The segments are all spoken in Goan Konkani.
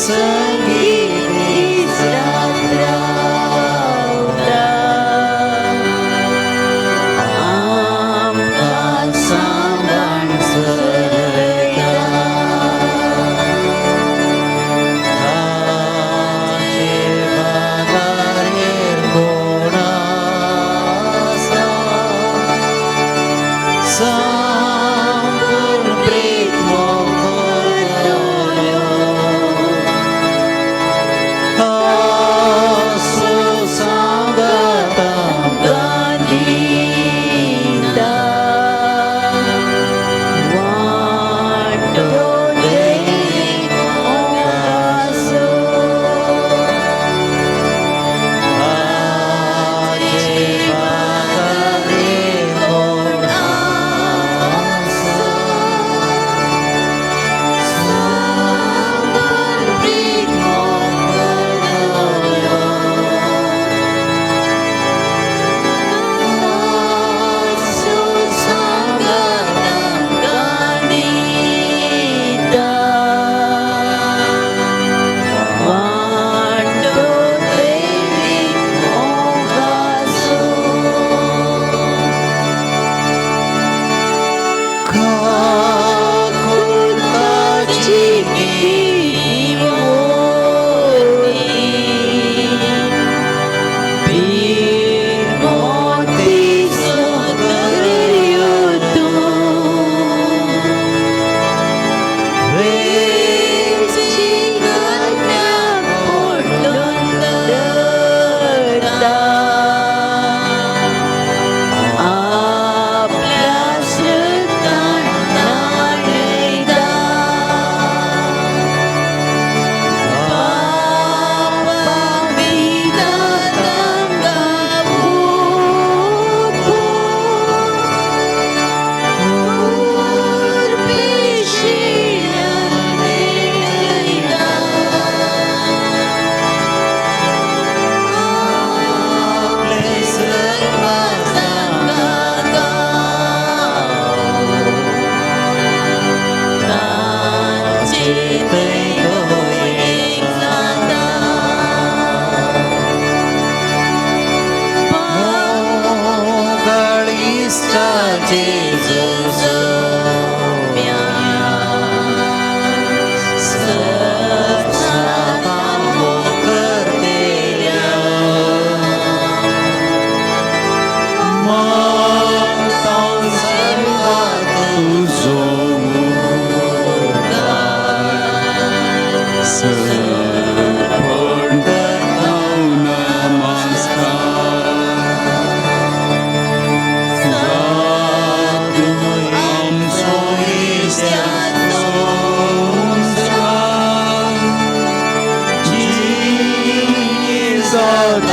संगी दीस रात रावता आमकां सांबाळ चलयता ताचे बगर हेर कोण आसा संपूर्ण प्रीत मोग करतलो आसो सांगात आमकां दिता वांटो दैवीक मोगाचो ताचे बगर हेर कोण आसा संपूर्ण प्रीत मोग करतलो आसो सांगात आमकां दिता वांटो दैवीक मोगाचो काकुळटाची ती मोती पीर मोती सौंदर्य तूं वेची कन्या पोटून धरता आपल्या श्रद्धान न्हाणयता पापां दिता तांकां पोकून उर्बेशिल्यान मेळयता आपले तांचे एक जाता मोगाळ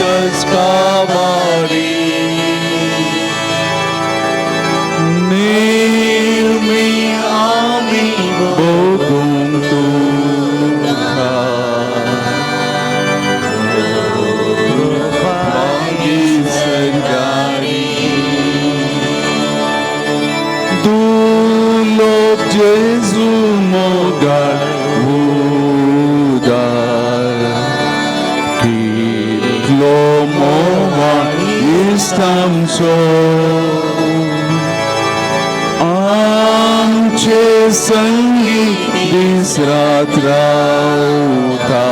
Jesus Calvary. Nirmi ami bogong tuka Pagi Dulog Jesu mogar udar Kitlo moha istamso आमचे संगी दीस रात रावता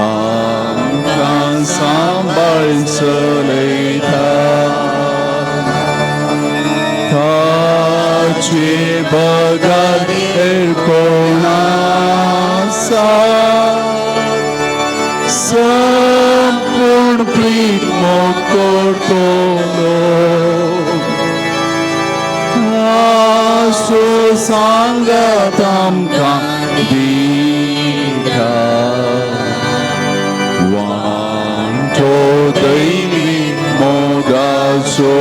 आमकां सांबाळ चलयता ताचे बगर हेर कोण आसा संपूर्ण प्रीत मोग करतलो आसो सांगात आमकां दिता वांटो दैवी मोगाचो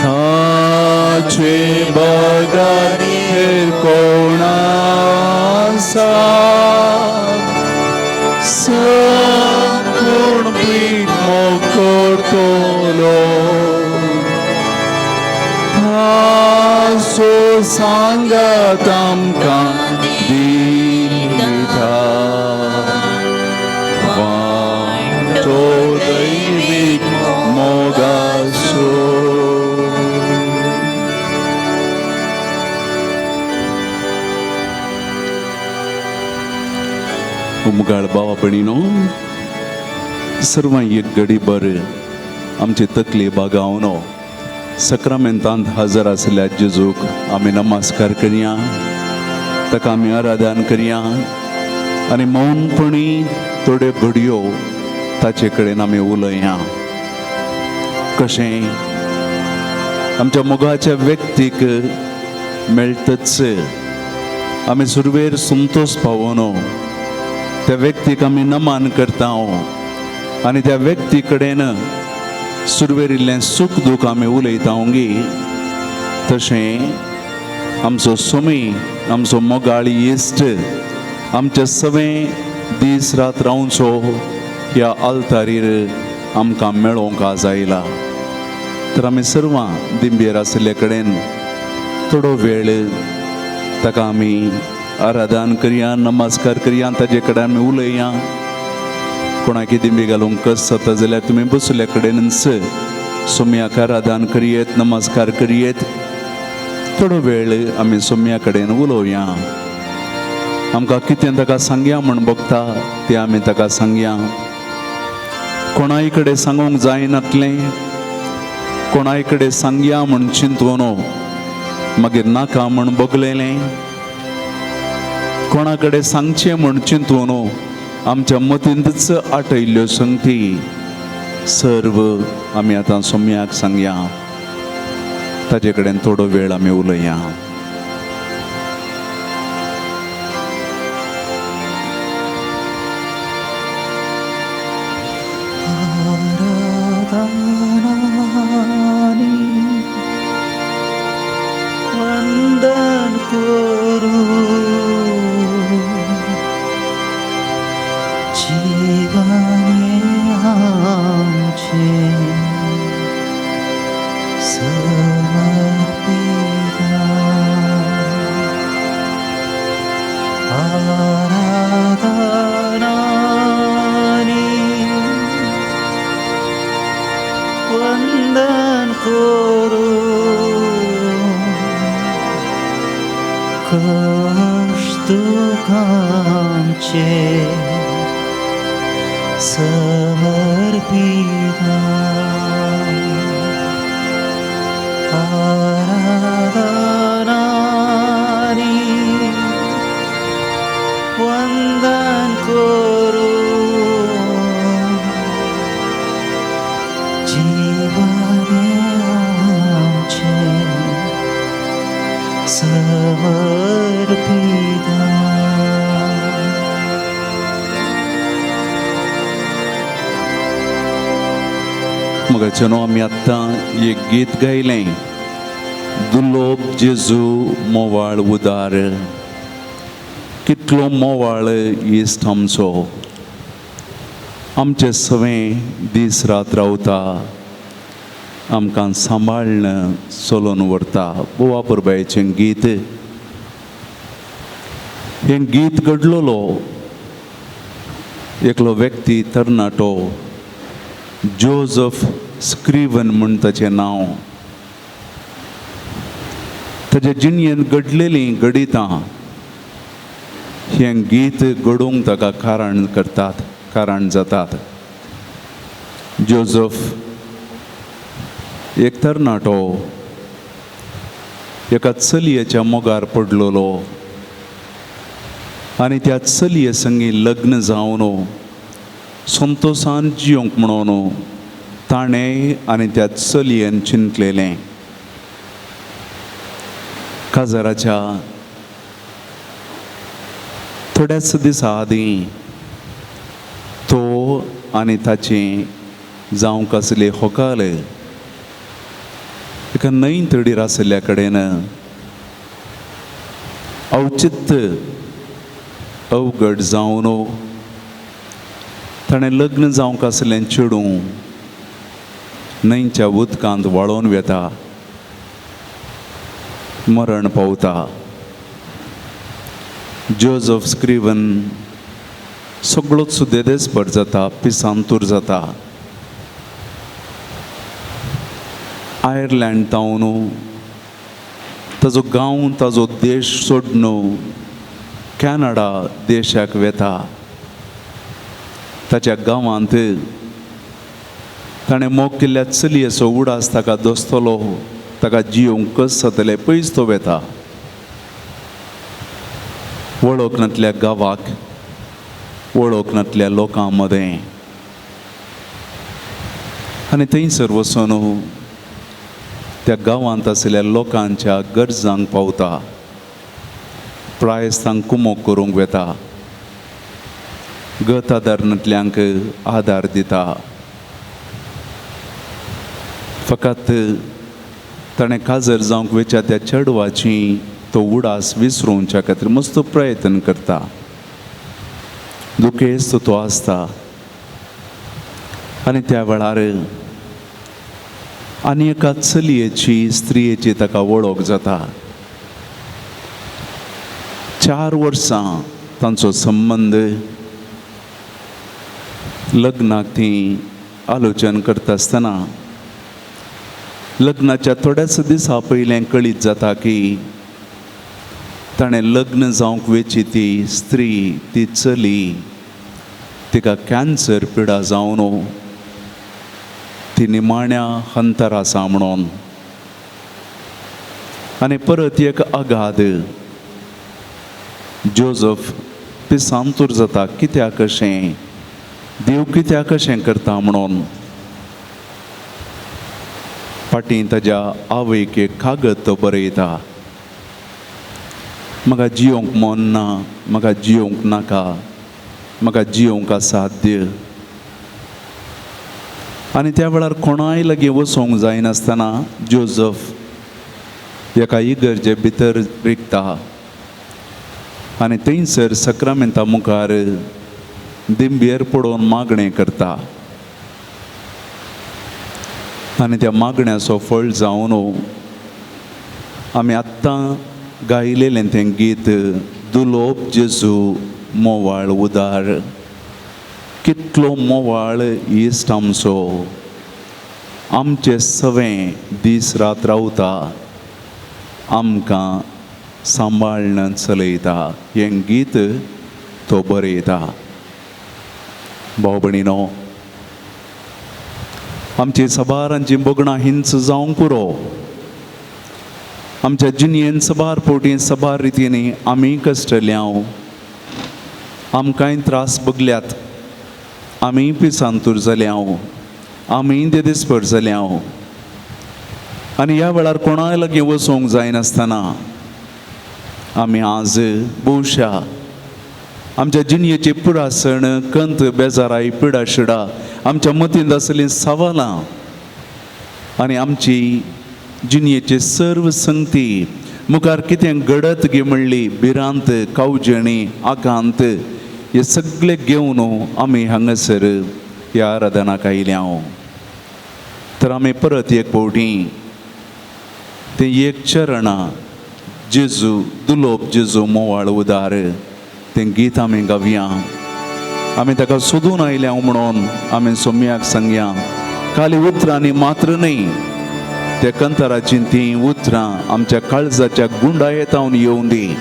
ताचे बगर हेर कोण आसा संपूर्ण प्रीत मोग करतलो आसो सांगात आमकां दिता. वांटो दैवीक मोगाचो. उमगाळ बाबा भयणीनो, सर्वां एक गडीभर आमचे तकली बागावनो सक्रामेंतांत हजर आशिल्ल्या जेजूक आमी नमस्कार करया, ताका आमी आराधन करया आनी मौनपणी थोड्यो घडयो ताचे कडेन आमी उलया. कशें आमच्या मोगाच्या व्यक्तीक मेळटच आमी सुरवेर संतोश पावोनो त्या व्यक्तीक आमी नमन करता आनी त्या व्यक्ती कडेन सुरवेर इल्लें सूख दूख आमी उलयता गी. तशें आमचो सोमी, आमचो मोगाळ इश्ट आमचे सवें दीस रात रावचो ह्या आल्तारीर आमकां मेळोवंक आज आयला. तर आमी सर्वां दिंबेर आशिल्ले कडेन थोडो वेळ ताका आमी आराधन करया, नमस्कार करया, ताजे कडेन आमी उलया. कोणाक दिंबी घालूंक कस जाता जाल्यार तुमी बसल्या कडेनच सोम्याक आराधन करयेत, नमस्कार करयेत. थोडो वेळ आमी सोम्या कडेन उलोवया. आमकां कितें ताका सांगया म्हूण बगता तें आमी ताका सांगया. कोणाय कडेन सांगूंक जायनातलें, कोणाय कडेन सांगया म्हूण चिंतून मागीर नाका म्हूण बगलेलें, कोणा कडेन सांगचें म्हूण चिंतून आमच्या मतींतच आटयल्ल्यो संगती सर्व आमी आतां सोम्याक सांगया. ताजे कडेन थोडो वेळ आमी उलया. आराधनानी वंदन करू, जीवन आमचे समर्पिता. आराधनानी वंदन करू, कष्ट दुःखांचे समर्पिता. आराधनानी वंदन करू, जीवन आमचे समर्पिता. मगाचें आमी आत्तां एक गीत गायलें, दुर्लोभ जेजू मोवाळ उदार. कितलो मोवाळ इश्ट आमचो, आमचे सवें दीस रात रावता, आमकां सांबाळ्न चलोवन व्हरता. गोवा परबायचें गीत. हें गीत घडलेलो एकलो व्यक्ती तरणाटो जोजफ स्क्रीवन म्हूण ताचें नांव. ताच्या जिणयेन घडलेलीं घडितां हें गीत घडोवंक ताका कारण करतात, कारण जातात. जोजफ एक तरणाटो एका चलयेच्या मोगार पडलेलो आनी त्या चलये संगी लग्न जावन संतोशान जियोंक म्हणून ताणें आनी त्या चलयेन चिंतलेलें. काजाराच्या थोड्याच दिसा आदीं तो आनी ताचें जावंक आसले होकाल एका न्हंय तडीर आशिल्ल्या कडेन अवचित अवघड जावन ताणें लग्न जावंक आसलें चेडूं न्हंयच्या उदकांत व्हाळोवन वेता. मरण पावता. जोजफ स्क्रीवन सगळोच देदेस्पर जाता, पिसांतूर जाता. आयर्लंड तावन ताजो गांव ताजो देश सोडून कॅनडा देशाक वेता. ताच्या गांवांत ताणें मोग केल्ल्या चलयेचो उडास ताका दोसतलो, ताका जियोंक कस जातलें पयस तो वेता. वळख नातल्या गांवाक, वळख नातल्या लोकां मदें, आनी थंयसर वचून त्या गांवांत आशिल्ल्या लोकांच्या गरजांक पावता, प्रायस्तांक कुमोक करूंक वेता, गत आदार नातल्यांक आदार दिता. फकत ताणें काजर जावंक वेच्या त्या चेडवाची तो उडास विसरोवच्या खातीर मस्त प्रयत्न करता. दुखेस्त तो आसता आनी त्या वेळार आनी एका चलयेची स्त्रियेची ताका वळख जाता. 4 वर्सां तांचो संबंद, लग्नाक ती आलोचन करता आसतना लग्नाच्या थोड्याच दिसा पयलें कळीत जाता की ताणें लग्न जावंक वेची ती स्त्री, ती चली, तिका कॅन्सर पिडा जावन ती निमाण्या हंतर आसा म्हणून. आनी परत एक आघात, जोजफ पिसांतूर जाता. कित्याक अशें, देव कित्याक अशें करता म्हणून. फाटीं ताज्या आवयक एक कागद तो बरयता, म्हाका जियोंक मन ना, म्हाका जियोंक नाका, म्हाका जियोंक असाध्य. आनी त्या वेळार कोणाय लागीं वचोंक जायनासतना जोजफ एका इगर्जे भितर रिगता आनी थंयसर सक्रामेंता मुखार दिंबेर पडोवन मागणें करता. आनी त्या मागण्याचो फळ जावन आमी आत्तां गायलेलें तें गीत दुलोब जेजू मोवाळ उदार. कितलो मोवाळ इश्ट आमचो, आमचे सवें दीस रात रावता, आमकां सांबाळून चलयता. हें गीत तो बरयता. भाव भयणीनो, आमची सबारांची भोगणां हिंच जावंक पुरो. आमच्या जिणेन सबार फावटी सबार रितींनी आमी कश्टल्या, आमकांय त्रास भोगल्यात, आमी पिसांतूर जाल्या, आमी देदेस्पर जाल्या. आनी ह्या वेळार कोणाय लागीं वचोंक जायनासतना आमी आज भोवशा आमच्या जिणेची पुरासण, कंत, बेजाराय, पिडा शिडा, आमच्या मतींत आसलीं सवालां आनी आमची जिणेची सर्व संगती मुखार कितें घडत गी म्हणली भिरांत, कावजेणी, आकांत हे सगळे घेवन आमी हांगासर ह्या आराधनाक आयल्या. तर आमी परत एक फावटी तें एक चरणां जेजू दुलोब जेजू मोवाळ उदार तें गीत आमी गावया. आमी ताका सोदून आयल्या म्हणून आमी सोम्याक सांगया. खाली उतरांनी मात्र न्हय, त्या कंतराचीं तीं उतरां आमच्या काळजाच्या गुंडायेतावन येवं दी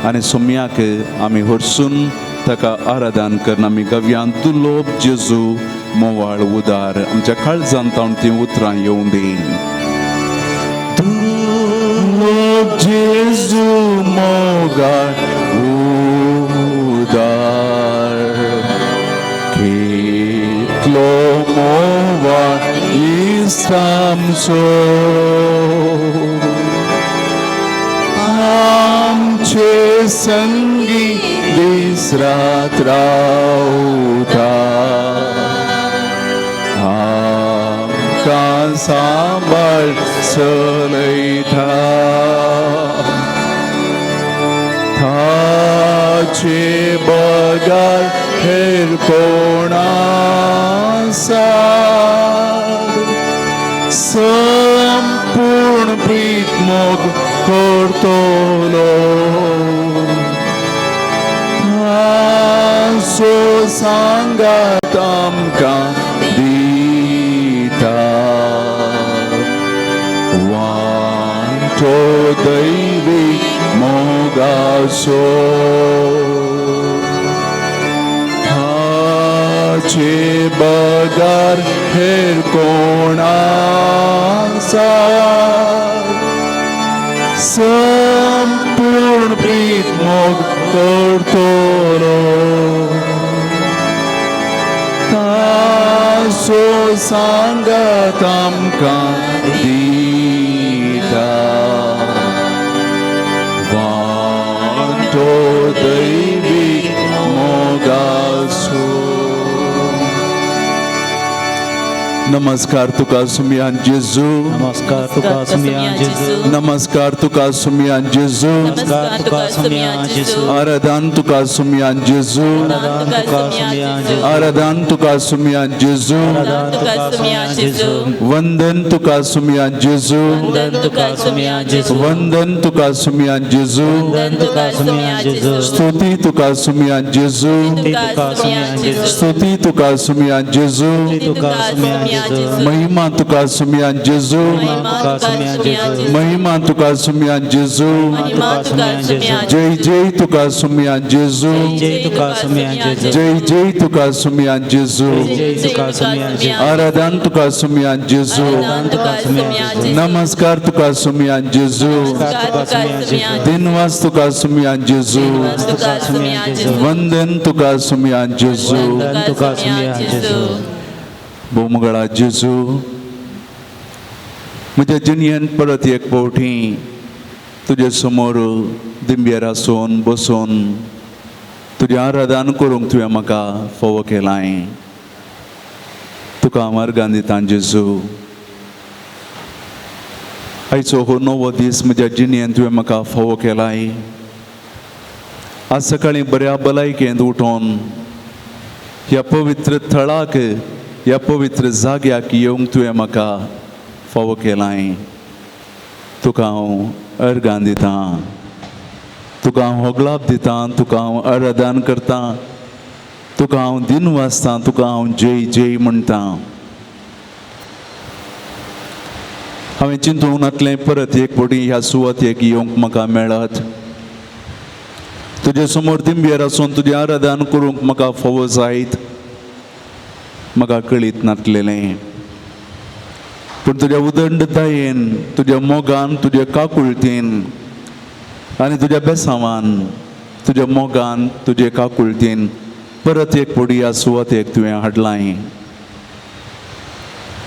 आनी सोम्याक आमी हरसून ताका आराधन करून आमी गावया दुलोब जेजू मोवाळ उदार. आमच्या काळजांत तावन तीं उतरां येवं दी. दुलोब जेजू मोगाळ उदार, कितलो मोवाळ इश्ट आमचो, आमचे संगी दीस रात रावता, आमकां सांबाळ चलयता, ताचे बगर हेर कोण आसा, संपूर्ण प्रीत मोग करतलो ताचो सांगात आमकां दिता वांटो दैवी मोगाचो ताचे बगर हेर कोण आसा संपूर्ण प्रीत मोग करतलो ताचो सांगात आमकां दिता वांटो दैवीक मोगाचो. नमस्कार तुका सुमयान जेजू. नमस्कार तुका सुमयान जेजू. नमस्कार तुका सुमयान जेजू. नमस्कार तुका सुमयान जेजू. आराधन तुका सुमयान जेजू. आराधन तुका सुमयान जेजू. आराधन तुका सुमयान जेजू. आराधन तुका सुमयान जेजू. वंदन तुका सुमयान जेजू. वंदन तुका सुमयान जेजू. वंदन तुका सुमयान जेजू. वंदन तुका सुमयान जेजू. स्तुती तुका सुमयान जेजू. स्तुती तुका सुमयान जेजू. स्तुती तुका सुमयान जेजू. स्तुती तुका सुमयान जेजू. महिमा तुका सुमयान जेजू. महिमा तुका सुमयान जेजू. महिमा तुका सुमयान जेजू. महिमा तुका सुमयान जेजू. जय जय तुका सुमयान जेजू. जय तुका सुमयान जेजू. जय जय तुका सुमयान जेजू. जय तुका सुमयान जेजू. आराधन तुका सुमयान जेजू. आराधन तुका सुमयान जेजू. नमस्कार तुका सुमयान जेजू. नमस्कार तुका सुमयान जेजू. दिनवास तुका सुमयान जेजू. तुका सुमयान जेजू. वंदन तुका सुमयान जेजू. वंदन तुका सुमयान जेजू. भोमगळा जेजू, म्हज्या जिणयेन परत एक फावटी तुजे समोर दिंब्यार आसून बसून तुजें आराधन करूंक तुवें म्हाका फावो केलां. तुका हांव अर्गां दितां जेजू. आयचो हो नवो दीस म्हज्या जिणयेन तुवें म्हाका फावो केलाय. आज सकाळीं बऱ्या भलायकेंत उठोन ह्या पवित्र थळाक, ह्या पवित्र जाग्याक येवंक तुवें म्हाका फावो केलां. तुका हांव अर्गां दितां, तुका हांव होगलाप दितां, तुका हांव आराधन करतां, तुका हांव दिन वाचतां, तुका हांव जय जय म्हणटां. हांवें चिंतूंक नातलें परत एक फावटी ह्या सुवातेक येवंक म्हाका मेळत, तुजे समोर दिंब्यार आसून तुजें आराधन करूंक म्हाका फावो जायत म्हाका कळीत नातलेलें. पूण तुज्या उदंडतायेन, तुज्या मोगान, तुज्या काकुळतेन आनी तुज्या बेसांवान, तुज्या मोगान, तुजे काकुळतेन परत एक फावटी ह्या सुवातेक तुवें हाडलां.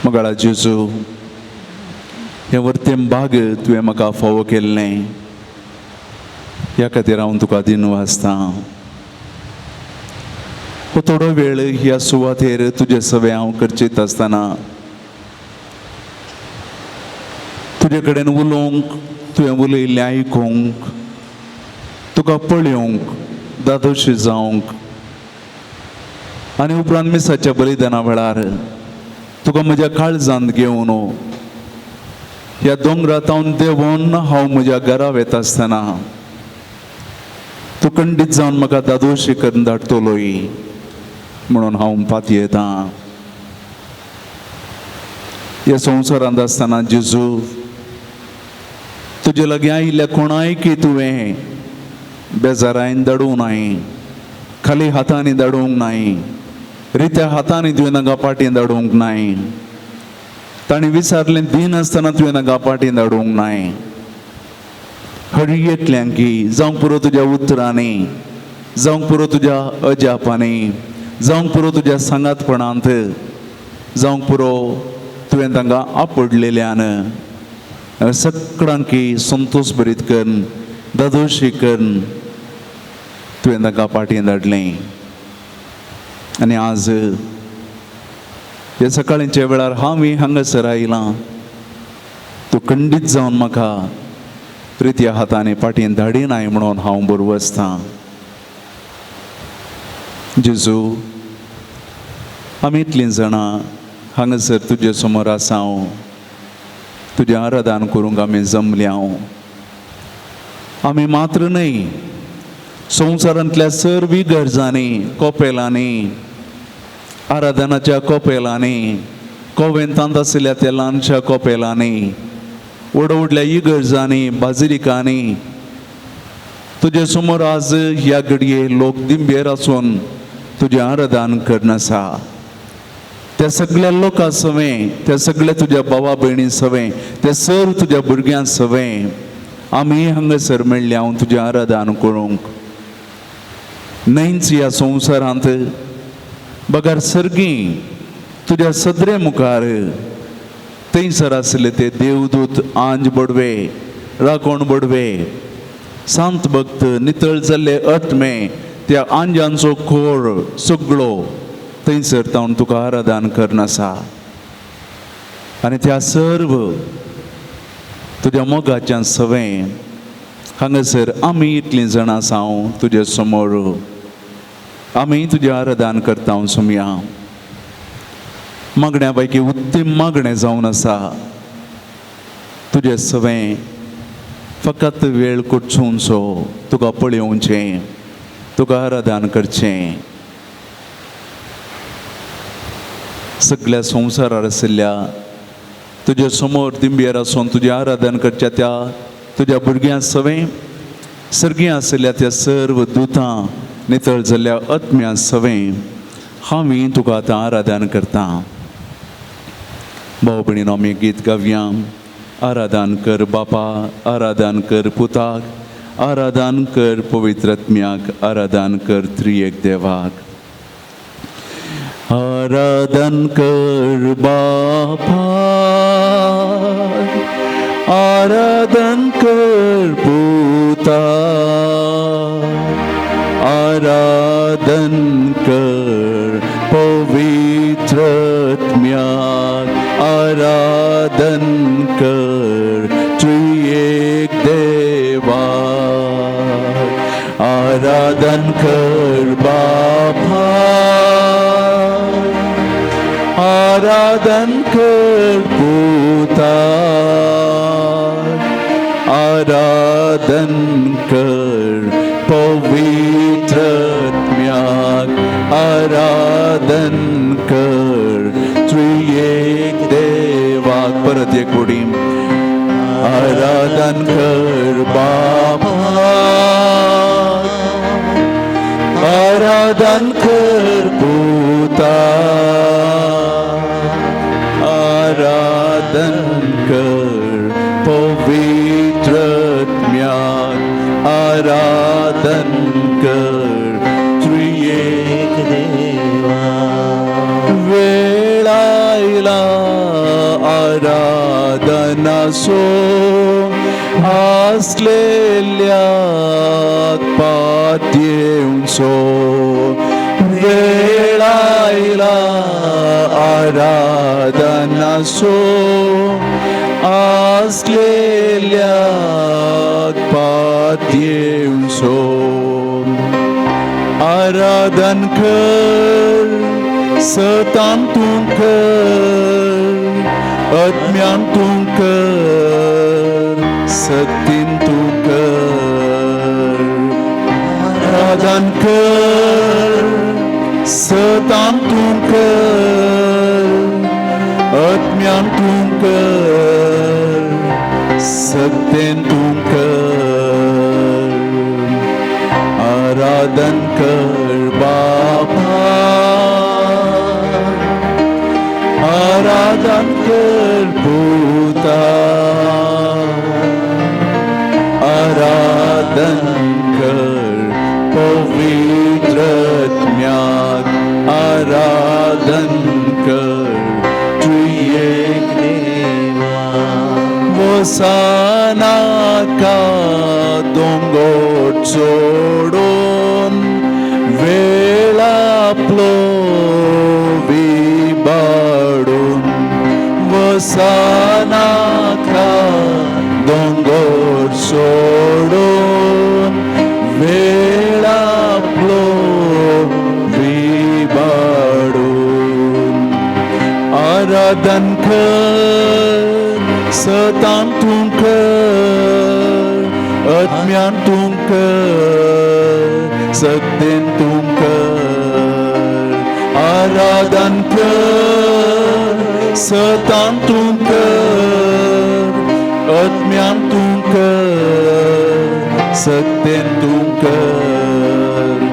मगाळा जेजू, हें वर्तें भाग तुवें म्हाका फावो केल्लें, ह्या खातीर हांव तुका दिन वाचतां. हो थोडो वेळ ह्या सुवातेर तुजे सवे हांव करचीत आसतना तुजे कडेन उलोवंक, तुवें उलयल्लें आयकूंक, तुका पळोवंक, दादोशी जावंक आनी उपरांत मिसाच्या बलिदाना वेळार तुका म्हज्या काळजांत घेवन ह्या दोंगरांत देंवोन हांव म्हज्या घरा वता आसतना तूं खंडीत जावन म्हाका दादोशी करून धाडटलोय म्हणून हांव पातयेतां. ह्या संवसारांत आसतना जेजू, तुजे लागीं आयिल्ल्या कोणायकी तुवें बेजारायन धाडूंक नाय, खाली हातांनी धाडूंक नाय, रित्या हातांनी तुवें तांकां पाटीं धाडूंक नाय, तांणी विचारलें दिनासतना तुवें तांकां पाटीं धाडूंक नाय. हळयेतल्यांकी जावंक पुरो तुज्या उतरांनी, जावंक पुरो तुज्या अजापांनी, जावंक पुरो तुज्या सांगातपणांत, जावंक पुरो तुवें तांकां आपडलेल्यान सगळ्यांकी संतोश भरीत करून, दादोशी करून तुवें तांकां पाटीं धाडलें. आनी आज ह्या सकाळींच्या वेळार हांवूय हांगासर आयलां, तूं खंडीत जावन म्हाका रित्या हातांनी पाटीं धाडिनाय म्हणून हांव बरवसतां. जेजू, आमी इतलीं जाणां हांगासर तुजे समोर आसा, तुजें आराधन करूंक आमी जमल्या. आमी मात्र न्हय, संवसारांतल्या सर्व गरजांनी, कोपेलांनी, आराधनाच्या कोपेलांनी, कोवेंतांत आशिल्ल्या त्या ल्हानशा कोपेलांनी, व्हड व्हडल्या इगर्जांनी, बाजिलिकांनी तुजे समोर आज ह्या घडये लोक दिंबेर आसून तुजें आराधन करून आसा. त्या सगळ्या लोकां सवें, त्या सगळ्या तुज्या भावा भयणी सवें, त्या सर्व तुज्या भुरग्यां सवें आमी हांगासर मेळ्ळी हांव तुजें आराधन करूंक. न्हयच ह्या संवसारांत बगर सर्गी तुज्या सदरे मुखार थंयसर आसले ते देवदूत, आंज बडवे, राकोण बडवे, सांत भक्त, नितळ जाल्ले आत्मे, त्या आंजांचो खोर सगळो थंयसर तावन तुका आराधन करून आसा. आनी त्या सर्व तुज्या मोगाच्या सवें हांगासर आमी इतलीं जाणां आसा हांव तुजे समोर आमी तुजें आराधन करता. सुमया मागण्या पैकी उत्तम मागणें जावन आसा तुजे सवें फकत वेळ कोटसूनसो तुका पळयोवचें, तुका आराधन करचें. सगळ्या संवसारार आशिल्ल्या तुजे समोर दिंबेर आसून तुजें आराधन करच्या त्या तुज्या भुरग्यां सवें, सर्गी आशिल्ल्या त्या सर्व दुतां, नितळ जाल्ल्या आत्म्यां सवें हांवें तुका आतां आराधन करता. भाव भयणीनो, आमी गीत गावया. आराधन कर बापा, आराधन कर पुताक, आराधन कर पवित्र आत्म्याक, आराधन कर त्रिएक देवाक. आराधन कर बापा, आराधन कर पुता, आराधन कर पवित्र आत्म्याक, आराधन कर त्रिएक देवाक. आराधन कर बापा, आराधन कर पुता, आराधन कर पवित्र आत्म्याक, आराधन कर त्रिएक देवाक. परत एक उडी. आराधन कर बापा, आराधन कर पुता, आराधन कर पवित्र आत्म्याक, आराधन कर त्रिएक देवा. वेळ आयला आराधनासो आसलेल्या पातयेवचो. वेळ आयला आराधनासो आसलेल्या पातयेवचो. आराधन कर सतान तूं कर, अज्ञान तूं कर, सतीन तूं कर. आराधन कर सतान तूं कर, अज्ञान तूं कर, सत्यन तूं कर. आराधन कर बापा, आराधन कर पुता, आराधन कर पवित्र आत्म्याक, आराधन कर त्रिएक देवा. वसानाका दोंगोर सोडून वेळापलो विबाडून, वसानाका दोंगोर सोडून वेळापलो विबाडून. आराधन कर सतान तूं कर, आत्म्यान तूं कर, सत्तेन तूं कर, आराधन कर, सतान तूं कर, आत्म्यान तूं कर, सत्तेन तूं कर,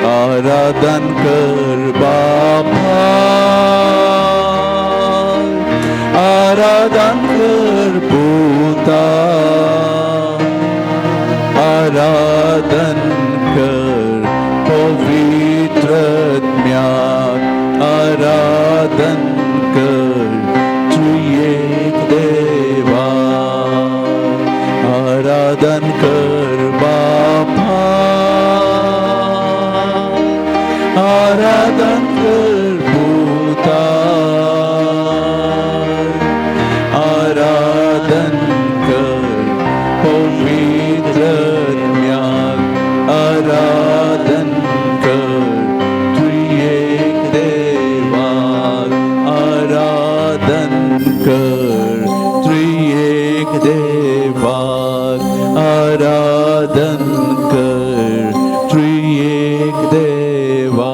आराधन कर बापा, आराधन कर पुता, आराधन कर पवित्र आत्म्याक, आराधन कर त्रिएक देवा, आराधन कर बापा, आराधन कर पुता, आराधन कर पवित्र आत्म्याक, आराधन कर त्रिएक देवा, आराधन कर त्रिएक देवा, आराधन कर त्रिएक देवा।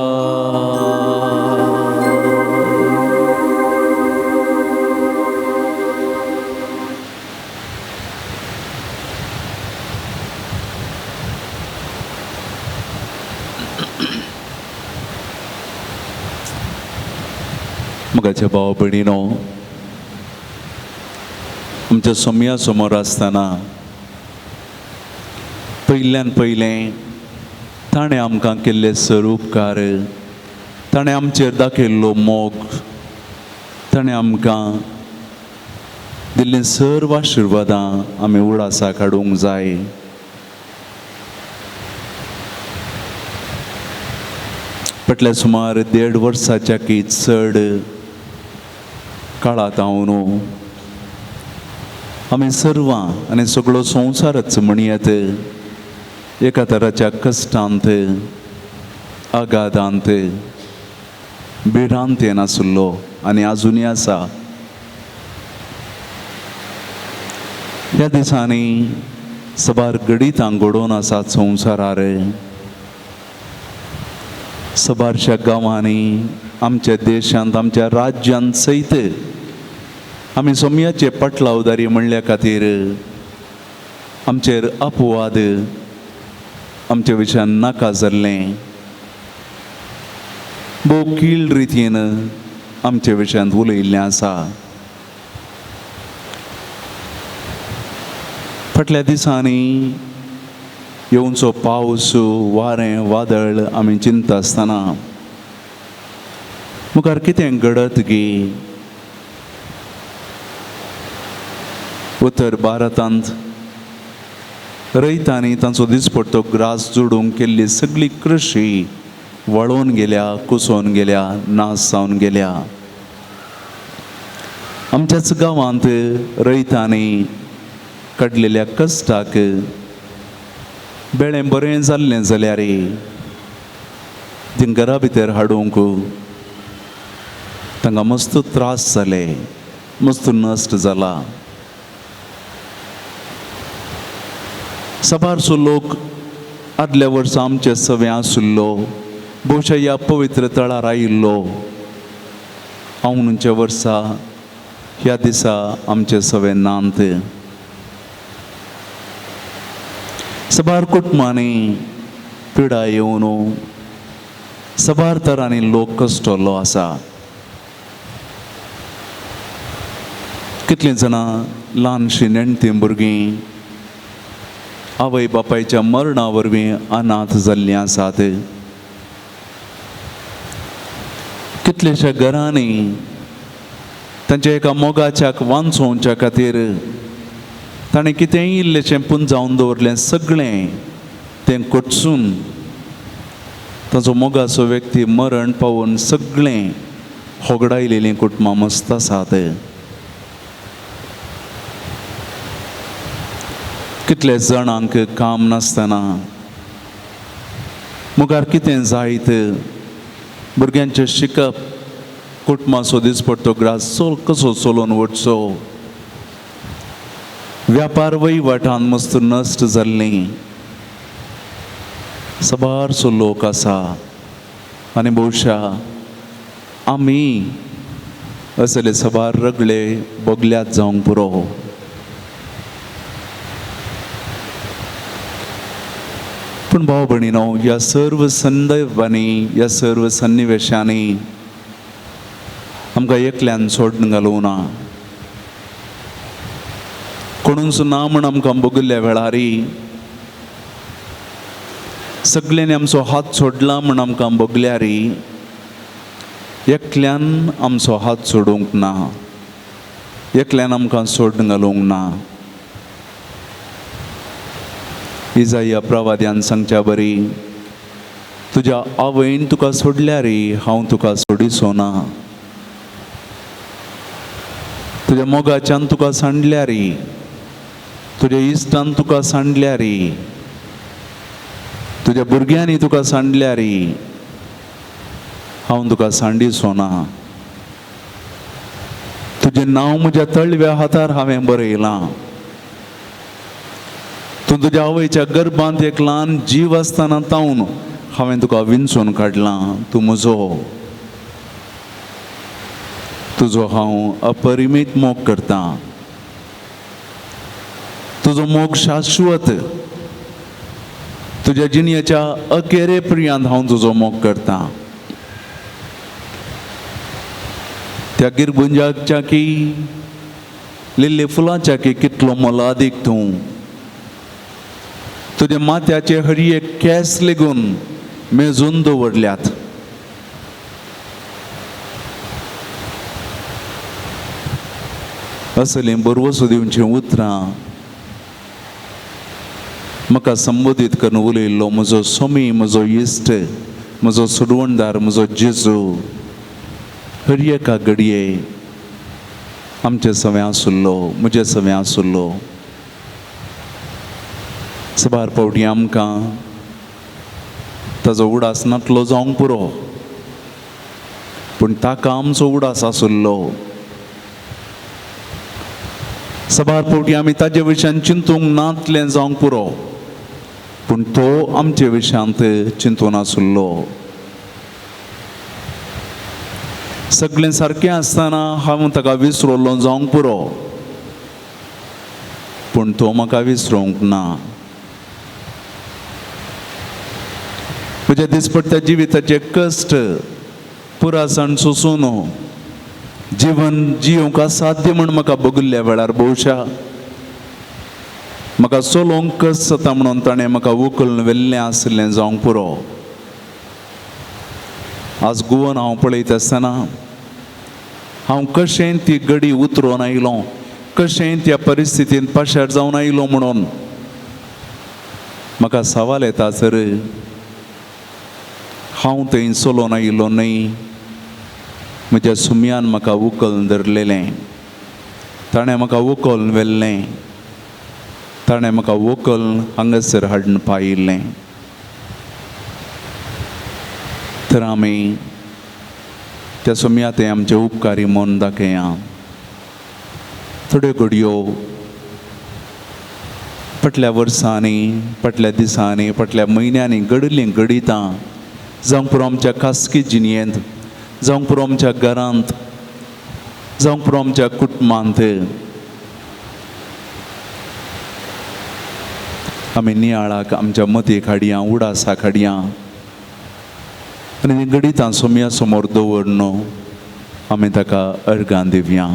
मोगाच्या भाव भयणीनो, आमच्या सोमया समोर आसतना पयल्यान पयलें ताणें आमकां केल्ले सर उपकार, ताणें आमचेर दाखयल्लो मोग, ताणें आमकां दिल्लीं सर्व आशिर्वादां आमी उडासाक हाडूंक जाय. फाटल्या सुमार 1.5 वर्साच्या की चड काळांत हांव न्हू आमी सर्वां आनी सगळो संवसारच म्हणयत एका तराच्या कश्टांत, आघातांत, भिरांतेन आसलो आनी आजुनूय आसा. ह्या दिसांनी साबार घडितां घडोवन आसात संवसारार. साबारश्या गांवांनी, आमच्या देशांत, आमच्या राज्यांत सयत आमी सोमयाचे पटलावदारी म्हणल्या खातीर आमचेर अपवाद, आमच्या विशयान नाका जाल्लें, भोव कीळ रितीन आमच्या विशयांत उलयिल्लें आसा. फाटल्या दिसांनी येवचो पावस, वारें, वादळ आमी चिंता आसतना मुखार कितें घडत गी? उत्तर भारतांत रयतांनी तांचो दिसपडटो ग्रास जोडूंक केल्ली सगळी कृशी वळोवन गेल्या, कुसोवन गेल्या, नाश जावन गेल्या. आमच्याच गांवांत रयतांनी काडलेल्या कश्टाक बेळें बरें जाल्लें जाल्यार तीं घरा भितर हाडूंक तांकां मस्त त्रास जाले, मस्त नश्ट जाला. साबारसो लोक आदल्या वर्सा आमचे सवे आशिल्लो, भोवशा ह्या पवित्र तळार आयिल्लो. अंदूच्या वर्सा ह्या दिसा आमचे सवे नांत. साबार कुटुंबांनी पिडा येवन साबार तरांनी लोक कश्टल्लो आसा. कितलीं जाणां ल्हानशीं नेणटीं भुरगीं आवय बापायच्या मरणा वरवीं अनाथ जाल्लीं आसात. कितल्याश्या घरांनी तांच्या एका मोगाच्याक वांचोवच्या खातीर ताणें कितेंय इल्लेशें पुंजावन दवरलें, सगळें तें कोटसून ताचो मोगाचो व्यक्ती मरण पावून सगळें होगडायलेलीं कुटुंबां मस्त आसात. कितले जाणांक काम नासतना मुखार कितें जायत, भुरग्यांचें शिकप, कुटुंबाचो दिसपडटो ग्रास कसो चलोवन वचचो, व्यापार वहिवाटान मस्त नश्ट जाल्लीं साबारसो लोक आसा आनी भोवशा आमी असले साबार रगले बोगल्यात जावंक पुरो. पूण भाव भयणीनो, ह्या सर्व संदर्भांनी, ह्या सर्व सन्निवेशांनी आमकां एकल्यान सोडून घालूं ना. कोणूच ना म्हण आमकां बगल्ल्या वेळारी सगल्यांनी आमचो हात सोडला म्हण आमकां बगल्यारी एकल्यान आमचो हात सोडूंक ना, एकल्यान आमकां सोडून घालूंक ना. इजाया प्रवाद्यान सांगच्या बरी, तुज्या आवयन तुका सोडल्यारी हांव तुका सोडिसो ना, तुज्या मोगाच्यान तुका सांडल्यारी, तुज्या इश्टान तुका सांडल्यारी, तुज्या भुरग्यांनी तुका सांडल्यारी हांव तुका सांडिसो ना. तुजें नांव म्हज्या तळव्या हातार हांवें बरयलां. तूं तुज्या आवयच्या गर्भांत एक ल्हान जीव आसतना तावन हांवें तुका विंचून काडलां. तूं म्हजो, तुजो हांव अपरिमीत मोग करतां. तुजो मोग शाश्वत. तुज्या जिणेच्या अखेरे पर्यंत हांव तुजो मोग करतां. त्या गिरगुंजाच्या की लिल्ली फुलाच्या की कितलो मोलादीक तूं. तुज्या माथ्याचे हरये केंस लेगून मेजून दवरल्यात. असलीं बरवसो दिवचीं उतरां म्हाका संबोधीत करून उलयल्लो म्हजो स्वामी, म्हजो इश्ट, म्हजो सोडवणदार, म्हजो जेजू हर एका घडये आमचे सवें आसुल्लो, म्हजे सवें आसुल्लो. साबार फावटी आमकां ताजो उडास नातलो जावंक पुरो, पूण ताका आमचो उडास आसुल्लो. साबार फावटी आमी ताजे विशयान चिंतूंक नातलें जावंक पुरो, पूण तो आमचे विशयांत चिंतून आसुल्लो. सगळें सारकें आसतना हांव ताका विसरलो जावंक पुरो, पूण तो म्हाका विसरूंक ना. म्हज्या दिसपट्ट्या जिविताचे कश्ट पुरासण सोसून जिवन जिवंक असाध्य म्हण म्हाका बगल्ल्या वेळार भोवशा म्हाका चलोवंक कश्ट जाता म्हणून ताणें म्हाका उखलून व्हेल्लें आसलें जावंक पुरो. आज गोवन हांव पळयत आसतना हांव कशें ती गडी उतरोवन आयलो, कशें त्या परिस्थितीन पाशार जावन आयलो म्हणून म्हाका सवाल येता. सर हांव थंय चलोवन आयिल्लो न्हय, म्हज्या सुम्यान म्हाका उखलून धरलेलें, ताणें म्हाका उखलून व्हेल्लें, ताणें म्हाका उखलून हांगासर हाडून पायिल्लें. तर आमी त्या सुम्या तें आमचे उपकारी मन दाखया. थोड्यो घडयो फाटल्या वर्सांनी, फाटल्या दिसांनी, फाटल्या म्हयन्यांनी घडिल्लीं घडितां जावंक पुरो आमच्या खासगी जिणेंत, जावंक पुरो आमच्या घरांत, जावंक पुरो आमच्या कुटुंबांत आमी नियाळाक आमच्या मतीक हाडया, उडासाक हाडया आनी घडितां सोम्या समोर दवरन आमी ताका अर्गां दिवया.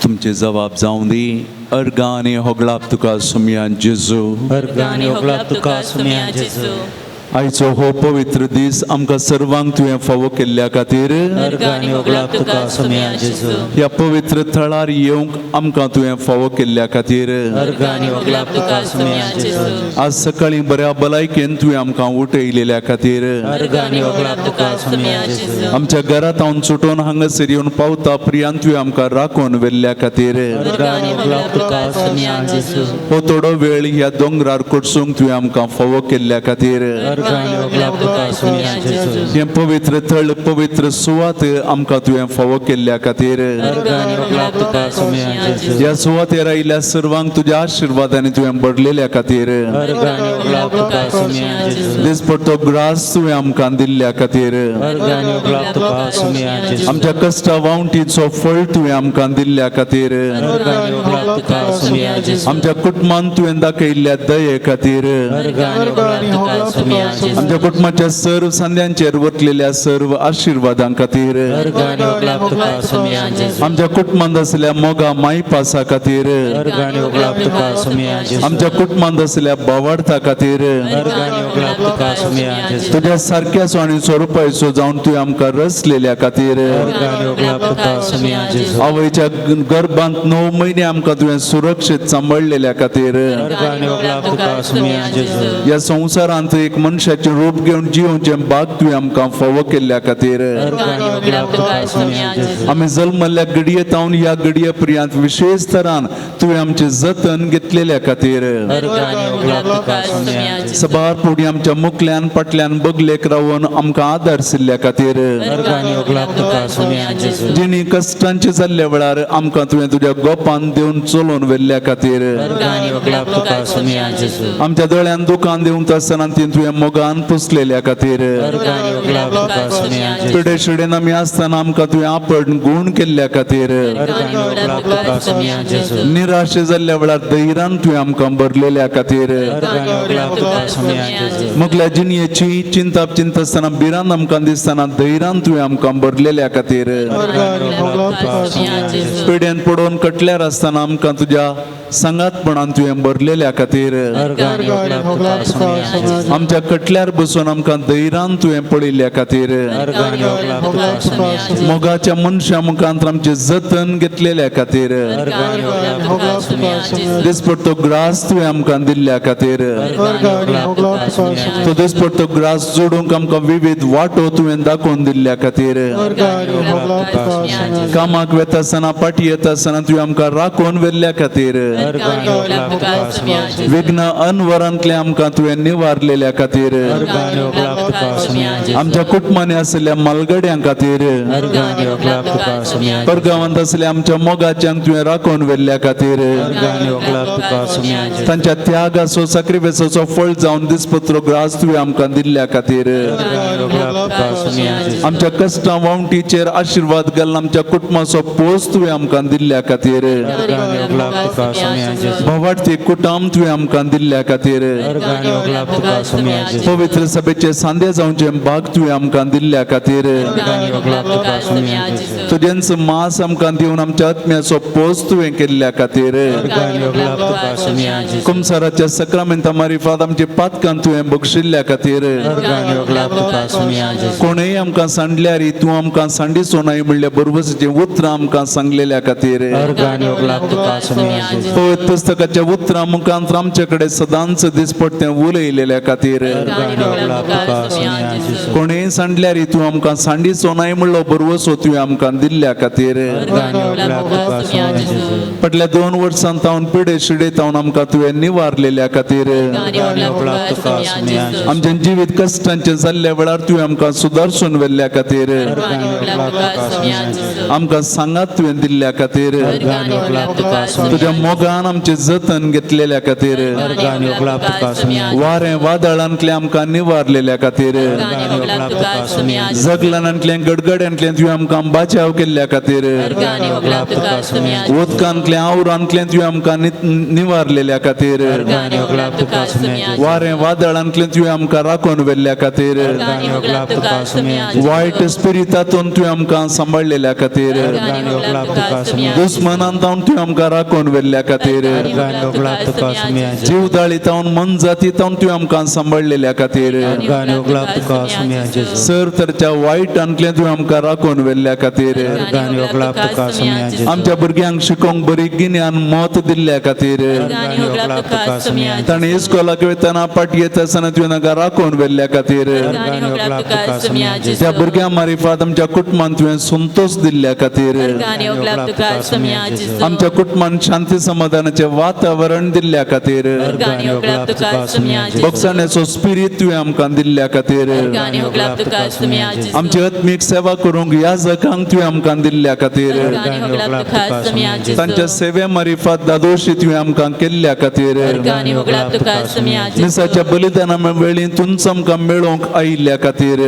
तुमचे जबाब जावं दी. अर्गां आनी होगळाप तुका सुमया जेजू, अर्गां आनी होगळाप तुका सुमया जेजू. आयचो हो पवित्र दीस आमकां सर्वांक तुवें फावो केल्ल्या खातीर, अर्घ आनी होगडाप तुका सोम्या जेजू। ह्या पवित्र थळार येवंक आमकां तुवें फावो केल्ल्या खातीर, अर्घ आनी होगडाप तुका सोम्या जेजू। आज सकाळीं बऱ्या भलायकेन तुवें आमकां उठयलेल्या खातीर, अर्घ आनी होगडाप तुका सोम्या जेजू। आमच्या घरांत हांव सुटोवन हांगासर येवन पावता प्रियान तुवें आमकां राखून व्हेल्ल्या खातीर, अर्घ आनी होगडाप तुका सोम्या जेजू। हो थोडो वेळ ह्या दोंगरार कोटसूंक तुवें आमकां फावो केल्ल्या खातीर, अर्घ आनी होगडाप तुका सोम्या जेजू। हें पवित्र थळ पवित्र सुवात आमकां तुवें फावो केल्ल्या खातीर, अर्घ आनी होगडाप तुका सोम्या जेजू। ह्या सुवातेर आयिल्ल्या सर्वांक तुज्या आशिर्वादांनी तुवें भरलेल्या खातीर, अर्घ आनी होगडाप तुका सोम्या जेजू। दिसपट्टो ग्रास तुवें आमकां दिल्ल्या खातीर, अर्घ आनी होगडाप तुका सोम्या जेजू। आमच्या कश्टा वावटीचो फळ तुवें आमकां दिल्ल्या खातीर, अर्घ आनी होगडाप तुका सोम्या जेजू। आमच्या कुटुंबान तुवें दाखयल्ल्या दये खातीर, अर्घ आनी होगडाप तुका सोम्या जेजू। आमच्या कुटुंबाच्या सर्व सांद्यांचेर वतलेल्या सर्व आशिर्वादां खातीर, अर्घ आनी होगडाप तुका सोम्या जेजू। आमच्या कुटुंबांत आसल्या मोगा मायपासा खातीर, अर्घ आनी होगडाप तुका सोम्या जेजू। आमच्या कुटुंबांत आसल्या बावार्था खातीर, अर्घ आनी होगडाप तुका सोम्या जेजू। तुज्या सारक्याचो आनी स्वरुपाचो जावन तुवें आमकां रचलेल्या खातीर, अर्घ आनी होगडाप तुका सोम्या जेजू। आवयच्या गर्भांत 9 म्हयने आमकां तुवें सुरक्षीत सांबाळलेल्या खातीर, अर्घ आनी होगडाप तुका सोम्या जेजू। ह्या संवसारांत एक मनशाचें रूप घेवन जिवचें भाग तुवें आमकां फावो केल्ल्या खातीर, अर्घ आनी होगडाप तुका सोम्या जेजू। आमी जल्मल्ल्या घडये तावन ह्या घडये पर्यंत विशेष तरान तुवें आमचें जतन घेतलेल्या खातीर, अर्घ आनी होगडाप तुका सोम्या जेजू। सबार फुडें आमच्या मुखल्यान फाटल्यान बगलेक रावन आमकां आदार दिल्ल्या खातीर, अर्घ आनी होगडाप तुका सोम्या जेजू। जिणी कश्टांचे जाल्ल्या वेळार आमकां तुवें तुज्या गोपान दिवन चलोवन व्हेल्ल्या खातीर, अर्घ आनी होगडाप तुका सोम्या जेजू। आमच्या दोळ्यान दुकान दिवंक आसतना ती तुवें मोगान पुसलेल्या खातीर, अर्घ आनी होगडाप तुका सोम्या जेजू। पिडे शिडेन आमी आसतना आमकां तुवें आपण गूण केल्ल्या खातीर, अर्घ आनी होगडाप तुका सोम्या जेजू। निराशे जाल्ल्या वेळार धैर्यान तुवें आमकां भरलेल्या खातीर, अर्घ आनी होगडाप तुका सोम्या जेजू। मुगल्या जिणयेची चिंताप चिंतासतना भिरांत आमकां दिसतना धैर्यान तुवें आमकां भरलेल्या खातीर, अर्घ आनी होगडाप तुका सोम्या जेजू। पिड्यान पडोवन कटल्यार आसतना आमकां तुज्या सांगातपणान तुवें भरलेल्या खातीर, अर्घ आनी होगडाप तुका सोम्या जेजू। आमच्या कटल्यार बसून आमकां धैर्यान तुवें पळयल्ल्या खातीर, अर्घ आनी होगडाप तुका सोम्या जेजू। मोगाच्या मनशा मुखांत आमचें जतन घेतलेल्या खातीर, अर्घ आनी होगडाप तुका सोम्या जेजू। दिसपट्टो ग्रास तुवें आमकां दिल्ल्या खातीर, अर्घ आनी होगडाप तुका सोम्या जेजू। तो दिसपट्टो ग्रास जोडूंक आमकां विविध वाटो तुवें दाखोवन दिल्ल्या खातीर, अर्घ आनी होगडाप तुका सोम्या जेजू। कामाक वेता आसतना पाटी येता आसतना तुवें आमकां राखून व्हेल्ल्या खातीर, अर्घ आनी होगडाप तुका सोम्या जेजू। विघ्न अनवरांतले आमकां तुवें निवारलेल्या खातीर, अर्घ आनी होगडाप तुका सोम्या जेजू। आमच्या कुटुंबांनी आशिल्ल्या मालगड्यां खातीर, अर्घ आनी होगडाप तुका सोम्या जेजू। परगांवांत आशिल्ल्या आमच्या मोगाच्यांक तुवें राखून व्हेल्ल्या खातीर, अर्घ आनी होगडाप तुका सोम्या जेजू। तांच्या त्यागाचो साक्रिफायसाचो फळ जावन दिसपत्रो ग्रास तुवें आमकां दिल्ल्या खातीर, अर्घ आनी होगडाप तुका सोम्या जेजू। आमच्या कश्टां वावटीचेर आशिर्वाद घालून आमच्या कुटुंबाचो पोस तुवें आमकां दिल्ल्या खातीर, अर्घ आनी होगडाप तुका सोम्या जेजू। भावार्थी कुटाम तुवें आमकां दिल्ल्या खातीर, अर्घ आनी होगडाप तुका सोम्या जेजू। पवित्र सभेचे सांदे जावचे भाग तुवें आमकां दिल्ल्या खातीर, अर्घ आनी होगडाप तुका सोम्या जेजू। तुजेंच मास आमकां दिवन आमच्या आत्म्याचो पोस तुवें केल्ल्या खातीर, अर्घ आनी होगडाप तुका सोम्या जेजू। कुमसाराच्या सक्रामेंता मारिफात आमची पातकां तुवें बक्षिल्ल्या खातीर, अर्घ आनी होगडाप तुका सोम्या जेजू। कोणूय आमकां सांडल्यार तूं आमकां सांडिचो नाय म्हणल्या बरोबरचीं उतरां आमकां सांगलेल्या खातीर, अर्घ आनी होगडाप तुका सोम्या जेजू। पवित्र पुस्तकाच्या उतरां मुखांत आमचे कडेन सदांच दिसपट्टें उलयलेल्या खातीर, अर्घ आनी होगडाप तुका सोम्या जेजू। कोणूय सांडल्यार तूं आमकां सांडिचो नाय म्हणलो बरवसो तुवें आमकां दिल्ल्या खातीर, अर्घ आनी होगडाप तुका सोम्या जेजू। फाटल्या 2 वर्सां तावन पिडे शिडे तावन आमकां तुवें निवारलेल्या खातीर, अर्घ आनी होगडाप तुका सोम्या जेजू। आमचें जिवीत कश्टांचें जाल्ल्या वेळार तुवें आमकां सुदारसून व्हेल्ल्या खातीर, अर्घ आनी होगडाप तुका सोम्या जेजू। आमकां सांगात तुवें दिल्ल्या खातीर, अर्घ आनी होगडाप तुका सोम्या तुज्या मोगान आमचें जतन घेतलेल्या खातीर, अर्घ आनी होगडाप तुका सोम्या जेजू। वारें वादळांतलें आमकां निवारलेल्या खातीर, अर्घ आनी होगडाप तुका सोम्या जेजू। जगलानांतलें गडगड्यांतलें तुवें आमकां बाचाव केल्ल्या खातीर, अर्घ आनी होगडाप तुका सोम्या जेजू। उदकांतलें आवरांतलें तुवें आमकां निवारलेल्या खातीर, अर्घ आनी होगडाप तुका सोम्या जेजू। वारें वादळ वादळांतलें तुवें आमकां राखून व्हेल्ल्या खातीर, वायट स्पिरितातून तुवें आमकां सांबाळलेल्या खातीर, दुस्मनान तावन तुवें आमकां राखून व्हेल्ल्या खातीर, जीवदाळी तावन मनजाती तावन तुवें आमकां सांबाळलेल्या खातीर, सर तरच्या वायटांतलें तुवें आमकां राखून व्हेल्ल्या खातीर, आमच्या भुरग्यांक शिकोवंक बरी गिन्यान मत दिल्ल्या खातीर, ताणें इस्कोलाक वयतना पाटयेत आसतना तुवें तांकां राखून व्हेल्ल्या खातीर, त्या भुरग्यां मारिफात आमच्या कुटुंबान तुवें संतोश दिल्ल्या खातीर, आमच्या कुटुंबान शांती समाधानाचें वातावरण दिल्ल्या खातीर, भोगसण्याचो स्पिरीत तुवें आमकां दिल्ल्या खातीर, आमची आत्मीक सेवा करूंक याजकांक तुवें आमकां दिल्ल्या खातीर, तांच्या सेवे मारिफात दादोशी तुवें आमकां केल्ल्या खातीर, मिसाच्या बलिदाना वेळी तुमच आमकां मेळोवंक आयिल्ल्या खातीर,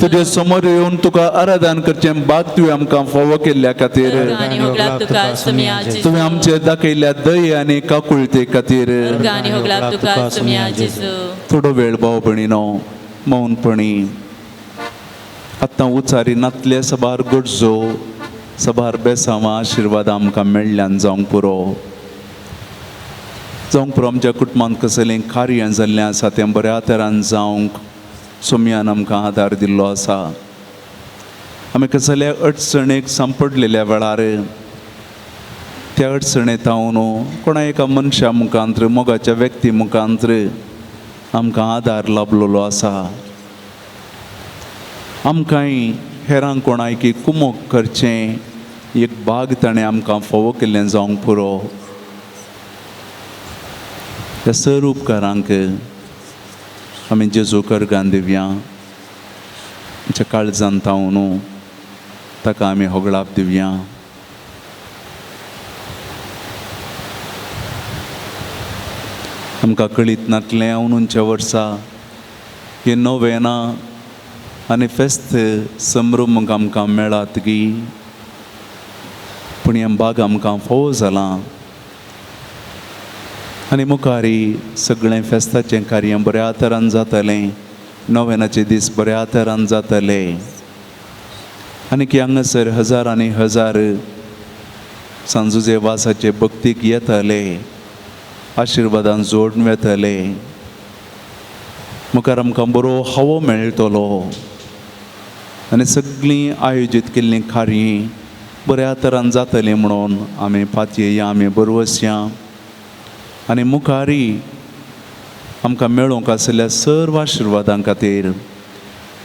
तुजे समोर येवन तुका आराधन करचें भाग तुवें आमकां फावो केल्ल्या खातीर, तुवें आमचे दाखयल्ल्या दये आनी काकुळते खातीर. थोडो वेळ भाव भयणीनो मौनपणी आतां उचारी नातले सबार गरजो सबार बेसांवां आशिर्वाद आमकां मेळ्ळ्यान जावंक पुरो, जावंक पुरो. आमच्या कुटुंबांत कसलें कार्य जाल्लें आसा तें बऱ्या तरान जावंक सोमयान आमकां आदार दिल्लो आसा. आमी कसल्या अडचणेक सांपडलेल्या वेळार त्या अडचणेंत हांव कोणा एका मनशा मुखांत्र मोगाच्या व्यक्ती मुखांत्र आमकां आदार लाभलेलो आसा. आमकांय हेरांक कोणायकी कुमोक करचें एक भाग ताणें आमकां फावो केल्लें जावंक पुरो. ह्या सर उपकारांक आमी जेजू करगान दिवया, आमच्या काळजान तावन ताका आमी होगळाप दिवया. आमकां कळीत नातलें अंदूच्या वर्सा हे नोवेना आनी फेस्त संभ्रमूंक आमकां मेळात गी, पूण हें भाग आमकां फावो जालां आनी मुखारी सगळें फेस्ताचें कार्य बऱ्या तरान जातलें, नोवेनाचे दीस बऱ्या तरान जातले. आनी की हांगासर हजार आनी हजार सांजुजे वासाचे भक्तीक येतले, आशिर्वादान जोडून वेतले, मुखार आमकां बरो हवो मेळटलो आनी सगळीं आयोजीत केल्लीं कार्यां बऱ्या तरान जातलीं म्हणून आमी पातयेया, आमी बरवसया. आनी मुखारी आमकां मेळोवंक आशिल्ल्या सर्व आशिर्वादां खातीर,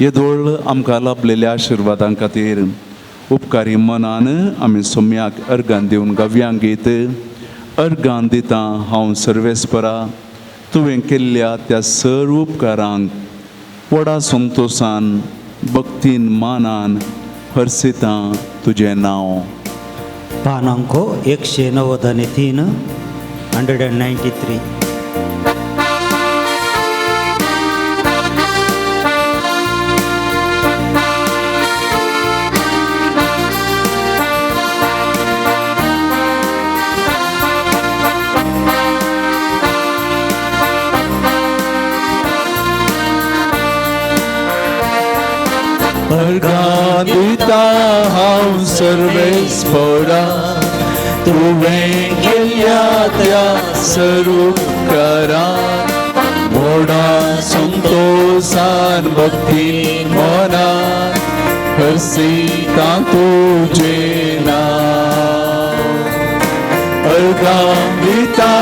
येदोळ आमकां लाभलेल्या आशिर्वादां खातीर उपकारी मनान आमी सोम्याक अर्गान दिवन गव्यांक गीत अर्गान दिता हांव सर्वेस्परा तुवें केल्ल्या त्या सर्व उपकारांक व्हडा संतोशान भक्तीन मानान हर्सितां तुजें नांव. पान अंक 193, 193. अर्गां दिता हांव सर्वेस्परा तुवें केल्ल्या त्या सर्व उपकारांक व्हडा संतोशान भक्तीन मनान हर्सितां तुजें नांव. अर्गां दिता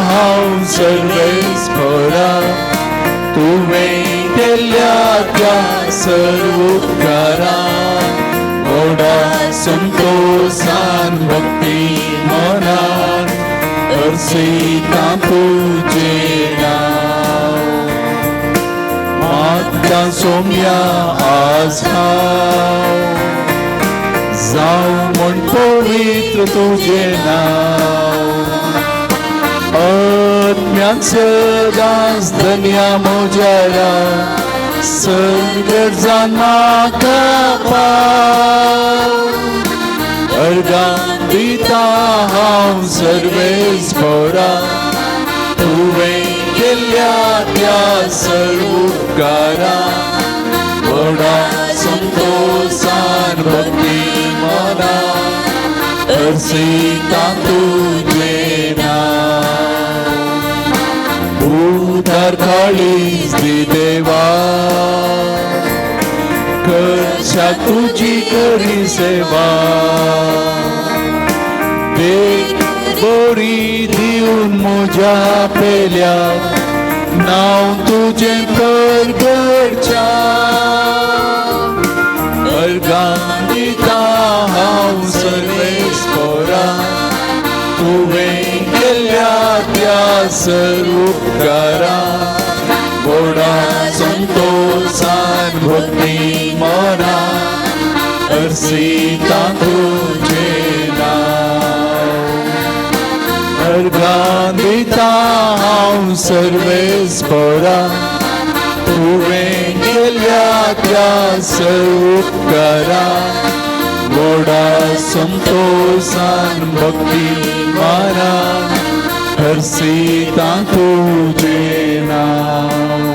हांव सर्वेस्परा तुवें केल्ल्या त्या सर्व उपकारांक व्हडा संतोशान भक्ती मनान हर्सितां तुजें नांव. मागता सोम्या आज हांव जावं म्हूण पवित्र तुजें नांव, आत्म्यान सदांच धन्या म्हज्या सगळजान म्हाका पाव. अर्गां दिता हांव सर्वेस्परा तुवें केल्ल्या त्या सर्व उपकारा व्हडा संतोषान भक्ती मना हर्षिता तुजें नांव. उदार काळीज दी देवा, करच्या तुजी करी सेवा, देख बरी दिवन म्हज्या पेल्या नांव तुजें परगडच्या, अर्गां दिता हांव सर्वेस्परा तुवें केल्ल्या त्या सर्व उपकारा व्हडा संतोषान भक्ती मना हर्षिता तुजें नांव. अर्गां दिता हांव सर्वेस्परा तुवें केल्ल्या त्या सर्व उपकारा व्हडा संतोषान भक्ती मना हर्षिता तुजें नांव.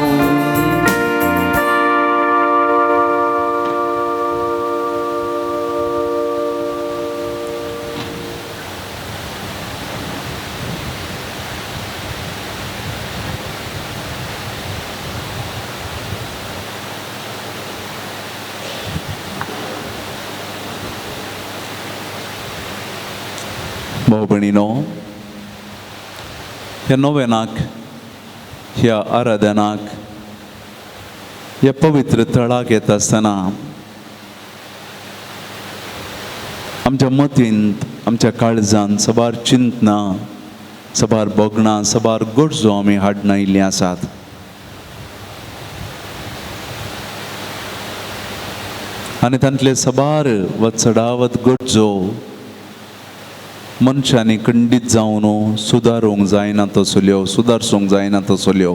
भाव भयणीनो, ह्या नोवेनाक, ह्या आराधनाक, ह्या पवित्र थळाक येता आसतना आमच्या मतींत, आमच्या काळजांत सबार चिंतनां, सबार भोगणां, सबार गरजो आमी हाडून आयिल्लीं आसात. आनी तांतले सबार वा चडावत गरजो मनशांनी खंडीत जावन सुदारूंक जायना तसल्यो, सुदारसूंक जायना तसल्यो.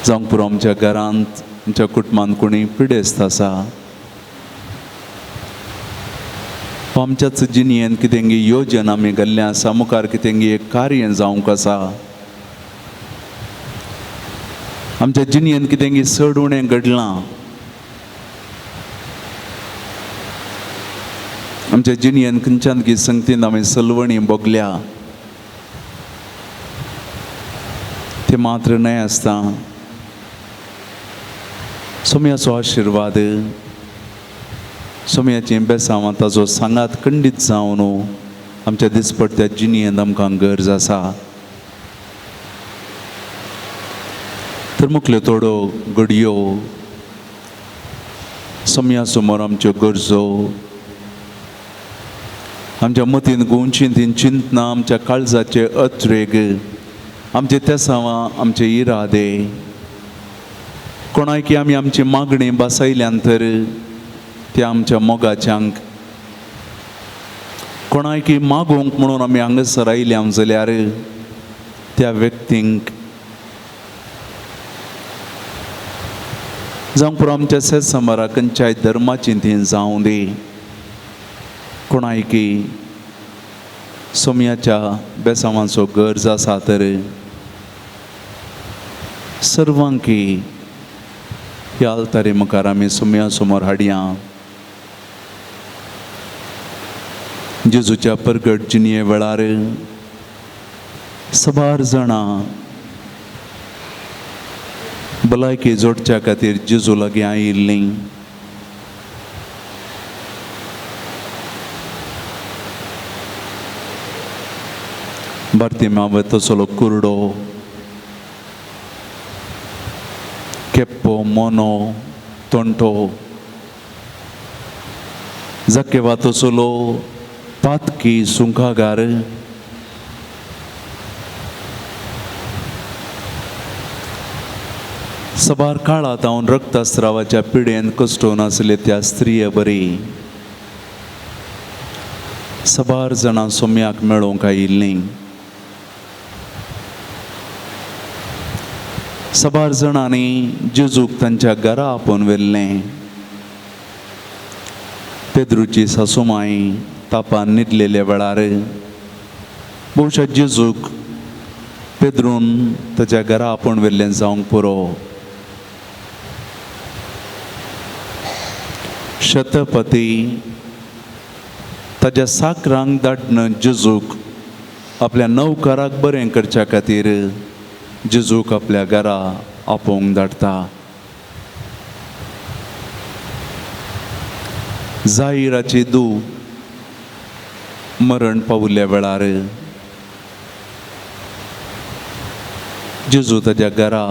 जावंक पुरो आमच्या घरांत, आमच्या कुटुंबांत कोणी पिडेस्त आसा, आमच्याच जिणेंत कितेंगी योजन आमी घाल्लें आसा, मुखार कितेंगी एक कार्य जावंक आसा, आमच्या जिणेंत कितेंगी चड उणें घडलां, आमच्या जिणेंत खंयच्यान की संगतीन आमी सलवणी भोगल्या, ते मात्र न्हय आसता सोम्याचो आशिर्वाद, सोम्याचें बेसांव ताचो सांगात खंडीत जावन आमच्या दिसपट्ट्या जिणेंत आमकां गरज आसा. तर मुखल्यो थोड्यो घडयो सोम्या समोर आमच्यो गरजो, आमच्या मतीन गोंयची तीं चिंतनां, आमच्या काळजाचे अत्रेग, आमचे तेसांवां, आमचे इरादे, कोणायकी आमी आमची मागणी बसयल्यान तर त्या आमच्या मोगाच्यांक, कोणायकी मागूंक म्हणून आमी हांगासर आयल्या जाल्यार त्या व्यक्तींक, जावं पुरो आमच्या सेसंबारा खंयच्याय धर्माची ती जावं दी, कोणायकी सोम्याच्या बेसांवांचो गरज आसा तर सर्वांकी ह्या आल्तारी मुखार आमी सोम्या समोर हाडया. जेजूच्या परगट जिणये वेळार सबार जाणां भलायकी जोडच्या खातीर जेजू लागीं आयिल्लीं. भारतीय मावत तसलो कुरडो, केप्पो, मोनो, तोंटो, जाकेवा तसलो पातकी सुंखागार, सबार काळांत हांव रक्तस्रावाच्या पिडेन कश्टोवन आसले त्या स्त्रिये बरी सबार जाणां सोम्याक मेळोवंक आयिल्लीं. सबार जाणांनी जेजूक तांच्या घरा आपोवन व्हेल्लें. पेद्रूची सासूमाय तापान न्हिदलेल्या वेळार बहुशा जेजूक पेद्रून ताच्या घरा आपोवन व्हेल्लें जावंक पुरो. शतपती ताज्या साकरांक धाडन जेजूक आपल्या नवकाराक बरें करच्या खातीर जेजूक आपल्या घरा आपोवंक धाडटा. जाहिराची धूव मरण पावल्ल्या वेळार जेजू ताज्या घरा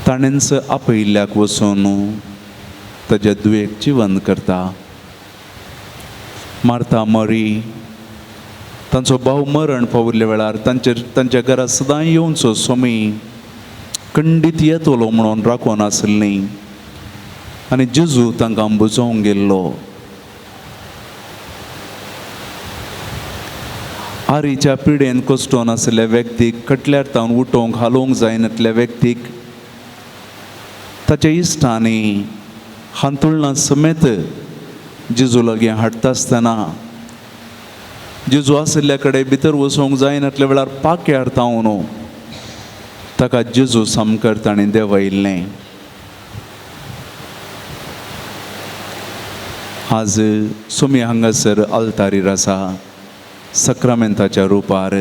ताणेंच आपयिल्ल्याक वचून ताज्या धुवेक जिवंत करता. मार्ता मरी तांचो भाव मरण पाविल्ल्या वेळार तांच्या घरा सदां येवचो स्वामी खंडीत येतलो म्हणून राखून आसली आनी जेजू तांकां बुजोवंक गेल्लो. आरीच्या पिडेन कश्टोन आशिल्ल्या व्यक्तीक कटल्यार तावन उठोवंक हालोवंक जायनातल्या व्यक्तीक ताच्या इश्टांनी हांतुळणा समेत जेजू लागीं हाडटा आसतना जेजू आशिल्ल्या कडेन भितर वचूंक जायनातल्या वेळार पाक्यार तावन ताका जेजू सामकार ताणें देंवयल्लें. आज सोमी हांगासर आल्तारीर आसा सक्रामेंताच्या रुपार.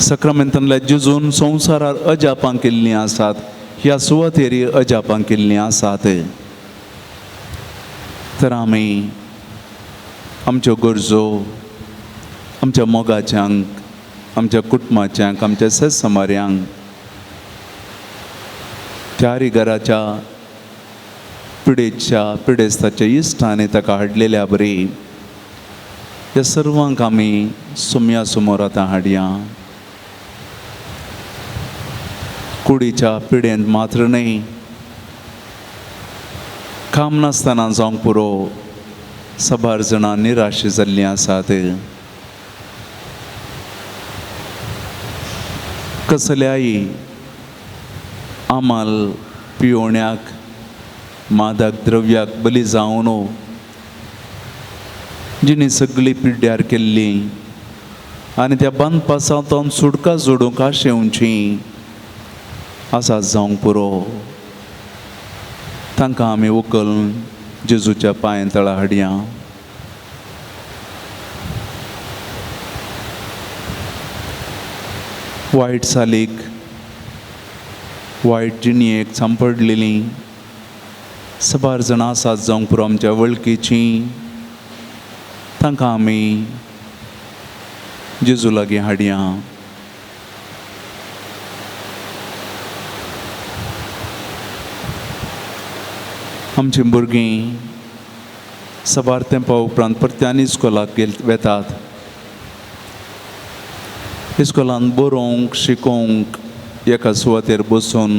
सक्रामेंतांतल्या जेजून संवसारार अजापां केल्लीं आसात, ह्या सुवातेर अजापां केल्लीं आसात. तर आमी आमच्यो गरजो आमच्या मोगाच्यांक, आमच्या कुटुंबाच्यांक, आमच्या सत्समार्यांक चारी घराच्या पिडेच्या पिडेस्ताच्या इश्टांनी ताका हाडलेल्या बरी ह्या सर्वांक आमी सोम्या समोर आतां हाडया. कुडीच्या पिडेंत मात्र न्हय, काम नासतना जावंक पुरो साबार जाणां निराश जाल्लीं आसात. कसल्याय आमाल पियोण्याक मादक द्रव्याक बली जावन जिणी सगळी पिड्ड्यार केल्ली आनी त्या बांदपासांतून सुटका जोडूंक आशेवची आसा जावंक पुरो. तांकां आमी उखल जेजूच्या पांय तळा हाडया. वायट चालीक वायट जिणयेक सांपडलेली साबार जाणां आसात जावंक पुरो आमच्या वळखीचीं, तांकां आमी जेजू लागीं हाडया. आमचीं भुरगीं साबार तेंपा उपरांत परत्यान इस्कोलाक वेतात. इस्कोलान बरोवंक शिकोवंक एका सुवातेर बसून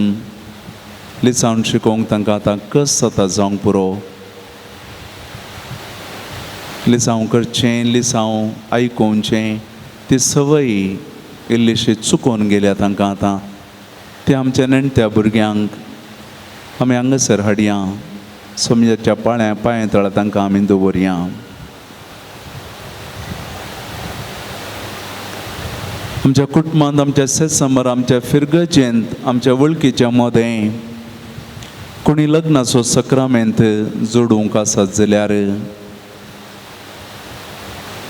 लिसावन शिकोवंक तांकां आतां कस जाता जावंक पुरो. लिसांव करचें, लिसांव आयकोवचें ती संवय इल्लीशी चुकोवन गेल्या तांकां आतां. ते आमच्या नेणट्या भुरग्यांक आमी हांगासर हाडया, सोमयाच्या पाळ्या पांया तळा तांकां आमी दवरया. आमच्या कुटुंबांत, आमच्या सेसमर, आमच्या फिरगजेंत, आमच्या वळखीच्या मदें कोणी लग्नाचो सक्रामेंत जोडूंक आसत जाल्यार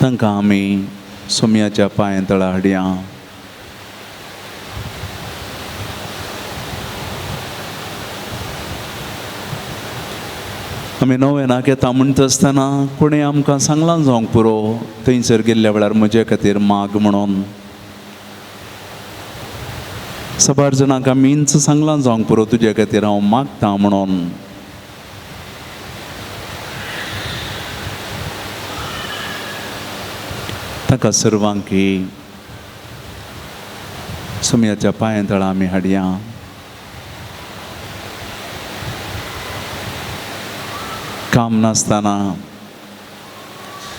तांकां आमी सोमयाच्या पांया तळा हाडया. आमी नवेनाक येता म्हणटा आसतना कोणें आमकां सांगलां जावंक पुरो थंयसर गेल्ल्या वेळार म्हजे खातीर माग म्हणून. साबार जाणांक आमीच सांगलां जावंक पुरो तुजे खातीर हांव मागता म्हणून. ताका सर्वांकी सोमयाच्या पांया तळा आमी हाडया. काम नासतना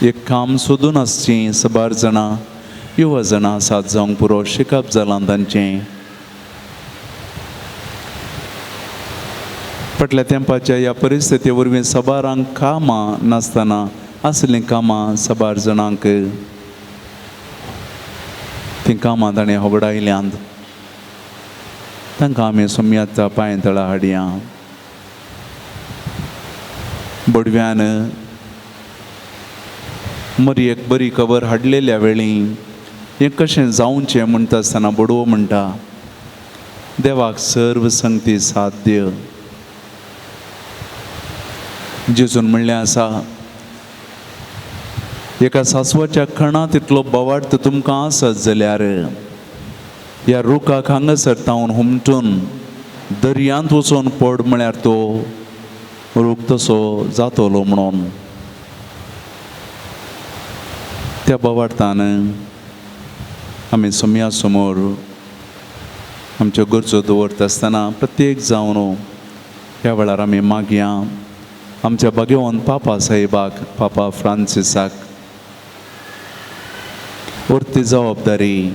एक काम सोदून आसचीं साबार जाणां युवा जाणां आसात जावंक पुरो, शिकप जालां तांचें. फाटल्या तेंपाच्या ह्या परिस्थिती वरवीं साबारांक कामां नासतना असलीं कामां साबार जाणांक तीं कामां ताणें होगडायल्यांत. तांकां आमी सोमयाच्या पांय तळा हाडया. बडव्यान मरयेक बरी खबर हाडलेल्या वेळी हें कशें जावचें म्हणटा आसतना बडवो म्हणटा, देवाक सर्व संगती साध्य. जेजून म्हणलें आसा, एका सासवाच्या खणांत इतलो बवार्थ तुमकां आसत जाल्यार ह्या रुखाक हांगासर तावन हुमटून दर्यांत वचून पड म्हळ्यार तो रूख तसो जातलो म्हणून. त्या बवार्थान आमी सोमया समोर आमच्यो गरजो दवरता आसतना प्रत्येक जावन ह्या वेळार आमी मागया आमच्या भाग्यवंत पापा साहेबाक, पापा फ्रांसिसाक उरती जबाबदारी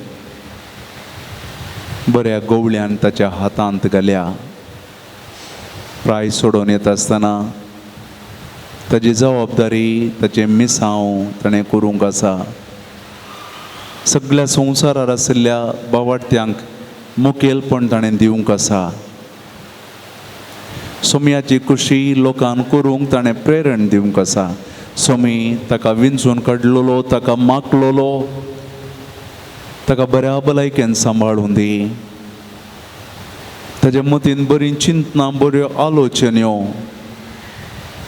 बऱ्या गोवळ्यान ताच्या हातांत घाल्या. प्राय सोडून येता आसतना ताजी जबाबदारी ताचें मिसांव ताणें करूंक आसा. सगळ्या संवसारार आशिल्ल्या बावाडत्यांक मुखेलपण ताणें दिवंक आसा. सोमयाची खुशी लोकांक करूंक ताणें प्रेरण दिवंक आसा. सोमी ताका विंचून काडलेलो, ताका मागलेलो, ताका बऱ्या भलायकेन सांबाळून दी. ताच्या मतीन बरीं चिंतनां, बऱ्यो आलोचन्यो,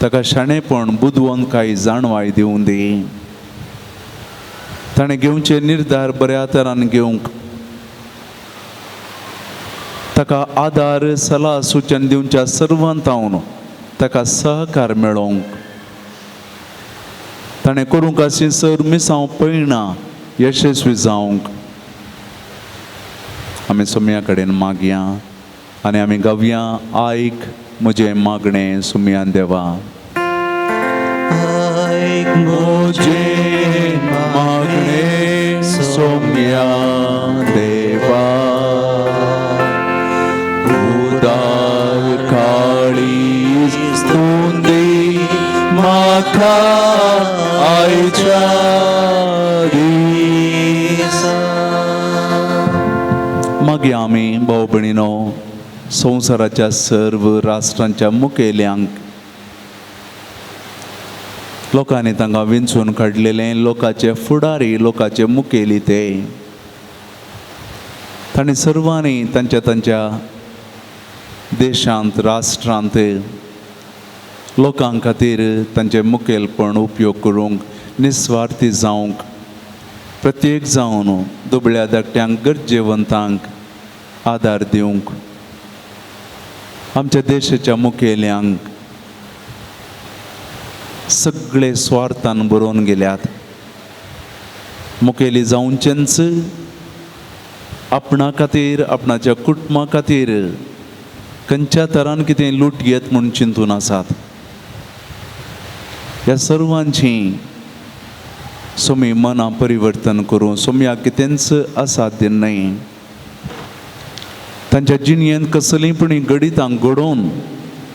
ताका शाणेपण, बुदवंतकाय, जाणवाय दिवूं दी. ताणें घेवचे निर्धार बऱ्या तरान घेवंक ताका आदार, सलाह, सुचन दिवच्या सर्वांतावन ताका सहकार मेळोवंक ताणें करूंक आशी सर मिसांव पळयना यशस्वी जावंक आमी सोमया कडेन मागया आनी आमी गावया, आयक म्हजें मागणें सोमयान देवा. आयक म्हजें मागणें सोमया देवा, उदार काळीज तूं दी म्हाका आयच्या दिसा. मागीर आमी भाव भयणीनो संवसाराच्या सर्व राष्ट्रांच्या मुखेल्यांक, लोकांनी तांकां विंचून काडलेले लोकांचे फुडारी, लोकांचे मुखेली ते तांणी सर्वांनी तांच्या तांच्या देशांत, राष्ट्रांत लोकां खातीर तांचें मुखेलपण उपयोग करूंक, निस्वार्थी जावंक, प्रत्येक जावन दुबळ्या धाकट्यांक, गरजेवंतांक आदार दिवंक आमच्या देशाच्या मुखेल्यांक सगळे स्वार्थान बरोवन गेल्यात. मुखेली जावचेंच आपणा खातीर, आपणाच्या कुटुंबा खातीर खंयच्या तरान कितें लूट घेत म्हूण चिंतून आसात. ह्या सर्वांची सोमी मनां परिवर्तन करूं. सोमयाक कितेंच असाध्य न्हय. तांच्या जिणयेंत कसलीं पूण घडितां घडोवन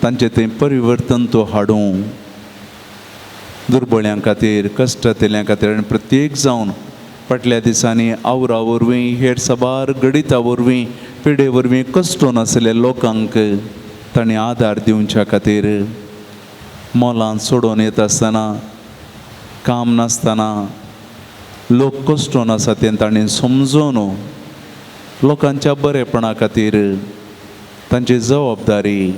तांचें तें परिवर्तन तो हाडूं. दुर्बळ्यां खातीर, कश्टांतल्या खातीर आनी प्रत्येक जावन फाटल्या दिसांनी आवरा वरवीं, हेर साबार घडितां वरवीं, पिडे वरवीं कश्टोन आशिल्ल्या लोकांक तांणी आदार दिवच्या खातीर मोलांत सोडून येता आसतना, काम नासतना लोक कश्टोन आसा तें तांणी समजून लोकांच्या बरेपणा खातीर तांची जबाबदारी,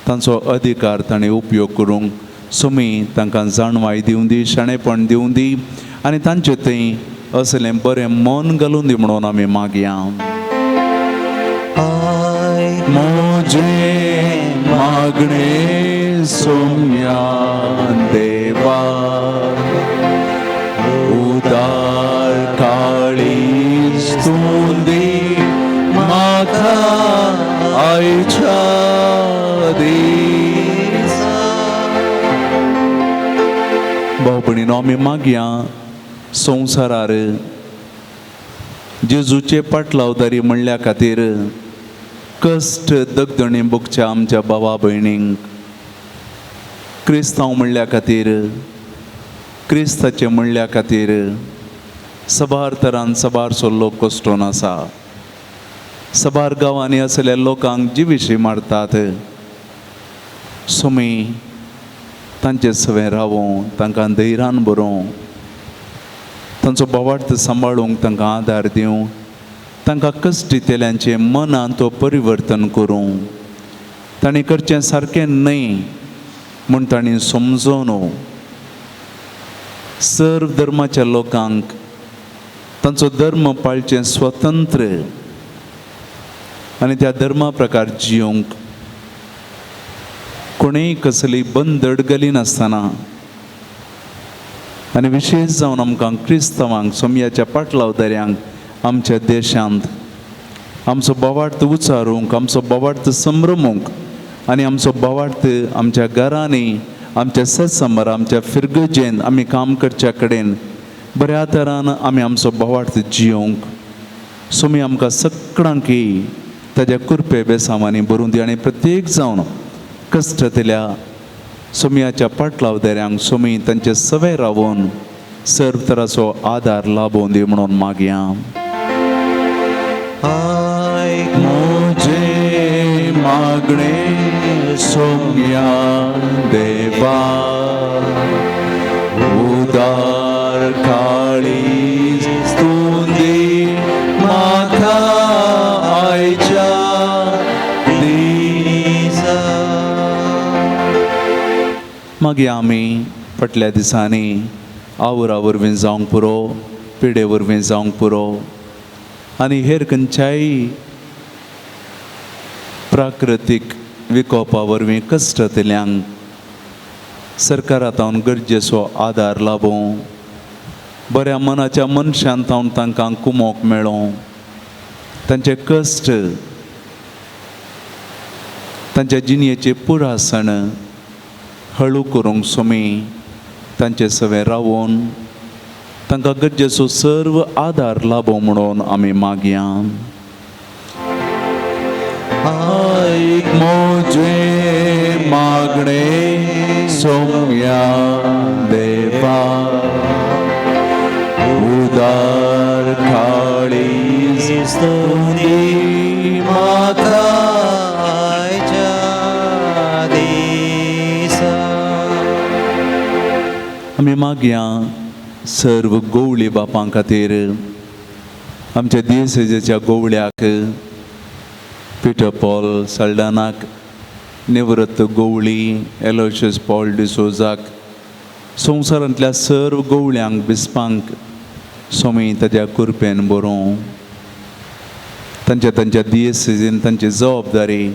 तांचो अधिकार तांणी उपयोग करूंक सुमी तांकां जाणवाय दिवं दी, शाणेपण दिवं दी आनी तांचे थंय असलें बरें मन घालून दी म्हणून आमी मागया. आयक म्हजें मागणें सोमया देवा, उदार काळीज तूं दी म्हाका आयच्या दिसा. भाव भयणीनो आमी मागया संवसारार जेजूचे पाटलावदारी म्हणल्या खातीर कश्ट दगदणी भोगच्या आमच्या भावा भयणींक, क्रिस्तांव म्हणल्या खातीर क्रिस्ताचें म्हणल्या खातीर सबार तरान सबारसो लोक कश्टोन आसा. सबार गांवांनी आसल्या लोकांक जिविशी मारतात. सोमी तांचे सवें रावों, तांकां धैर्यान बरोवं, तांचो भावार्थ सांबाळूंक तांकां आदार दिवं, तांकां कश्ट दितल्यांचें मनान तो परिवर्तन करूं. तांणी करचें सारकें न्हय म्हूण तांणी समजोन सर्व धर्माच्या लोकांक तांचो धर्म पाळचें स्वतंत्र आनी त्या धर्मा प्रकार जियोंक कोणेय कसली बंदड घालिनासतना आनी विशेश जावन आमकां क्रिस्तांवांक सोमयाच्या पाटलावदाऱ्यांक आमच्या देशांत आमचो भावार्थ उचारूंक, आमचो भावार्थ संभ्रमूंक आनी आमचो भावार्थ आमच्या घरांनी, आमच्या सत्संबर, आमच्या फिरगजेन आमी काम करच्या कडेन बऱ्या तरान आमी आमचो भावार्थ जियोंक सोमी आमकां सगळ्यांकी ताज्या कुरपे बेसांवांनी भरून दी. आनी प्रत्येक जावन कश्टतल्या सोमयाच्या पाटलावदाऱ्यांक सोमी तांचे सवे रावून सर्व तराचो आदार लाभोवन दी म्हणून मागया. आयक म्हजें मागणें सोम्या देवा, उदार काळीज तूं दी म्हाका आयच्या दिसा. मागीर आमी फाटल्या दिसांनी आवरा वरवीं जावंक पुरो, पिडे वरवीं जावंक पुरो आनी हेर खंयच्याय प्राकृतीक विकोपा वरवीं कश्टतल्यांक सरकारा तावन गरजेचो आदार लाबोवं, बऱ्या मनाच्या मनशान तावन तांकां कुमोक मेळों, तांचे कश्ट तांच्या जिणेचे पुरासण हळू करूंक सोमी तांचे सवें रावोन तांकां गरजेचो सर्व आदार लाबो म्हणून आमी मागया. आयक म्हजें मागणें सोम्या देवा, उदार काळीज तूं दी म्हाका आयच्या दिसा. आमी मागया सर्व गोवळी बापां खातीर, आमच्या देसेच्या गोवळ्याक पिटर पॉल सल्डानाक, निवृत्त गोवळी एलोशियस पॉल डिसोजाक, संवसारांतल्या सर्व गोवळ्यांक बिस्पांक सोमी ताज्या कुरपेन बरोवं, तांच्या तांच्या दियेसेजीन तांची जबाबदारी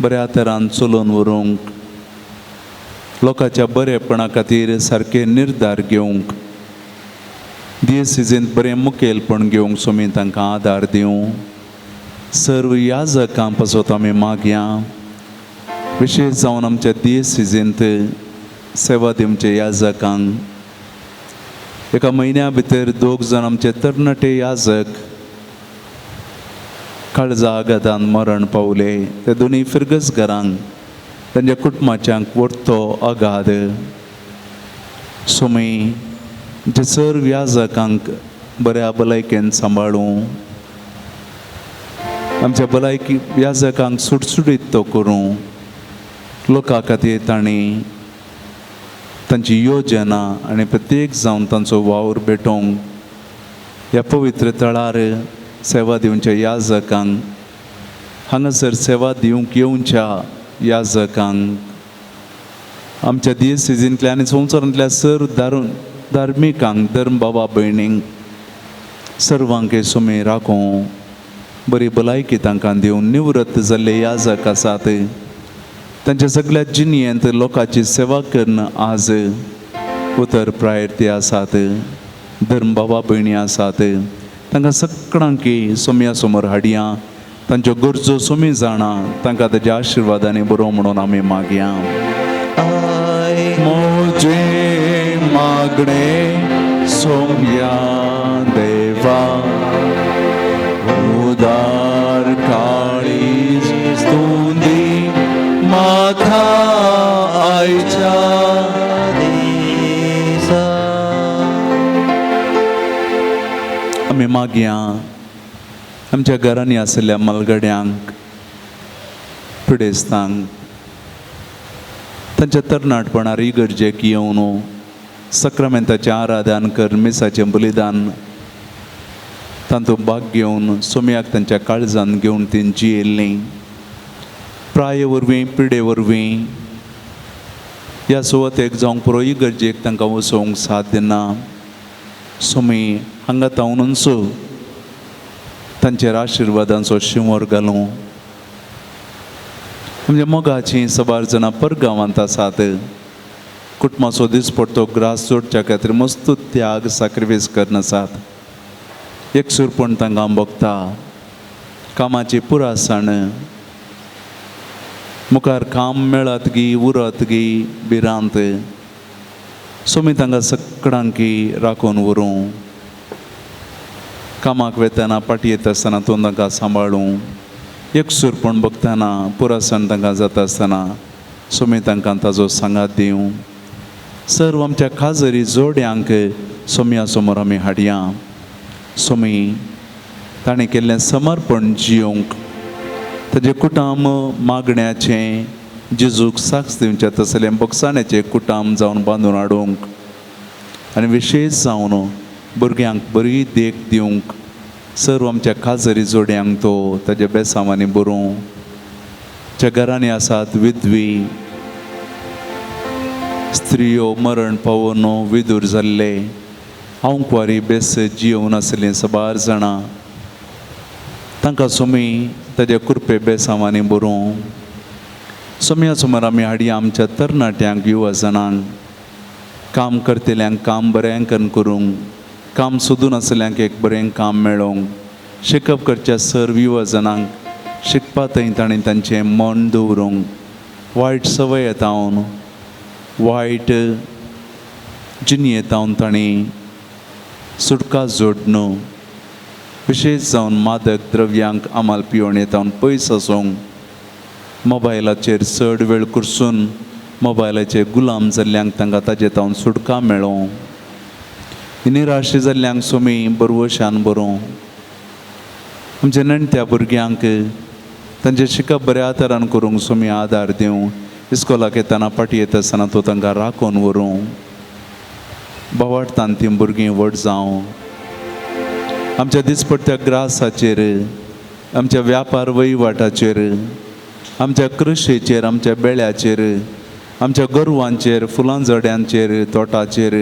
बऱ्या तरान चलोवन व्हरूंक, लोकांच्या बरेपणा खातीर सारके निर्धार घेवंक, दियेसेजींत बरें मुखेलपण घेवंक सोमी तांकां आदार दिवं. सर्व याजकां पासत आमी मागया, विशेश जावन आमच्या दियेसेजींत सेवा दिवचे याजकांक. एका म्हयन्या भितर दोग जाण आमचे तरणाटे याजक काळजा आघातान मरण पावले. ते दोनूय फिरगस घरांक तांच्या कुटुंबाच्यांक व्हडतो आघात. सोमी जे सर्व याजकांक बऱ्या भलायकेन सांबाळूं, आमच्या भलायकी याजकांक सुटसुटीत तो करूं, लोकां खातीर तांणी तांची योजना आनी प्रत्येक जावन तांचो वावर भेटोवंक ह्या पवित्र थळार सेवा दिवच्या याजकांक, हांगासर सेवा दिवंक येवच्या याजकांक, आमच्या दियेसेजींतल्या आनी संवसारांतल्या सर्व धार्मिकांक, धर्म बाबा भयणींक सर्वांक हे सुमी राखूं, बरी भलायकी तांकां दिवन निवृत्त जाल्ले याजक आसात तांच्या सगळ्या जिणेंत लोकांची सेवा करून आज उतर प्रायर्ती आसात, धर्म बाबा भयणी आसात, तांकां सगळ्यांकी सोम्या समोर हाडया, तांच्यो गरजो सोमी जाणा, तांकां ताज्या आशिर्वादांनी बरोवं म्हणून आमी मागया. म्हजें मागणें सोम्या देवा, उदार काळीज तूं दी म्हाका आयच्या दिसा. आमी मागया आमच्या घरांनी आशिल्ल्या मलगड्यांक, पिडेस्तांक, तांच्या तरणाटपणार इगर्जेक येवन सक्रामेंताचें आराधन कर, मिसाचें बलिदान तांतूत भाग घेवन सोम्याक तांच्या काळजान घेवन तीं जियेल्लीं. प्राय वरवीं, पिडे वरवीं ह्या सुवातेक जावंक पुरो इगर्जेक तांकां वचोवंक साथ दिना. सोमी हांगा तावनूच तांचेर आशिर्वादांचो शिंवर घालूं. आमच्या मोगाचीं सबार जाणां परगांवांत आसात. कुटुंबाचो दिसपडतो ग्रास जोडच्या खातीर मस्त त्याग साक्रिफायस करून आसात. एकसूरपण तांकां भोगता. कामाची पुरासण, मुखार काम मेळत गी उरत गी भिरांत. सोमी तांकां सगळ्यांकी राखून व्हरूं. कामाक वेतना पाटी येता आसतना तूं तांकां सांबाळूं. एकसूरपण भोगतना पुरासण तांकां जाता आसतना सोमी तांकां ताजो सांगात दिवं. सर्व आमच्या खाजरी जोड्यांक सोमया समोर आमी हाडया. सोमी ताणें केल्लें समर्पण जियोंक, ताजें कुटाम मागण्याचें जेजूक साक्ष दिवचें तसलें बगसाण्याचें कुटाम जावन बांदून हाडूंक आनी विशेश जावन भुरग्यांक बरी देख दिवंक सर्व आमच्या खाजरी जोड्यांक तो ताज्या बेसांवांनी बरोवं. ज्या घरांनी आसात विधवी स्त्रियो मरण पावोन विदूर जाल्ले, हांव बेस जियोवन आसलीं सबार जाणां, तांकां सोमी ताज्या कृपे बेसांवांनी बरोवं. सोमया सुमार आमी हाडया आमच्या तरणाट्यांक, युवा जाणांक, काम करतल्यांक काम बरें करूंक, काम सोदून आसल्यांक एक बरें काम मेळोवंक, शिकप करच्या सर्व युवा जाणांक शिकपा थंय ताणें तांचें मन दवरूंक, वायट संवय येतावन, वायट जिणयेतावन ताणें सुटका जोडणू, विशेश जावन मादक द्रव्यांक आमाल पिवण येतावन पयस आसूंक, मोबायलाचेर चड वेळ कुरसून मोबायलाचेर गुलाम जाल्ल्यांक तांकां ताजे तावन सुटका मेळोवं. निराश जाल्ल्यांक सोमी बरवशान बरोवं. आमच्या नेणट्या भुरग्यांक तांचें शिकप बऱ्या तरान करूंक सोमी आदार दिवं. इस्कोलाक येतना पाटी येता आसतना तो तांकां राखून व्हरूं. बावाडटान तीं भुरगीं व्हड जावं. आमच्या दिसपट्ट्या ग्रासाचेर, आमच्या व्यापार वहिवाटाचेर, आमच्या कृशीचेर, आमच्या बेळ्याचेर, आमच्या गोरवांचेर, फुलां झड्यांचेर, तोटाचेर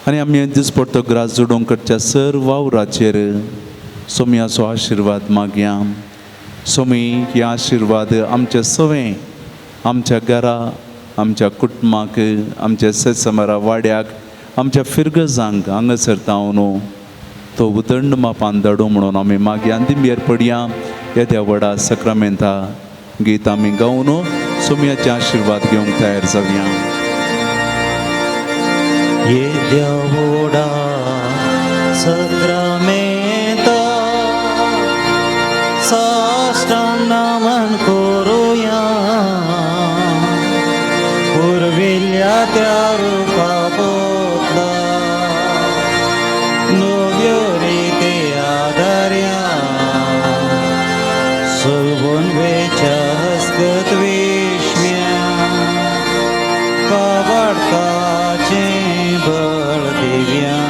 आनी आमी दिसपट्टो ग्रास जोडूंक करच्या सर वावराचेर सोमयाचो आशिर्वाद मागया. सोमी हे आशिर्वाद आमचे सवें, आमच्या घरा, आमच्या कुटुंबाक, आमच्या सेसमरा वाड्याक, आमच्या फिरगजांक हांगासर तावन तो उदंड मापान धाडूं म्हणून आमी मागया. दिंबेर पडया. येद्या व्हडा सक्रामेंता गीत आमी गावन सोमयाचे आशिर्वाद घेवंक तयार जावया. येद्या व्हडा सक्रामेंता साश्टांग नमन करुया. पुर्विल्ल्या त्या रुपा पोतला नव्यो रिती आदार्या, सुलभून वेच्या हस्तगत विश्म्या बाबाडताचें बळ दिव्या.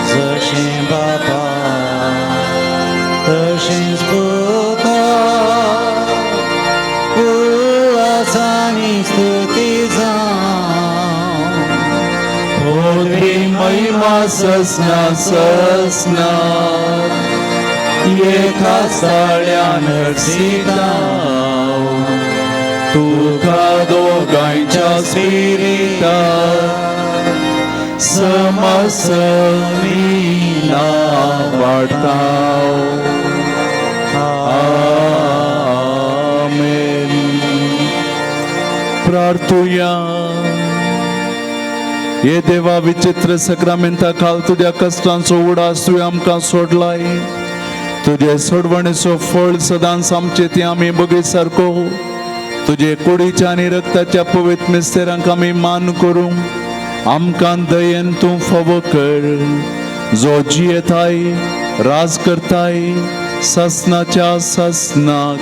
जशें बापा तशेंच पुता उल्हासानी स्तुती जावं. पदवी महिमा ससना ससना एका साळ्यान हर्षिताव तुका दोगांयच्या स्पिरिता समसमीना वाडताव. आमेन. प्रार्थुया. हे देवा, विचित्र सक्रामेंता खाल तुज्या कश्टांचो उडास तुवें आमकां सोडलाय. तुजे सोडवणेचो फळ सदांच आमचे ती आमी बगय सारको तुजे कुडीच्या आनी रक्ताच्या पवित्र मिस्तेरांक आमी मान करूंक आमकां दयेन तूं फावो कर. जो जियेताय राज करताय सासनाच्या सासनाक.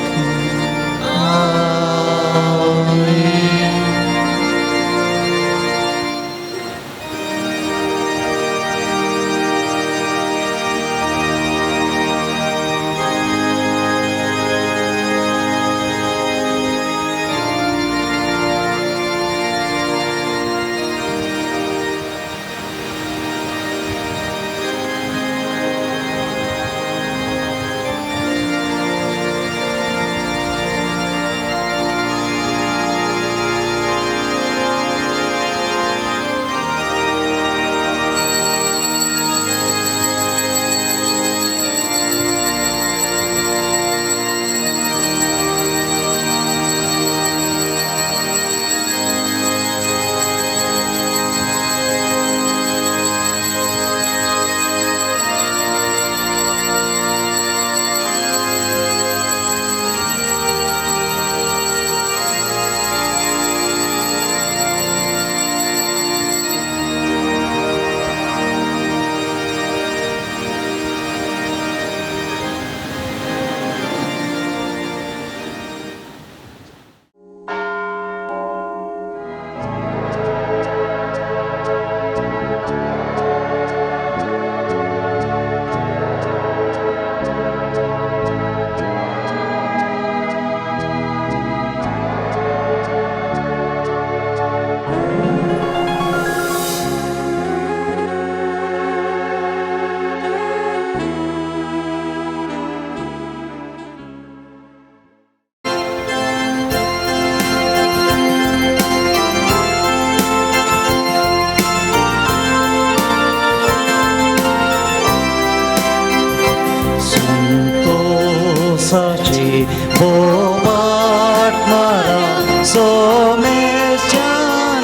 संतोषाची भोवाट मारा सोमेच्या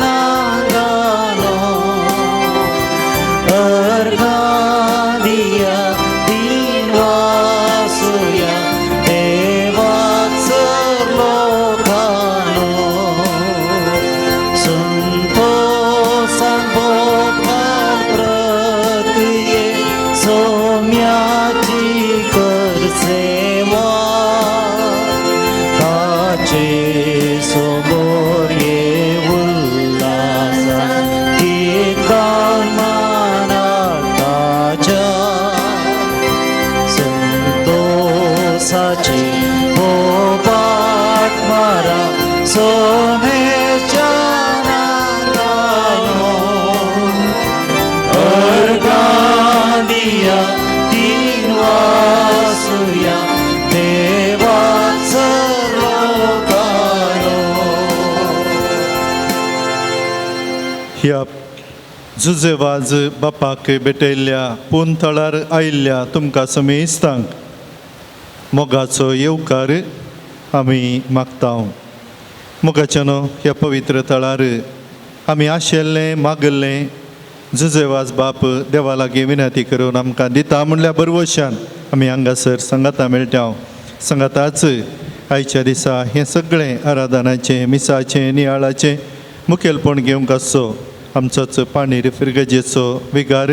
नांगानो अर्घां दिया दीन वासुया देवाक लोकानो संतोषान भोपाल प्रतये सोम्याची कर सेवा ताचे समोर ये उल्हासान गीत गावन मानाक ताच्या संतोषाची भोपाट मारा सोमेच्या नांगानो अर्घां दिया तीन वासुया देवाक लोकानो. ह्या जुजेवाज बापाक भेटयल्ल्या पून थळार आयिल्ल्या तुमकां समेस्तांक मोगाचो येवकार आमी मागता. मोगाच्यानो ह्या पवित्र थळार आमी आशिल्लें मागल्लें जुजेवाज बाप देवा लागीं विनंती करून आमकां दिता म्हणल्यार बरवशान आमी हांगासर सांगाता मेळटा. सांगाताच आयच्या दिसा हें सगळें आराधनाचें मिसाचें नियाळाचें मुखेलपण घेवंक आसचो आमचोच पाणीर फिरगजेचो विगार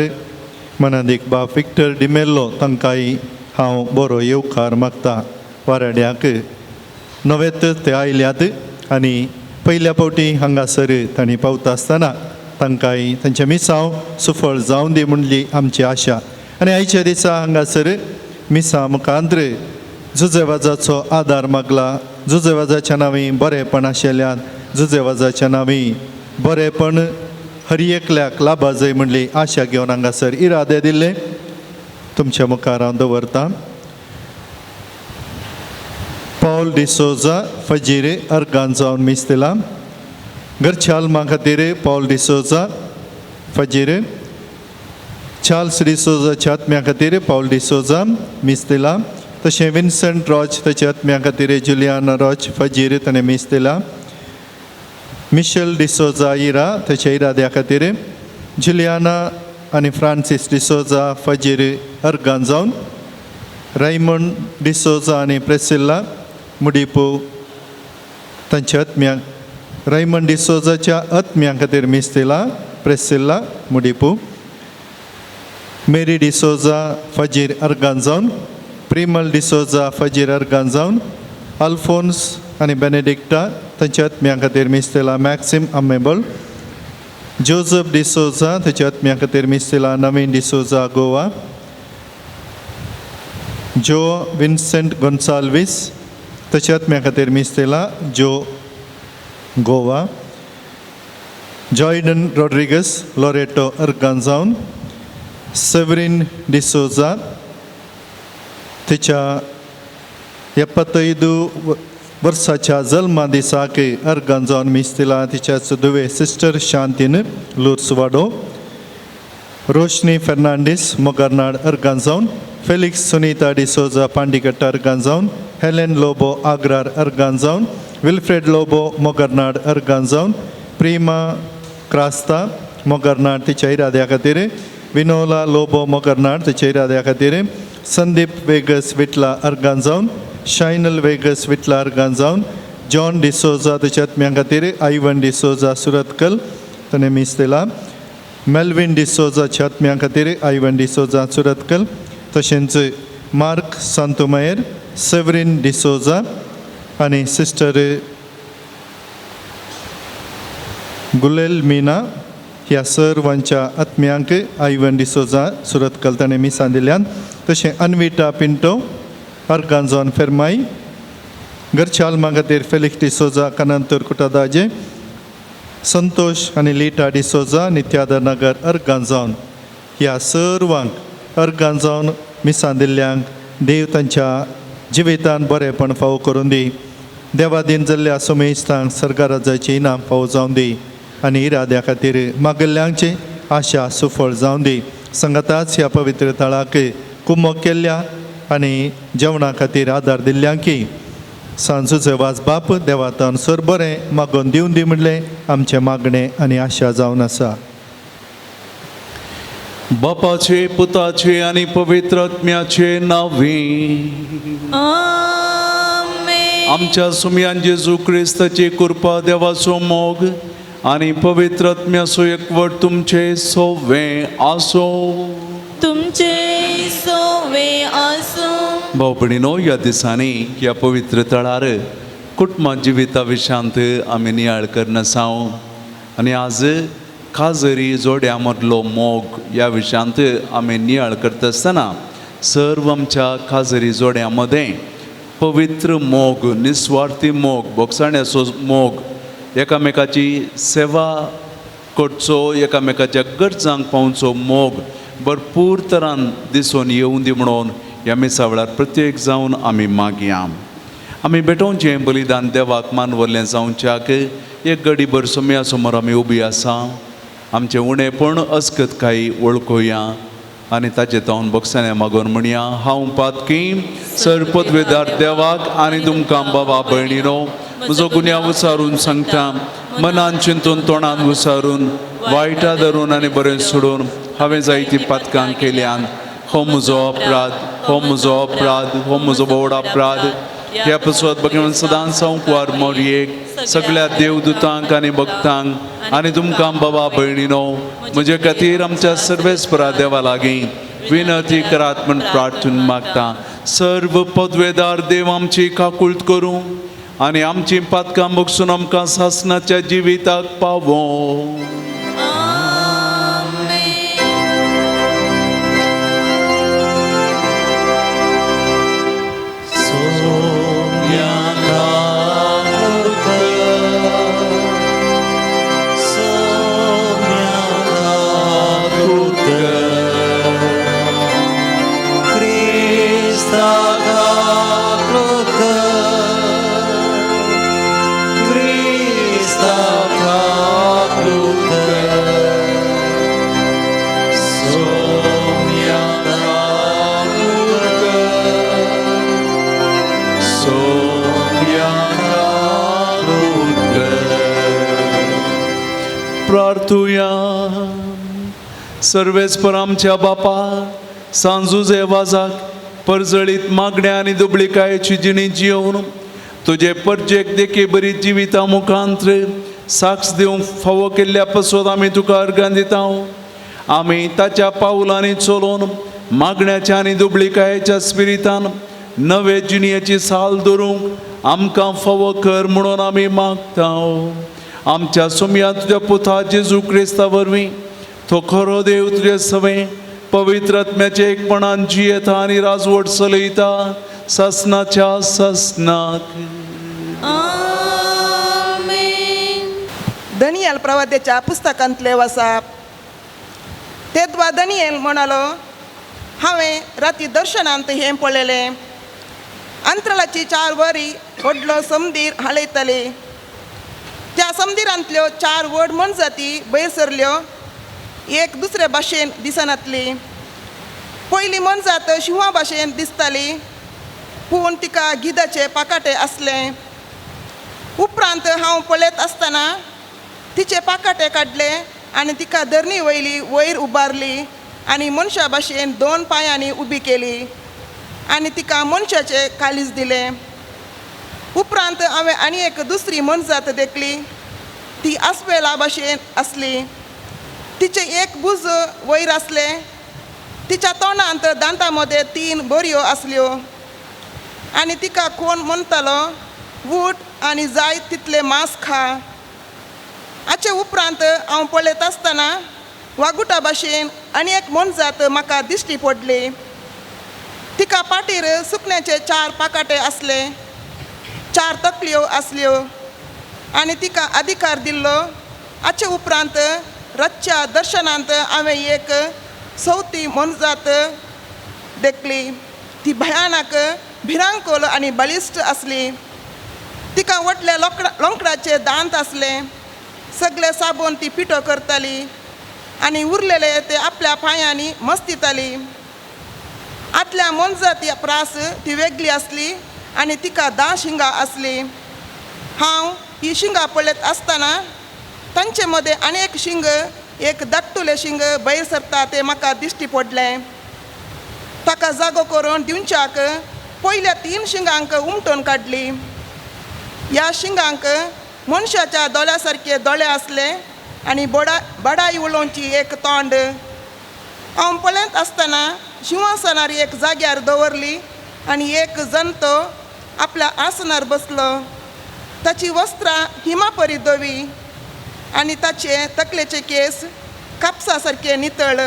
मनादीक बाप विक्टर डिमेल्लो तांकांय हांव बरो येवकार मागता. वाराड्याक नवेत ते आयल्यात आनी पयल्या फावटी हांगासर तांणी पावता आसतना तांकांय तांचें मिसांव सुफळ जावं दी म्हणली आमची आशा. आनी आयच्या दिसा हांगासर मिसां मुखांत्र जुजेवाजाचो आदार मागला. जुजेवाजाच्या नांवी बरेंपण आशिल्ल्यान जुजेवाजाच्या नांवी बरेंपण हर एकल्याक लाभा जाय म्हणली आशा घेवन हांगासर इरादे दिल्ले तुमच्या मुखार हांव दवरतां. पावल डिसोजा फजीर अर्गान जावन मीस दिलां. घरच्या आल्मा खातीर पावल डिसोजा फजीर, चार्ल्स डिसोजाच्या आत्म्या खातीर पावल डिसोजा मीस दिलां. तशें विन्संट रॉच ताच्या आत्म्या खातीर जुलियान रॉच फजीर ताणें मीस दिलां. मिशेल डिसोजा इरा ताच्या इराद्या खातीर जुलियाना आनी फ्रांसीस डिसोजा फजीर अर्गान जावन, रायमंड डिसोजा आनी प्रेसिल्ला मुडीपू तांच्या आत्म्याक रायमंड डिसोजाच्या आत्म्या खातीर मीस दिलां. प्रेसिल्ला मुडीपू, मेरी डिसोजा फजीर अर्गांजावन, प्रिमल डिसोजा फजीर अर्गांजावन, अल्फोन्स आनी बेनेडिक्टा तांच्या आत्म्या खातीर मिस्तेला मॅक्सिम अम्मेबल, जोजफ डिसोजा ताच्या आत्म्या खातीर मिस्तेला नवीन डिसोजा गोवा, जो विन्सेंट गोन्साल्वीस ताच्या आत्म्या खातीर मिस्तेला जो गोवा, जॉयडन रॉड्रिगस लोरेटो अर्गांजावन, सेवरीन डिसोजा तिच्या 75 वर्साच्या जल्मा दिसाक अर्गांजावन मिस्तिला तिच्याच दुवे सिस्टर शांतीन लुर्सवाडो, रोशनी फेर्नांडीस मोगरनाड अर्गांजावन, फेलिक्स सुनीता डिसोजा पांडिकट्टा अर्गांजावन, हेलेन लोबो आग्रार अर्गांजावन, विल्फ्रेड लोबो मोगरनाड अर्गांजावन, प्रिमा क्रास्ता मोगरनाड तिच्या इराद्या खातीर, विनोला लोबो मोगरनाड तिच्या इराद्या खातीर, संदीप वेगस विटला अर्गांजावन, शायनल वेगस विटला अर्गांजावन, जॉन डिसोजा तिच्या आत्म्या खातीर, आयवन डिसोजा सुरतकल ताणें मीस दिला, मेल्विन डिसोजाच्या आत्म्या खातीर आयवन डिसोजा सुरतकल, तशेंच मार्क सांतोमायर, सेवरीन डिसोजा आनी सिस्टर गुलेल मीना ह्या सर्वांच्या आत्म्यांक आयवन डिसोजा सुरतकल ताणें मिसां दिल्यान. तशें अनविटा पिंटो अर्गांजॉन फेरमाई, घरच्या आल्मा खातीर फेलिक्स डिसोजा कानांतर कुटादाजे, संतोष आनी लिटा डिसोजा नित्यादर नगर अर्गांजावन ह्या सर्वांक अर्गांजावन मिसां दिल्ल्यांक देव तांच्या जिवितान बरेपण फावो करून दी. देवादीन जाल्ल्या सोमेस्तांक सरकाराजाची इनाम फावो जावन दी आनी इराद्या खातीर मागल्ल्यांची आशा सुफळ जावन दी. संगताच ह्या पवित्र थळाक कुमक केल्ल्या आनी जेवणा खातीर आदार दिल्ल्यांकी सांजूचो वाज बाप देवातान सर बरें मागोवन दिवन दी म्हणलें आमचें मागणें आनी आशा जावन आसा. बापाचे पुताचे आनी पवित्र आत्म्याचे नांवे. आमेन. आमच्या सुमयान जेजू क्रिस्ताची कृपा, देवाचो मोग आनी पवित्र आत्म्याचो एकवट तुमचे सोवे आसो. तुमचे सोवे आसूं. भाव भयणीनो, ह्या दिसांनी ह्या पवित्र थळार कुटुंबा जिविता विशांत आमी नियाळ करना आनी आज खाजरी जोड्या मदलो मोग ह्या विशयांत आमी नियाळ करता आसतना सर्व आमच्या खाजरी जोड्यां मदें पवित्र मोग, निस्वार्थी मोग, बोगसाण्याचो मोग, एकामेकाची सेवा करचो, एकामेकाच्या गरजांक पावचो मोग भरपूर तरान दिसून येवूं दी म्हणून ह्या मिसा वेळार प्रत्येक जावन आमी मागया. आमी भेटोवचें बलिदान देवाक मानवल्लें जावच्याक एक गडी भर सोम्या समोर आमी उबी आसा. आमचें उणेपण अस्कतकाय वळखुया आनी ताचे तावन बक्षाने मागून म्हणया, हांव पातकी सर पदवेदार देवाक आनी तुमकां बाबा भयणीनो म्हजो गुन्यांव विचारून सांगता. मनान चिंतून तोंडान विचारून वायटा धरून आनी बरें सोडून हांवें जायतीं पातकां केल्यान. हो म्हजो अपराध, हो म्हजो अपराध, हो म्हजो व्हड अपराध. ह्या पसवत भगवान सदांच हांव कुवार मोरयेक सगळ्या देवदूतांक आनी भक्तांक आनी तुमकां बाबा भयणीनो म्हजे खातीर आमच्या सर्वेस्परा देवा लागीं विनंती करात म्हूण प्रार्थना मागता. सर्व पदवेदार देव आमची काकुळट करूं आनी आमची पातकां बगसून आमकां सासनाच्या जिविताक पावों. प्रार्थुया. सर्वेस्पर आमच्या बापा सांजुजे वाजाक परजळीत मागण्या आनी दुबळिकायेची जिणी जियोवन तुजे परजेक देखी बरी जिविता मुखांत्र साक्ष दिवंक फावो केल्ल्या पसवत आमी तुका अर्गां दिता. आमी ताच्या पावलांनी चलोवन मागण्याच्या आनी दुबळीकायेच्या स्पिरितान नवे जिणयेची साल धरूंक आमकां फावो कर म्हणून आमी मागता. आमच्या सोमया तुज्या पुता जेजू क्रिस्ता वरवीं, तो खरो देव तुजे सवें पवित्र आत्म्याचे एकपणान जियेता आनी राजवट चलयता ससनाच्या ससनाक. आमेन. दनियल प्रवाद्याच्या पुस्तकांतले वसाप. तेद्वा दनियल म्हणालो, हांवें राती दर्शनांत हें पळयलें, अंतराळाची चार वरी व्हडलो समदीर हालयताली. त्या समदिरांतल्यो चार व्हड मनजाती भयर सरल्यो, एक दुसरे भाशेन दिसनातली. पयली मनजात शिंवा भाशेन दिसताली, पूण तिका गिदाचे पाकाटे आसले. उपरांत हांव पळयत आसतना तिचे पाकाटे काडले आनी तिका धरणी वयली वयर उबारली आनी मनशा भाशेन दोन पांयांनी उबी केली आनी तिका मनशाचे कालीज दिलें. उपरांत हांवें आनी एक दुसरी मनजात देखली, ती आस्पेला भाशेन आसली. तिचे एक भुज वयर आसले, तिच्या तोंडांत दांतां मदें तीन बोरयो आसल्यो आनी तिका कोण म्हणटालो, उठ आनी जाय तितले मांस खा. हाचे उपरांत हांव पळयत आसतना वागुटा भाशेन आनी एक मनजात म्हाका दिश्टी पडली. तिका पाटीर सुकण्याचे चार पाकाटे आसले, चार तकल्यो आसल्यो आनी तिका अधिकार दिल्लो. हाचे उपरांत रातच्या दर्शनांत हांवें एक चवथी मोनजात देखली. ती भयानक, भिरांकूळ आनी बळिश्ट आसली. तिका व्हडले लोंकडाचे दांत आसले. सगळे साबून ती पिठो करताली आनी उरलेले ते आपल्या पांयांनी मस्तिताली. आदल्या मोनजाती प्रास ती वेगळी आसली आनी तिका 10 शिंगां आसली. हांव ही शिंगां पळयत आसतना तांचे मदें आनी एक शिंग, एक धाकटुलें शिंग भायर सरता तें म्हाका दिश्टी पडलें. ताका जागो करून दिवच्याक पयल्या 3 शिंगांक उमटून काडली. ह्या शिंगांक मनशाच्या दोळ्या सारके दोळे आसले आनी बडाय उलोवची एक तोंड. हांव पळयत आसतना शिंवासनार एक जाग्यार दवरली आनी एक जनतो आपल्या आसनार बसलो. ताची वस्त्रां हिमापरी धवी आनी ताचे तकलेचे केस कापसा सारके नितळ.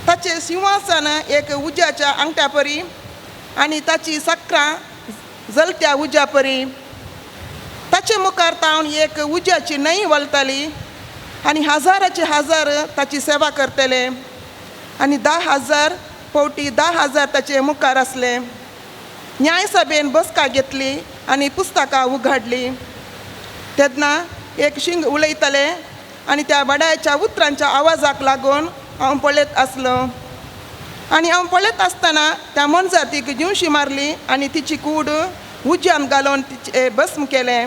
ताचें शिंवासन एक उज्याच्या आंगठ्या परी आनी ताची सक्रां जलत्या उज्या परी. ताचे मुखार तावन एक उज्याची न्हंय वलताली आनी हजाराचे हजार ताची सेवा करतले आनी 10,000 पावटी 10,000 ताचे मुखार आसले. न्यायसभेन बसका घेतली आनी पुस्तकां उगाडली. तेन्ना एक शिंग उलयताले आनी त्या बडायच्या उतरांच्या आवाजाक लागून हांव पळयत आसलो. आनी हांव पळयत आसतना त्या मोनजातीक जिवशी मारली आनी तिची कूड उज्यान घालून तिचे भस्म केलें.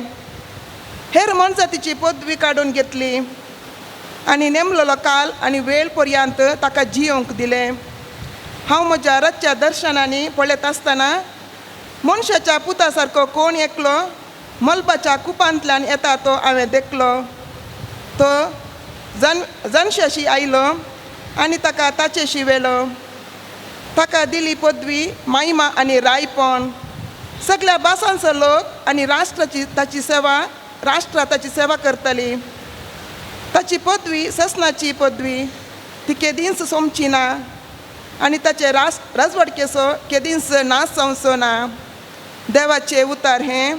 हेर मोनजातीची पदवी काडून घेतली आनी नेमलेलो काल आनी वेळ पर्यंत ताका जियोंक दिलें. हांव म्हज्या रातच्या दर्शनांनी पळयत आसतना मनशाच्या पुता सारको कोण एकलो मलबाच्या कुपांतल्यान येता तो हांवें देखलो. तो जनशाशी आयलो आनी ताका ताचेशी व्हेलो. ताका दिली पदवी, महिमा आनी रायपण. सगळ्या भासांचो लोक आनी राष्ट्राची ताची सेवा, राष्ट्रां ताची सेवा करताली. ताची पदवी ससनाची पदवी, ती केदींच सोंपची ना आनी ताचे राजवडकेचो केदींच नाश जावचो ना. देवाचे उतार हें.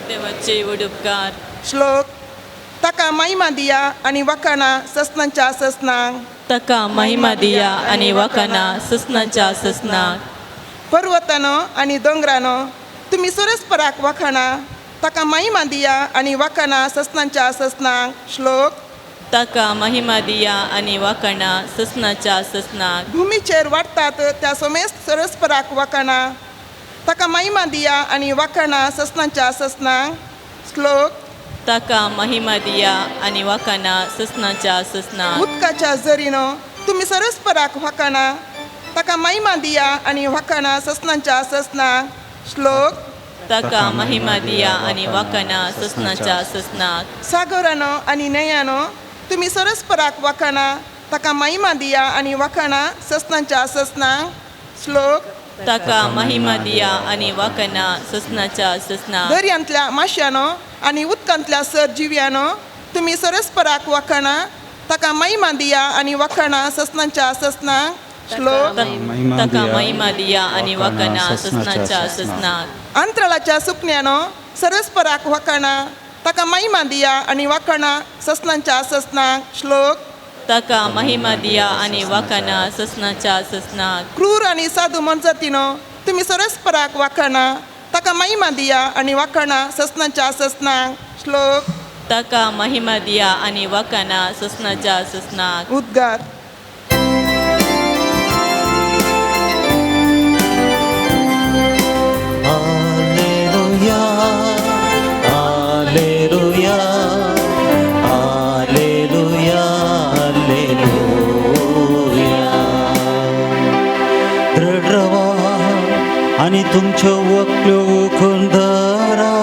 देवाचे व्हड उपकार. श्लोक. ताका महिमा दिया आनी वखाणा ससनाच्या ससनाक. ताका महिमा दिया आनी वखाणा ससनाच्या ससनाक. पर्वतानो आनी दोंगरानो तुमी सुरेस्पराक वखाणा. ताका महिमा दिया आनी वखाणा ससनाच्या ससनाक. श्लोक. ताका महिमा दिया आनी वखाणा ससनाच्या ससनाक. भुमीचेर वाडटात त्या समेस्त सरस्पराक वखाणा. ताका महिमा दिया आनी वखाणा ससनाच्या ससनाक. श्लोक. ताका महिमा दिया आनी वखाणा ससनाच्या ससनाक. उदकाच्या जरीनो तुमी सरस्पराक वखाणा. ताका महिमा दिया आनी वखाणा ससनाच्या ससनाक. श्लोक. ताका महिमा दिया आनी वखाणा ससनाच्या ससनाक. सागरानो आनी न्हंयानो तुमी सरस्पराक वखाणा. ताका महिमा दिया आनी वाखाणा ससनाच्या ससनांक. श्लोक. ताका महिमा दिया आनी वाखाणा ससनाच्या ससनाक. दर्यांतल्या माश्यानो आनी उदकांतल्या सर जिव्यानो, तुमी सरस्पराक वाखाणा, ताका महिमा दिया आनी वाखाणा ससनाच्या ससनांक. श्लोक. ताका महिमा दिया आनी वाखाणा ससनाच्या ससनाक. अंतराळाच्या सुकण्यानो, सरस्पराक वाखाणा, ताका महिमा दिया आनी वाखाणा ससनाच्या ससनांक. श्लोक. ताका महिमा दिया आनी वाखाणा ससनाच्या ससनाक. क्रूर आनी साधू मनजातीनो, तुमी सरस्पराक वाखाणा, ताका महिमा दिया आनी वाखाणा ससनाच्या ससनांक. श्लोक. ताका महिमा दिया आनी वाखाणा ससनाच्या ससनाक. उद्गार. Alleluia, alleluia, alleluia, alleluia. दृढ रवा आनी तुमच्यो वकल्यो उखून धरा,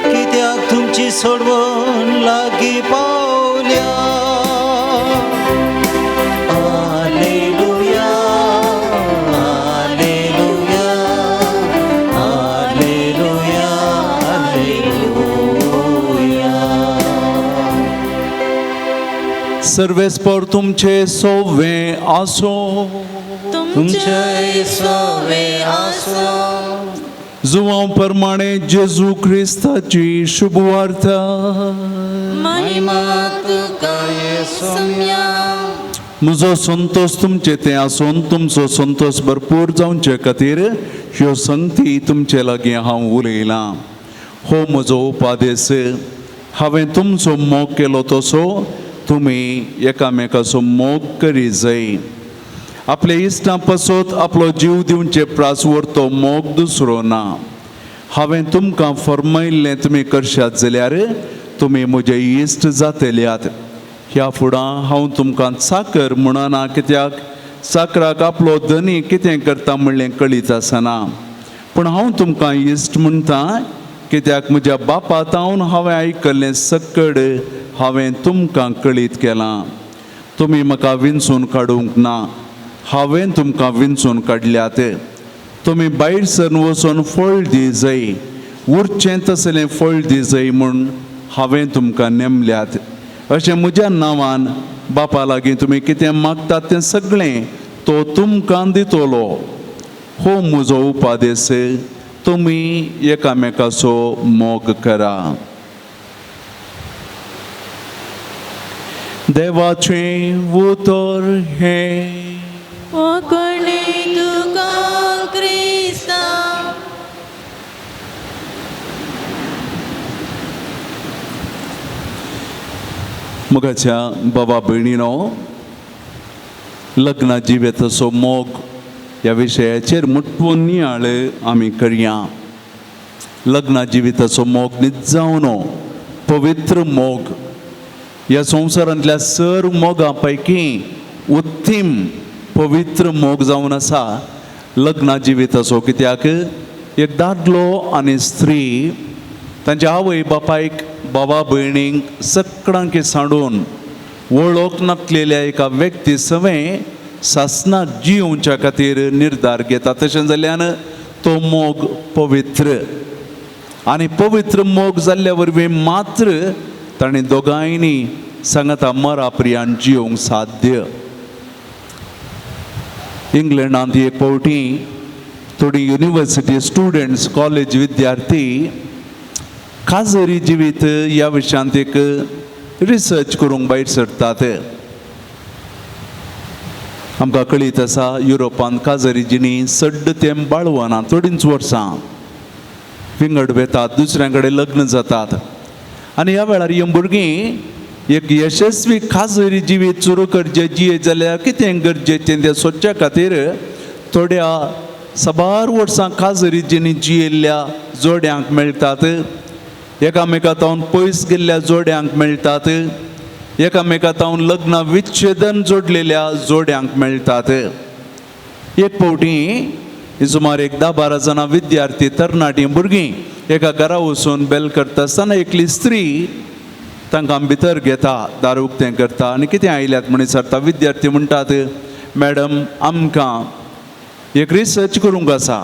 कित्याक तुमची सोडवण लागीं पावल्या. आलेलुया, आलेलुया, आलेलुया, आलेलुया. सर्वेस्पर तुमचे सोवे आसो. तुमचे सोवे आसो. जुवां प्रमाणे जेजू क्रिस्ताची शुभवार्ता. महिमा तुका येसुम्या. म्हजो संतोश तुमचे ते आसून तुमचो संतोश भरपूर जावचे खातीर ह्यो संगती तुमचे लागीं हांव उलयलां. हो म्हजो उपादेस, हांवें तुमचो मोग केलो तसो तुमी एकामेकाचो मोग करी जाय. आपल्या इश्टां पासत आपलो जीव दिवचे प्रास व्हरतो मोग दुसरो ना. हांवें तुमकां फर्मायल्लें तुमी करशात जाल्यार तुमी म्हजे इश्ट जातल्यात. ह्या फुडां हांव तुमकां चाकर म्हणना, कित्याक चाकराक आपलो धनी कितें करता म्हणलें कळीत आसना. पूण हांव तुमकां इश्ट म्हणटा, कित्याक म्हज्या बापा तावन हांवें आयकल्लें सक्कड हांवें तुमकां कळीत केलां. तुमी म्हाका विंचून काडूंक ना, हांवें तुमकां विंचून काडल्यात. तुमी भायर सरन वचून फळ दी जाय, उरचें तसलें फळ दी जाय म्हूण हांवें तुमकां नेमल्यात. अशें म्हज्या नांवान बापा लागीं तुमी कितें मागतात तें सगळें तो तुमकां दितलो. हो म्हजो उपादेस, तुमी एकामेकाचो मोग करा. देवाचें उतर हें. वाखाणे तुका क्रिस्ता. मोगाच्या बाबा भयणीनो, लग्ना जिवेताचो मोग ह्या विशयाचेर मुटवून नियाळ आमी करया. लग्ना जिविताचो मोग निजावनो पवित्र मोग, ह्या संवसारांतल्या सर मोगा पैकी उत्तीम पवित्र मोग जावन आसा लग्ना जिविताचो. कित्याक एक दादलो आनी स्त्री तांच्या आवय बापायक बाबा भयणींक सगळ्यांक सांडून वळख नासलेल्या एका व्यक्ती सवें सासनाक जियोवच्या खातीर निर्धार घेता. तशें जाल्यान तो मोग पवित्र आनी पवित्र मोग जाल्ल्या वरवीं मात्र ताणें दोगांयनी सांगाता मरा प्रियान जियोवंक साध्य. इंग्लंडांत एक फावटी थोडी युनिवर्सिटी स्टुडंट्स कॉलेज विद्यार्थी खाजरी जिवीत ह्या विशयांत एक रिसर्च करूंक भायर सरतात. आमकां कळीत आसा युरोपांत काजरी जिणी सड्ड तेंप बाळवना, थोडींच वर्सां विंगड वेतात, दुसऱ्यां कडेन लग्न जातात. आनी ह्या वेळार ही भुरगीं एक यशस्वी खाजरी जिवीत सुरू करचें जियेत जाल्यार कितें गरजेचें तें सोदच्या खातीर थोड्या साबार वर्सां खाजरी जिणी जियेल्ल्या जोड्यांक मेळटात, एकामेका तावन पयस गेल्ल्या जोड्यांक मेळटात, एकामेका तावन लग्न विच्छेदन जोडलेल्या जोड्यांक मेळटात. एक फावटी सुमार एक 10-12 जाणां विद्यार्थी तरणाटीं भुरगीं एका घरा वचून बेल करता आसतना एकली स्त्री तांकां भितर घेता, दार उक्तें करता आनी कितें आयल्यात म्हण विचारता. विद्यार्थी म्हणटात, मॅडम आमकां एक रिसर्च करूंक आसा,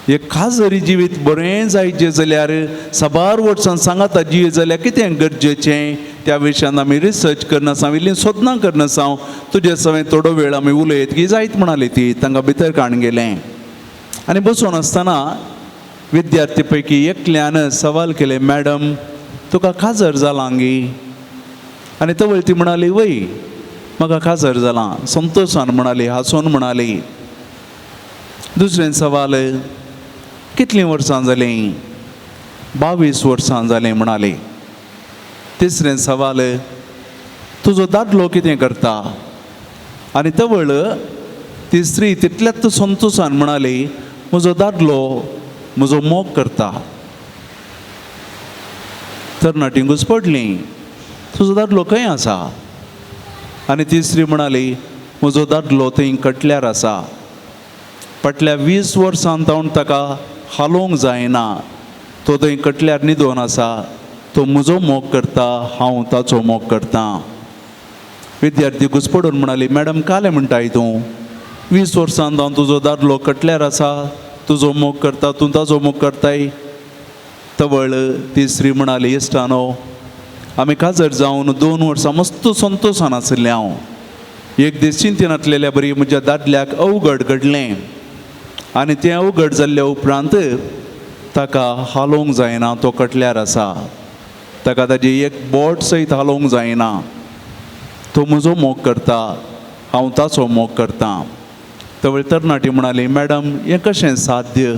एक खाजरी जिवीत बरें जायचें जाल्यार साबार वर्सां सांगाता जियेत जाल्यार कितें गरजेचें त्या विशयान आमी रिसर्च करना आसा, इल्ली सोदनां करना आसा, तुजे सवें थोडो वेळ आमी उलयत की जायत म्हणाली ती. तांकां भितर काडून गेलें आनी बसून आसतना विद्यार्थी पैकी एकल्यान सवाल केलें, मॅडम तुका काजर जालां गी? आनी तवळ ती म्हणाली, वय म्हाका काजर जालां. संतोशान म्हणाली, हांसून म्हणाली. दुसरें सवाल, कितलीं वर्सां जालीं? 22 वर्सां जालीं म्हणाली. तिसरें सवाल, तुजो दादलो कितें करता? आनी तवळ ती स्त्री तितल्याच संतोशान म्हणाली, म्हजो दादलो म्हजो मोग करता. तरणाटी घुसपडली, तुजो दादलो खंय आसा? आनी तिसरी म्हणाली, म्हजो दादलो थंय कटल्यार आसा, फाटल्या 20 वर्सां तावन ताका हालोवंक जायना, तो थंय कटल्यार न्हिदोन आसा, तो म्हजो मोग करता, हांव ताचो मोग करतां. विद्यार्थी घुसपडून म्हणाली, मॅडम कालें म्हणटाय तूं? 20 वर्सां जावन तुजो दादलो कटल्यार आसा, तुजो मोग करता, तूं ताचो मोग करताय. तवळ तिसरी म्हणाली, इश्टानो आमी काजर जावन 2 वर्सां मस्त संतोशान आशिल्लें हांव. एक दीस चिंतनातलेल्या बरी म्हज्या दादल्याक अवघड घडलें आनी तें अवघड जाल्ल्या उपरांत ताका हालोवंक जायना, तो कटल्यार आसा, ताका ताजी एक बोट सयत हालोवंक जायना, तो म्हजो मोग करता, हांव ताचो मोग करतां. तवळ तरणाटी म्हणाली, मॅडम हें कशें साध्य?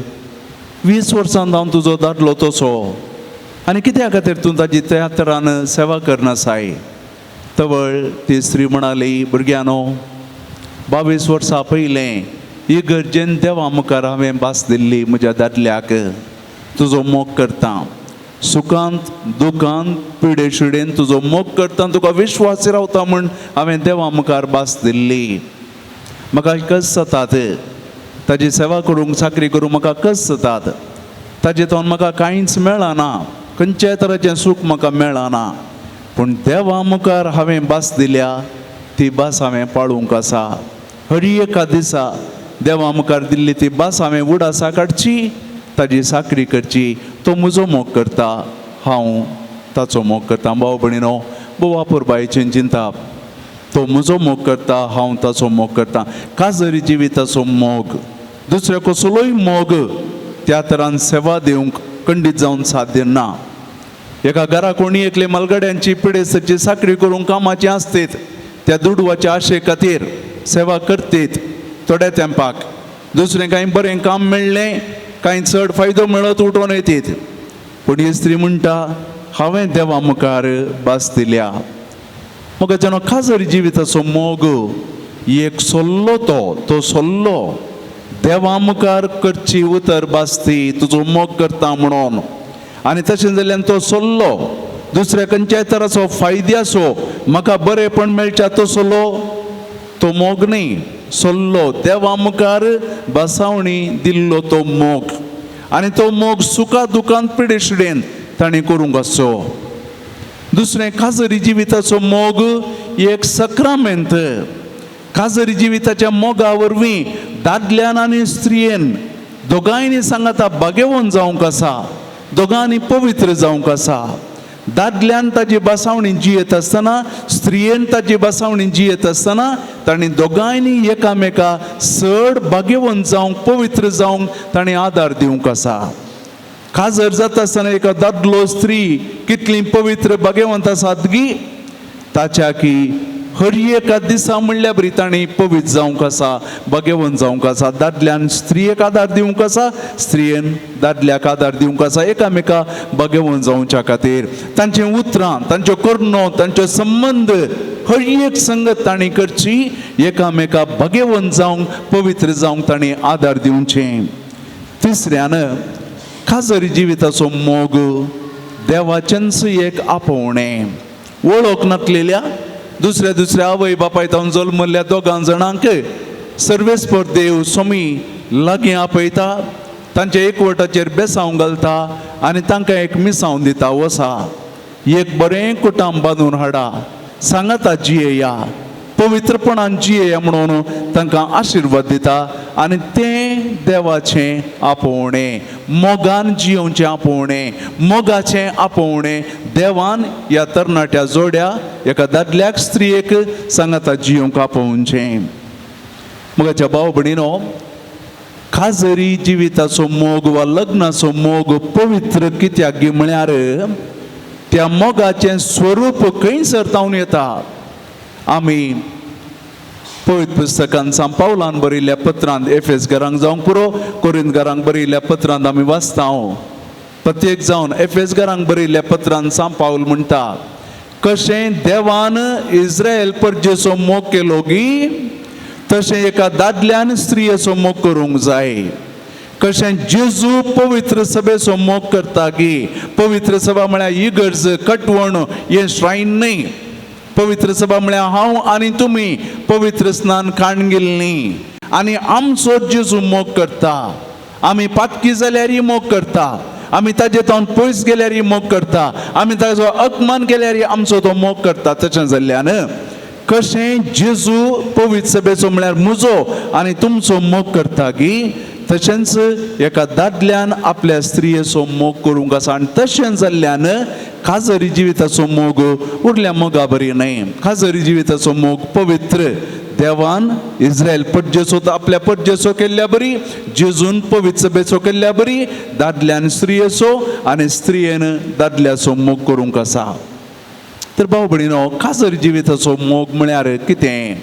20 वर्सां जावन तुजो दादलो तसो आनी कित्या खातीर तूं ताजी त्या तरान सेवा करनासाय? तवळ ती स्त्री म्हणाली, भुरग्यांनो 22 वर्सां पयलें इगर्जेन देवा मुखार हांवें भास दिल्ली म्हज्या दादल्याक, तुजो मोग करता, सुखांत दुखांत पिडे शिडेन तुजो मोग करता, तुका विश्वास रावता म्हूण हांवें देवा मुखार भास दिल्ली. म्हाका कस जातात ताजी सेवा करूंक, चाकरी करूंक म्हाका कस जातात, ताजे तोन म्हाका कांयच मेळना, खंयच्याय तराचें सूख म्हाका मेळना, पूण देवा मुखार हांवें भास दिल्या ती भास हांवें पाळूंक आसा. हर एका दिसा देवा मुखार दिल्ली ती भास हांवें उडासा काडची, ताजी साकरी करची, तो म्हजो मोग करता, हांव ताचो मोग करता. भाव भयणीनो, भोव अपुरबायेचें चिंताप, तो म्हजो मोग करता, हांव ताचो मोग करता. काजरी जिविताचो मोग, दुसऱ्या कसलोय मोग त्या तरान सेवा दिवंक खंडीत जावन साध्य ना. एका घरा कोणी एकले मालगाड्यांची पिडेस्ताची साकरी करूंक कामाची आसतेत, त्या दुडवाच्या आशे खातीर सेवा करतेत थोड्या तेंपाक, दुसरें कांय बरें काम मेळ्ळें, कांय चड फायदो मेळत उठोवन येतीत. पूण ही स्त्री म्हणटा, हांवें देवा मुखार भास दिल्या. म्हाका जेन्ना खाजरी जिविताचो मोग एक सोल्लो, तो सोल्लो देवा मुखार करची उतर भासती, तुजो मोग करता म्हणून, आनी तशें जाल्यान तो सोल्लो दुसऱ्या खंयच्याय तराचो फायद्याचो म्हाका बरेंपण मेळच्या तो सोल्लो तो मोग न्ही, सोल्लो देवा मुखार बसावणी दिल्लो तो मोग, आनी तो मोग सुखा दुखांत पिडेशिडेन ताणें करूंक आसचो. दुसरें खाजरी जिविताचो मोग एक सक्रामेंत. खाजरी जिविताच्या मोगा वरवीं दादल्यान आनी स्त्रियेन दोगांयनी सांगाता बागेवन जावंक आसा, दोगांनी पवित्र जावंक आसा. दादल्यान ताजी बसावणी जियेत आसतना, स्त्रियेन ताजी बसावणी जियेत आसतना तांणी दोगांयनी एकामेका चड बागेवन जावंक, पवित्र जावंक तांणी आदार दिवंक आसा. काजर जाता आसतना एका दादलो स्त्री कितली पवित्र भाग्यवंत आसात गी, ताच्या की हर एका दिसा म्हणल्यार बरी तांणी पवित्र जावंक आसा, भाग्यवंत जावंक आसा. दादल्यान स्त्रियेक आदार दिवंक आसा, स्त्रियेन दादल्याक आदार दिवंक आसा, एकामेका भाग्यवंत जावच्या खातीर. तांची उतरां, तांच्यो करण्यो, तांचो संबंद हर एक संगत तांणी करची, एकामेका भाग्यवंत जावंक, पवित्र जावंक तांणी आदार दिवचें. तिसऱ्यान खाजरी जिविताचो मोग देवाचेंच एक आपोवणें. वळख नासलेल्या दुसऱ्या दुसऱ्या आवय बापाय तावन जल्मल्ल्या दोगां जाणांक सर्वेस्पर देव स्वामी लागीं आपयता, तांच्या एकवटाचेर बेसांव घालता आनी तांकां एक मिसांव दिता. वसा एक बरें कुटाम बांदून हाडा, सांगाता जियेया, पवित्रपणान जियेया म्हणून तांकां आशिर्वाद दिता. आनी तें देवाचें आपोवणें, मोगान जियोवचें आपोवणें, मोगाचें आपोवणें देवान ह्या तरणाट्या जोड्या एका दादल्याक स्त्रियेक सांगाता जियोवंक आपोवचें. मोगाच्या भाव भयणीनो, खाजरी जिविताचो मोग वा लग्नाचो मोग पवित्र कित्याक गी म्हळ्यार त्या मोगाचें स्वरूप खंयसर तावन येता. आमी पवित्र पुस्तकान सांत पावलान बरयल्ल्या पत्रांत एफेस घरांक जावंक पुरो, कोरिंत घरांक बरयल्ल्या पत्रांत आमी वाचता. प्रत्येक जावन एफेस घरांक बरयल्ल्या पत्रांत सांत पावल म्हणटा, कशें देवान इस्रायल परजेचो मोग केलो गी तशें एका दादल्यान स्त्रियेचो मोग करूंक जाय. कशें जेजू पवित्र सभेचो मोग करता गी, पवित्र सभा म्हळ्यार इगर्ज, कटवण हें श्रायन न्हय. पवित्र सभा म्हळ्यार हांव आनी तुमी पवित्र स्नान काण गेल्लीं आनी आमचो जेजू मोग करता. आमी पातकी जाल्यारय मोग करता, आमी ताजे तावन पयस गेल्यारय मोग करता, आमी ताजो अपमान केल्यारय आमचो तो मोग करता. तशें जाल्ल्यान कशें जेजू पवित्र सभेचो म्हळ्यार म्हजो आनी तुमचो मोग करता गी तशेंच एका दादल्यान आपल्या स्त्रियेचो मोग करूंक आसा. आनी तशें जाल्ल्यान खाजरी जिविताचो मोग उरल्या मोगा बरी न्हय. खाजरी जिविताचो मोग पवित्र देवान इस्रायल परजेचो आपल्या परजेचो केल्ल्या बरी, जेजून पवित्र सभेचो केल्ल्या बरी दादल्यान स्त्रियेचो आनी स्त्रियेन दादल्याचो मोग करूंक आसा. तर भाव भयणीनो, खाजरी जिविताचो मोग म्हळ्यार कितें?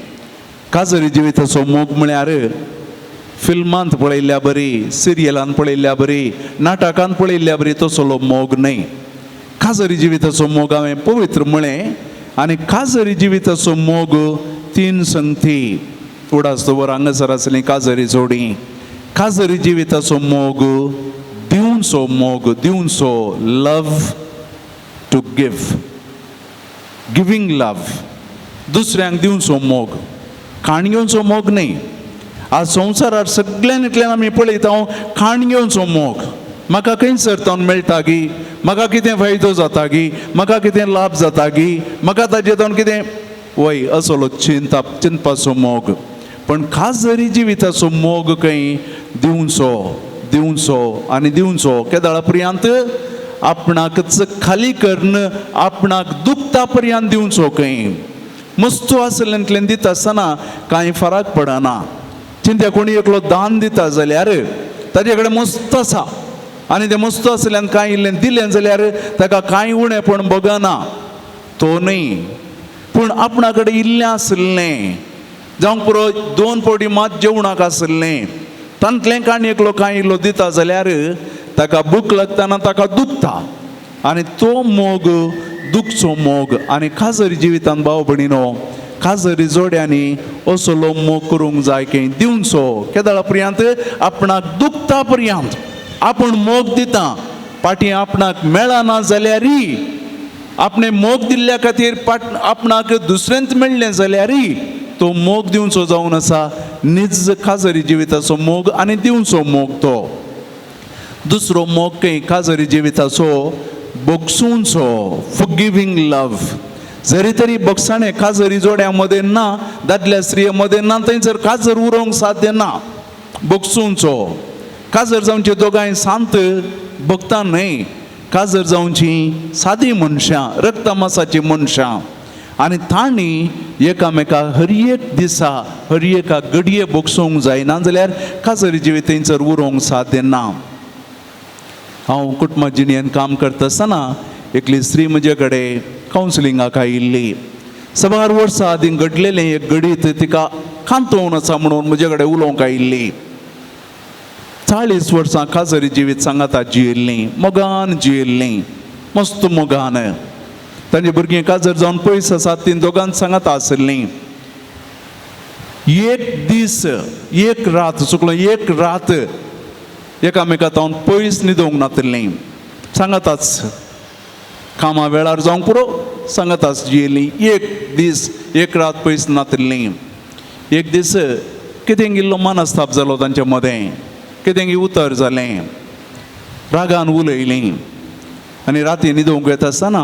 खाजरी जिविताचो मोग म्हळ्यार फिल्मांत पळयल्ल्या बरी, सिरियलान पळयल्ल्या बरी, नाटकान पळयल्ल्या बरी तसलो मोग न्हय. खाजरी जिविताचो मोग हांवें पवित्र म्हळें. आनी खाजरी जिविताचो मोग तीन संगती उडास दवर हांगासर आसली काजरी जोडी. खाजरी जिविताचो मोग दिवचो, मोग दिवचो, love to give, giving love, दुसऱ्यांक दिवचो मोग, खाण घेवचो मोग न्हय. आज संवसारार सगळ्यान इतल्यान आमी पळयता खाण घेवचो मोग, म्हाका खंयसर तावन मेळटा गी, म्हाका कितें फायदो जाता गी, म्हाका कितें लाभ जाता गी, म्हाका ताजे तावन कितें वय असलो चिंतपाचो मोग. पण खाजरी जिविताचो मोग खंय दिवचो, दिवचो आनी दिवचो. केदाळा पर्यंत आपणाकच खाली करून आपणाक दुखता पर्यंत दिवचो. खंय मस्तू आसलेंतल्यान दिता आसतना कांय फरक पडना. चिंत्या कोणी एकलो दान दिता जाल्यार ताजे कडेन मस्त आसा आनी तें मस्त आसल्यान कांय इल्लें दिलें जाल्यार ताका कांय उणेपण बगना तो न्हय. पूण आपणा कडेन इल्लें आसलें जावंक पुरो, दोन फावटी मात जेवणाक आसलें, तांतलें कांय एकलो कांय इल्लो दिता जाल्यार ताका भूक लागतना ताका दुखता आनी तो मोग दुखचो मोग. आनी खाजरी जिवितान भाव भयणीनो, खाजरी जोड्यांनी असलो मोग करूंक जाय की दिवचो केदाळा पर्यंत आपणाक दुखता पर्यंत आपूण मोग दिता, पाटी आपणाक मेळना जाल्यारय आपणे मोग दिल्ल्या खातीर पाट आपणाक दुसऱ्यांत मेळ्ळें जाल्यारय तो मोग दिवचो जावन आसा निज खाजरी जिविताचो मोग आनी दिवचो मोग. तो दुसरो मोग खंय खाजरी जिविताचो बोगसुंचो, फॉरगिवींग लव. जरी तरी बोगसाणें खाजरी जोड्यां मदें ना, दादल्या स्त्रिये मदें ना, थंयसर काजर उरोवंक साध्य ना. बोगसुंचो काजर जावचे दोगांय शांत भोगता न्हय, काजर जावची सादी मनशां, रक्तमासाची मनशां आनी तांणी एकामेका हर एक दिसा हर एका घडये बोगसोवंक जाय, ना जाल्यार काजरी जिवीत थंयसर उरोवंक साध्य ना. हांव कुटुंब जिणेन काम करता आसतना एकली स्त्री म्हजे कडेन कावन्सिलिंगाक आयिल्ली. साबार वर्सां आदीं घडलेलें एक घडीत तिका कांतोवन आसा म्हणून म्हजे कडेन उलोवंक आयिल्ली. 40 वर्सां काजरी जिवीत सांगाता जियेल्लीं, मोगान जियेल्लीं, मस्त मोगान. तांची भुरगीं काजर जावन पयस आसात, तीं दोगान सांगाता आशिल्लीं. एक दीस एक रात चुकलो, एक रात एकामेका तावन पयस न्हिदोवंक नातिल्लीं, सांगाताच कामा वेळार जावंक पुरो सांगाताच जियेलीं. एक दीस एक रात पयस नातिल्लीं. एक दीस कितें इल्लो मनस्ताप जालो तांचे मदें, कितें उतर जालें, रागान उलयलीं आनी राती न्हिदोवंक येता आसतना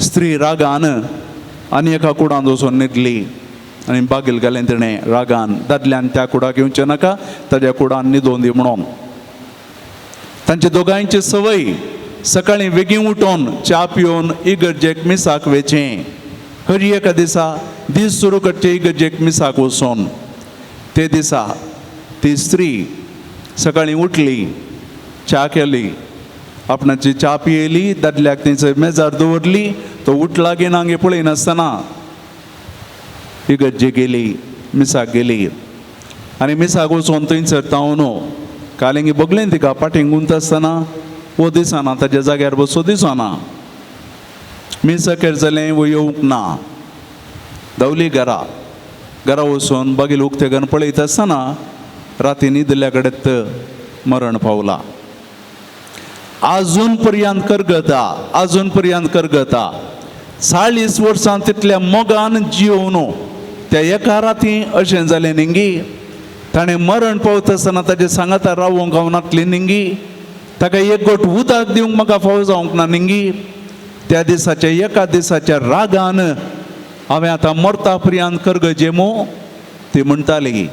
स्त्री रागान आनी एका कुडांत वचून न्हिदली आनी बागील घालें तिणें रागान दादल्यान त्या कुडाक येवचें नाका, ताज्या कुडान न्हिदोवन दी म्हणून. तांचे दोगांयची संवय सकाळीं बेगीन उठोवन च्या पिवन इगर्जेक मिसाक वेचें. हर एका दिसा दीस सुरू करचे इगर्जेक मिसाक वचोन. ते दिसा ती स्त्री सकाळीं उठली, च्या केली, आपणाची च्या पियेली, दादल्याक थंयसर मेजार दवरली. तो उठला की ना गे पळयनासतना इगर्जे गेली, मिसाक गेली आनी मिसाक वचोन थंयसर तावन कालेंगी बगलेन तिका पाटींग गुंत आसतना वो दिसना, ताज्या जाग्यार बसो दिसना. मीस अखेर जालें, वो येवंक ना. धांवली घरा. घरा वचून बागील उक्ते करून पळयता आसतना राती न्हिदिल्ल्या कडेन मरण पावला. आजून पर्यंत करगता, आजून पर्यंत करगता. 40 वर्सां तितल्या मोगान जियोवन त्या एका राती अशें जालें न्ही. ताणें मरण पावता आसतना ताजे सांगाता रावोंक हांव नातली न्ही, ताका एक गोट उदक दिवंक म्हाका फावो जावंक ना न्ही. त्या दिसाच्या एका दिसाच्या रागान हांवें आतां मरता पर्यंत करगजे मू ती म्हणटाली.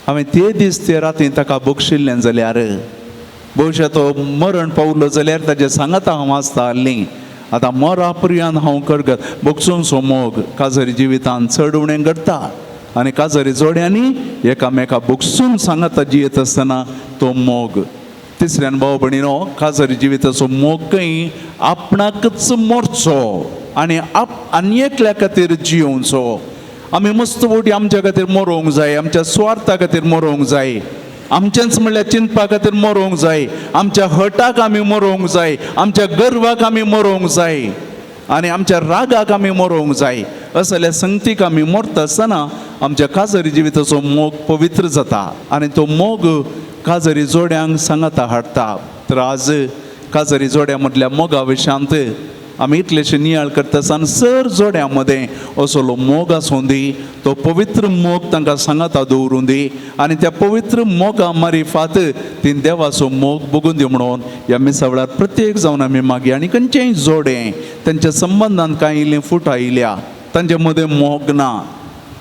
हांवें ते दीस ते राती ताका बक्षिल्लें जाल्यार भविश्या तो मरण पावलो जाल्यार ताजे सांगाता हांव आसता आहलीं. आतां मरा पर्यंत हांव करगत बक्षून मोग काजरी जिवितान चड उणें घडटा आनी काजरी जोड्यांनी एकामेका बक्षून सांगाता जियेत आसतना तो मोग. तिसऱ्यान भाव भयणीनो, काजरी जिविताचो मोग खंय आपणाकच मोरचो आनी आनी एकल्या खातीर जियोवचो. आमी मस्त फावटी आमच्या खातीर मरोवंक जाय, आमच्या स्वार्था खातीर मरोवंक जाय, आमचेंच म्हणल्यार चिंतपा खातीर मरोवंक जाय, आमच्या हटाक आमी मरोवंक जाय, आमच्या गर्वाक आमी मरोवंक जाय आनी आमच्या रागाक आमी मरोवंक जाय. असल्या संगतीक आमी मरता आसतना आमच्या काजरी जिविताचो मोग पवित्र जाता आनी तो मोग काजरी जोड्यांक सांगाता हाडटा. तर आज काजरी जोड्या मदल्या मोगा विशयांत आमी इतलेशे नियाळ करता आसतना सर जोड्यां मदें असलो मोग आसूं दी, तो पवित्र मोग तांकां सांगाता दवरूं दी आनी त्या पवित्र मोगा मारिफात ती देवाचो मोग बगून दी म्हणून ह्या मिसा वेळार प्रत्येक जावन आमी मागया. आनी खंयचेंय जोडें तेंच्या संबंदान कांय इल्ली फूट आयल्या, तांचे मदें मोग ना,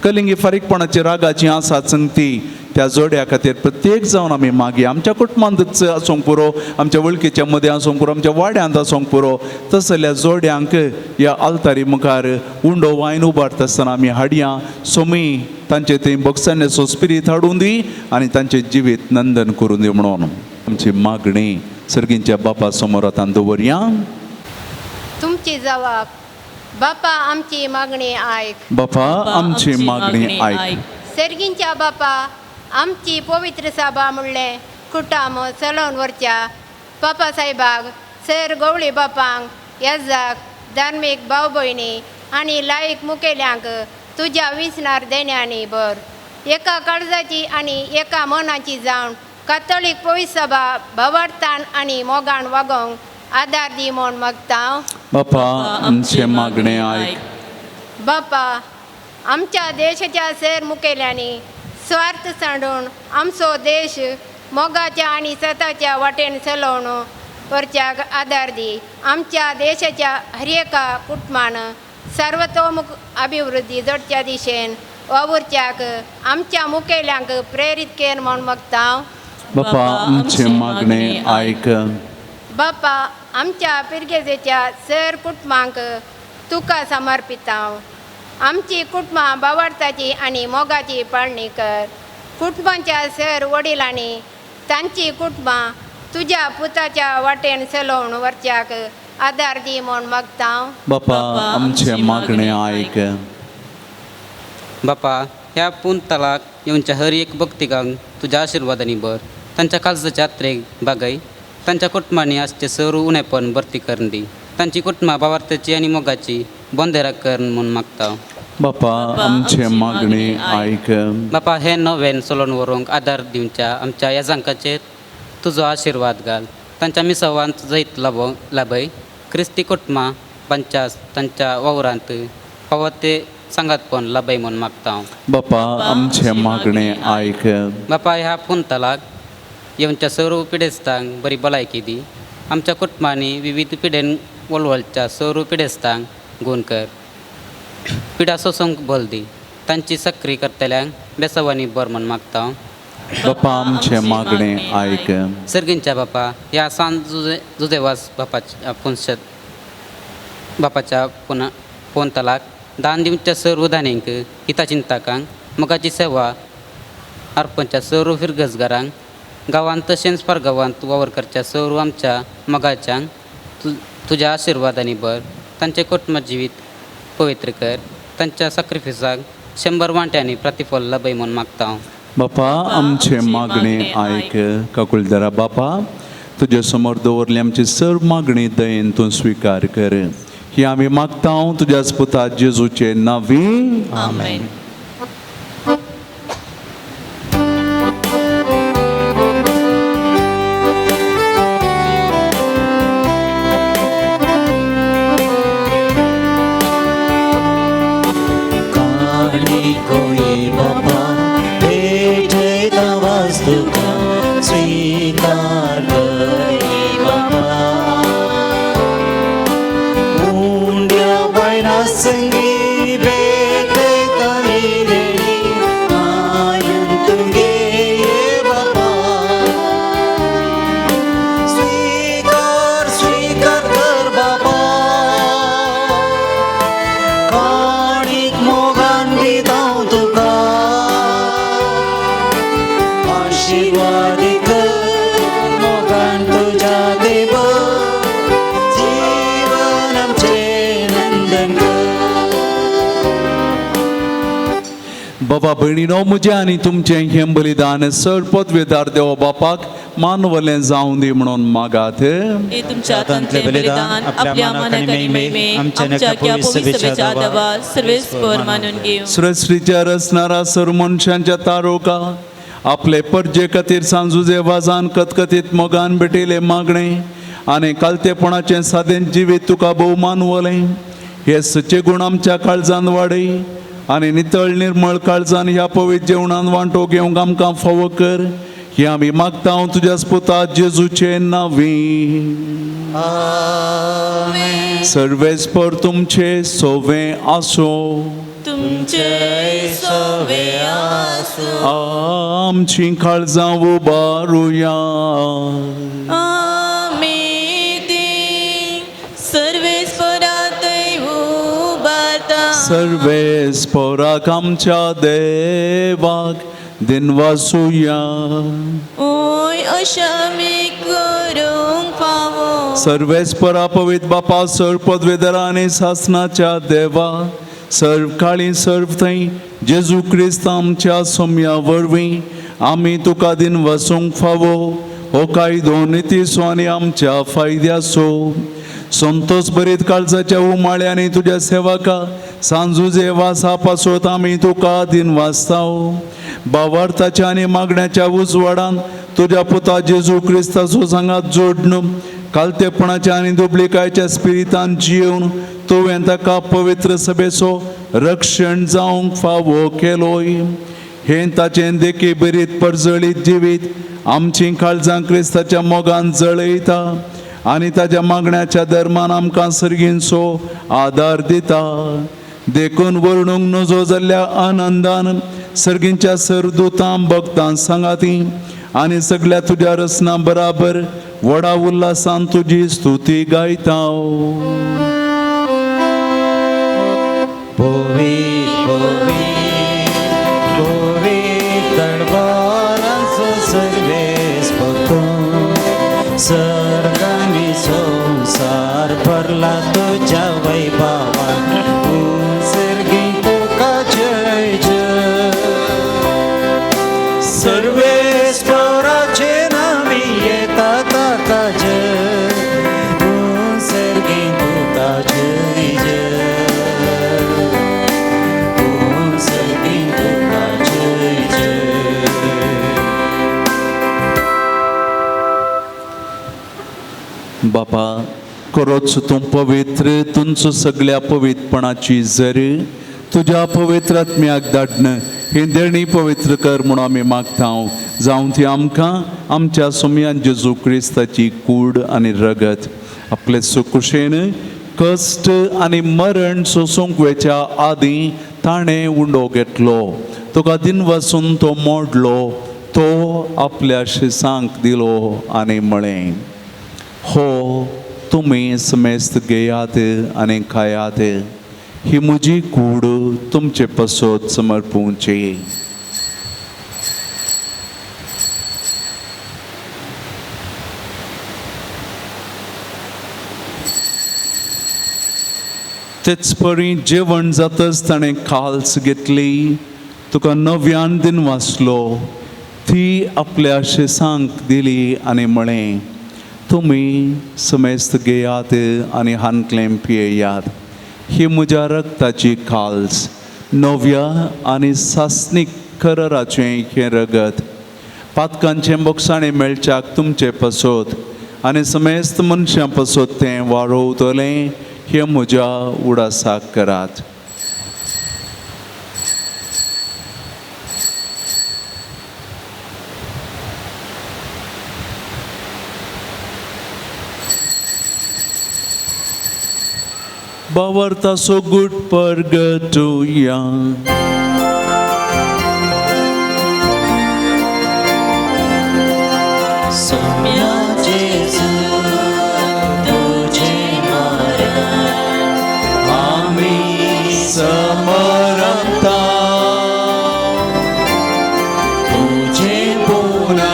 कलिंगी फारीकपणाची रागाची आसा संगती, त्या जोड्या खातीर प्रत्येक जावन आमी मागया. आमच्या कुटुंबांतच आसूंक पुरो, आमच्या वळखीच्या मदें आसूंक पुरो, आमच्या वाड्यांत आसूंक पुरो, तसल्या जोड्यांक ह्या आल्तारी मुखार उंडो वायन उबारता आसतना आमी हाडया. सोमी तांचे थंय बक्षान्याचो स्पिरीत हाडून दी आनी तांचें जिवीत नंदन करून दी म्हणून आमची मागणी सर्गींच्या बापा समोर आतां दवरया. तुमची जवाब बापा आमची मागणी आयक. बापा आमची मागणी आयक. सर्गींच्या बापा आमची पवित्र सभा म्हणलें कुटाम चलोवन व्हरच्या बापा साहेबाक, सर गवळी बापांक, येजाक, धार्मीक भाव भयणी आनी लायक मुखेल्यांक तुज्या विसनार देण्यांनी भर. एका काळजाची आनी एका मनाची जावन कातोलीक पवित्र सभा भावार्थान आनी मोगान वागोवंक आदार दी म्हूण मागता. बापा आमचे मागणे आयक. बापा आमच्या देशाच्या सर मुखेल्यांनी स्वार्थ सांडून आमचो देश मोगाच्या आनी सताच्या वाटेन चलोवन व्हरच्याक आदार दी. आमच्या देशाच्या हर एका कुटुंबान सर्वतोमुख अभिवृद्धी जोडच्या दिशेन वावुरच्याक आमच्या मुखेल्यांक प्रेरीत केर म्हूण मागता. बापा आमचे मागणे आयक. बापा आमच्या पिरगेजेच्या सर कुटुंबांक तुका समर्पिता. आमची कुटुंबां बावार्थाची आनी मोगाची पाळणी कर. कुटुंबाच्या सर वडिलांनी तांची कुटुंबां तुज्या पुताच्या वाटेन चलोवन व्हरच्याक आदार दी म्हूण मागता. बापा आमचे मागणे आयक. बापा ह्या पुंतलाक येवच्या हर एक भक्तिकांक तुज्या आशिर्वादांनी भर. तांच्या काळजाच्या यात्रेक बागय. तांच्या कुटुंबांनी आसचे सरू उणेपण भरती करून दी. तांची कुटुंबां भावार्थाची आनी मोगाची बोंदेरा कर म्हूण मागता. बापा आमचे मागणे आयक. बापा हे नवेन चलोवन व्हरूंक आदार दिवच्या आमच्या येजांकाचेर तुजो आशिर्वाद घाल. तांच्या मिसवांत जैत लाभय. क्रिस्ती कुटुंबां बांदच्या तांच्या वावरांत फावो ते सांगातपण लाभय म्हूण मागता. बापा आमचे मागणे आयक. बापा ह्या पुंतलाक येवच्या सर्व पिडेस्तांक बरी भलायकी दी. आमच्या कुटुंबांनी विविध पिडेन वळवळच्या सर्व पिडेस्तांक गूण कर पिडा सोसूंक बोल दी तांची सक्री करतल्यांक बेसवानी बर म्हण मागता. बापा आमचें मागणें आयक. सर्गींच्या बापा ह्या सान जुजे जुजेवास बापाच्या पुनशत बापाच्या पुना पोंतलाक दान दिवच्या सर्व दान्यांक हिताचिंतकांक मोगाची सेवा अर्पणच्या सर्व फिरगजगारांक गांवांत तशेंच परगांवांत वावर करच्या सर्व आमच्या मोगाच्यांक तुज्या आशिर्वादांनी भर तांचें कुटुंब जिवीत पवित्र कर तांच्या साक्रिफिसाक 100 वांट्यांनी प्रतिफल लभय म्हूण मागता हांव. बापा आमचें मागणें आयक. काकुळदारा बापा तुजे समोर दवरली आमची सर्व मागणी दयेन तूं स्विकार कर. ही आमी मागता तुज्याच पुता जेजूचे नांवी. आमेन. बाबा भयणीनो म्हजें आनी तुमचें हें बलिदान सर पदवेदार देव बापाक मानवलें जावं दी म्हणून मागात. हे तुमच्या हातांतलें बलिदान आपल्या मानाक आनी महिमेक आमच्या पवित्र सभेच्या आदावा सर्वेस्पर मानून घेवं. सृश्टीच्या रचणारा सर मनशांच्या तारोका आपले परजे खातीर सांजुजे वाजान कतकतीत मोगान भेटिल्लें मागणें आनी कालतेपणाचें सादें जिवीत तुका भोव मानवलें. हे सचे गूण आमच्या काळजान वाडय आनी नितळ निर्मळ काळजान ह्या पवित्र जेवणान वांटो घेवंक आमकां फावो कर. हे आमी मागता तुज्या पुता जेजूचे नांवी. सर्वेस्पर तुमचे सोवे आसूं. तुमचे सोवे आसूं. आमची काळजां उबारुया. आमी ती सर्वेस्परातय उबारता. सर्वेस्पराक आमच्या देवाक दिनवासुया. ओय अशें आमी करूंक फावो. सर्वेस्परा पवित्र बापा सर्व पदवेदारा आनी सासनाच्या देवा सर्व काळी सर्व थंय जेजू क्रिस्त आमच्या सोम्या वरवीं आमी तुका दिनवासूंक फावो. हो कायदो नितीचो आनी आमच्या फायद्याचो संतोष भरीत काळजाच्या उमाळ्यांनी तुज्या सेवका सांजुजे वासा पासत आमी तुका दिनवासताव. बावार्थाच्या आनी मागण्याच्या उजवाडान तुज्या पुता जेजू क्रिस्ताचो सांगात जोडण कालतेपणाच्या आनी दुबलिकायच्या स्पिरितान जियेवन तुवें ताका पवित्र सभेचो रक्षण जावंक फावो केलोय. हें ताचें देखी भरीत परजळीत जिवीत आमची काळजां क्रिस्ताच्या मोगान जळयता आनी ताज्या मागण्याच्या धर्मान आमकां सर्गींचो आदार दिता. देखून वर्णूंक नजो जाल्ल्या आनंदान सर्गींच्या सरदूतां भक्तां सांगाती आनी सगळ्या तुज्या रचना बराबर व्हडा उल्हासान तुजी स्तुती गायता. सर्गांनी संवसार भरला तुज्या वैभवान सर्गी तुका जय जय. सर्वेस्पराचे नामी येता ताका जय सर्गी तुका जय जय सर्गी तुका जय जय. बापा खरोच तूं पवित्र तुमचो सगळ्या पवित्रपणाची जर तुज्या पवित्र आत्म्याक धाडन ही देणी पवित्र कर म्हणून आमी मागता. जावं ती आमकां आमच्या सोमयान जेजू क्रिस्ताची कूड आनी रगत आपले सुकुशेन कश्ट आनी मरण सोसूंक वेच्या आदीं ताणें उंडो घेतलो. तुका दिनवासून तो मोडलो, तो आपल्या शिसांक दिलो आनी म्हळें, हो तुमी समेस्त घेयात आनी खायात, ही म्हजी कूड तुमचे पासत समर्पूंची. तेच परी जेवण जातच ताणें काल्स घेतली, तुका नव्यान दिनवासलो, ती आपल्या शिसांक दिली आनी म्हळें, तुमी समेस्त घेयात आनी हांतलें पियेयात, ही म्हज्या रक्ताची काल्स, नव्या आनी सासणीक कराराचें हें रगत, पातकांचें बोगसाणें मेळच्याक तुमचे पासत आनी समेस्त मनशां पासत तें वाडोवतलें, हें म्हज्या उडासाक करात. बावरतासो गुट परगटुया. सोम्या जेजू तुझे मरण आमी समरता, तुझे पुनर्जीवन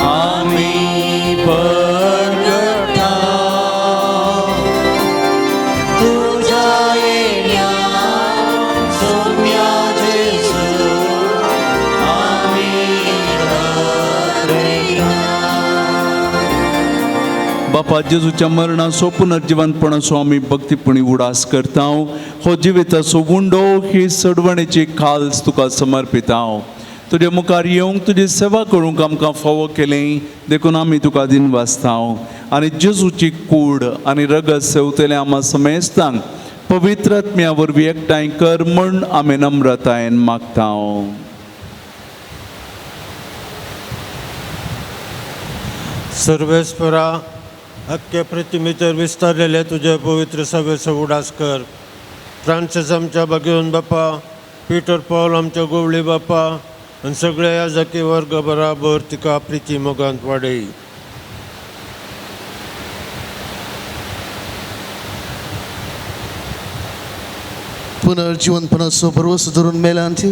आमी परगटा. तुझ्या येण्या सोम्या जेजू आमी बापा जेजूच्या मरणाचो पुनर्जिवनपणाचो आमी भक्तीपणी उडास करता. हो जिविताचो उंडो ही सडवणेची खाल्स तुका समर्पिता. तुजे मुखार येवंक तुजी सेवा करूंक आमकां फावो केलें देखून आमी तुका दिनवासता. आनी जेजूची कूड आनी रगत सेवतले आमा समेस्तांक पवित्र आत्म्या वरवीं एकठांय कर म्हूण आमी नम्रतायेन मागता. सर्वेस्परा अख्खे प्रतिमेचेर विस्तारलेले तुजे पवित्र सभेचो उडास कर. फ्रांसीस आमच्या भगवंत बापा, पीटर पॉल आमच्या गोवळी बापा आनी सगळ्या ह्या जाती वर्ग बराबर तिका प्रिती मोगांत वाडय. पुनर्जिवनपणाचो भरवंसो धरून मेलांत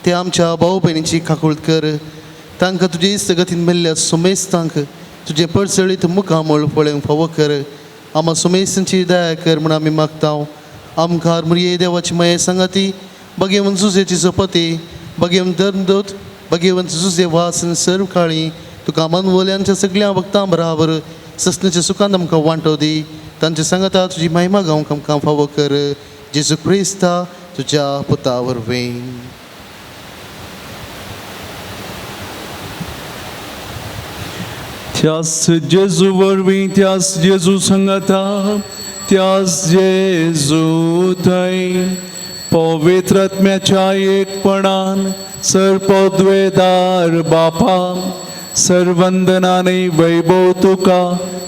ते आमच्या भाव भयणीची काकूळत कर. तांकां तुजे इश्टगतीन मेल्ल्या सुमेस्तांक तुजें परजळीत मुखामळ पळोवंक फावो कर. आमा सुमेस्तांची दया कर म्हूण आमी मागता. आमकार मुरये देवाची माये सांगाती भगेवन जुजेची जपती भगेवन धर्मदूत भगेवन जुजे वासन सर्व काळी तुका मानवल्यांच्या सगळ्या भक्तां बराबर ससनेच्या सुखान आमकां वांटो दी. तांचे सांगाता तुजी महिमा गावंक आमकां फावो कर. जेजू क्रिस्ता तुज्या पुता वरवीं. त्यास जेजू वरवीं, त्यास जेजू संगता, त्यास जेजू थंय पवित्र आत्म्याच्या एकपणान सर्पद्वेदार बापा सर्वंदनाने वैभव तुका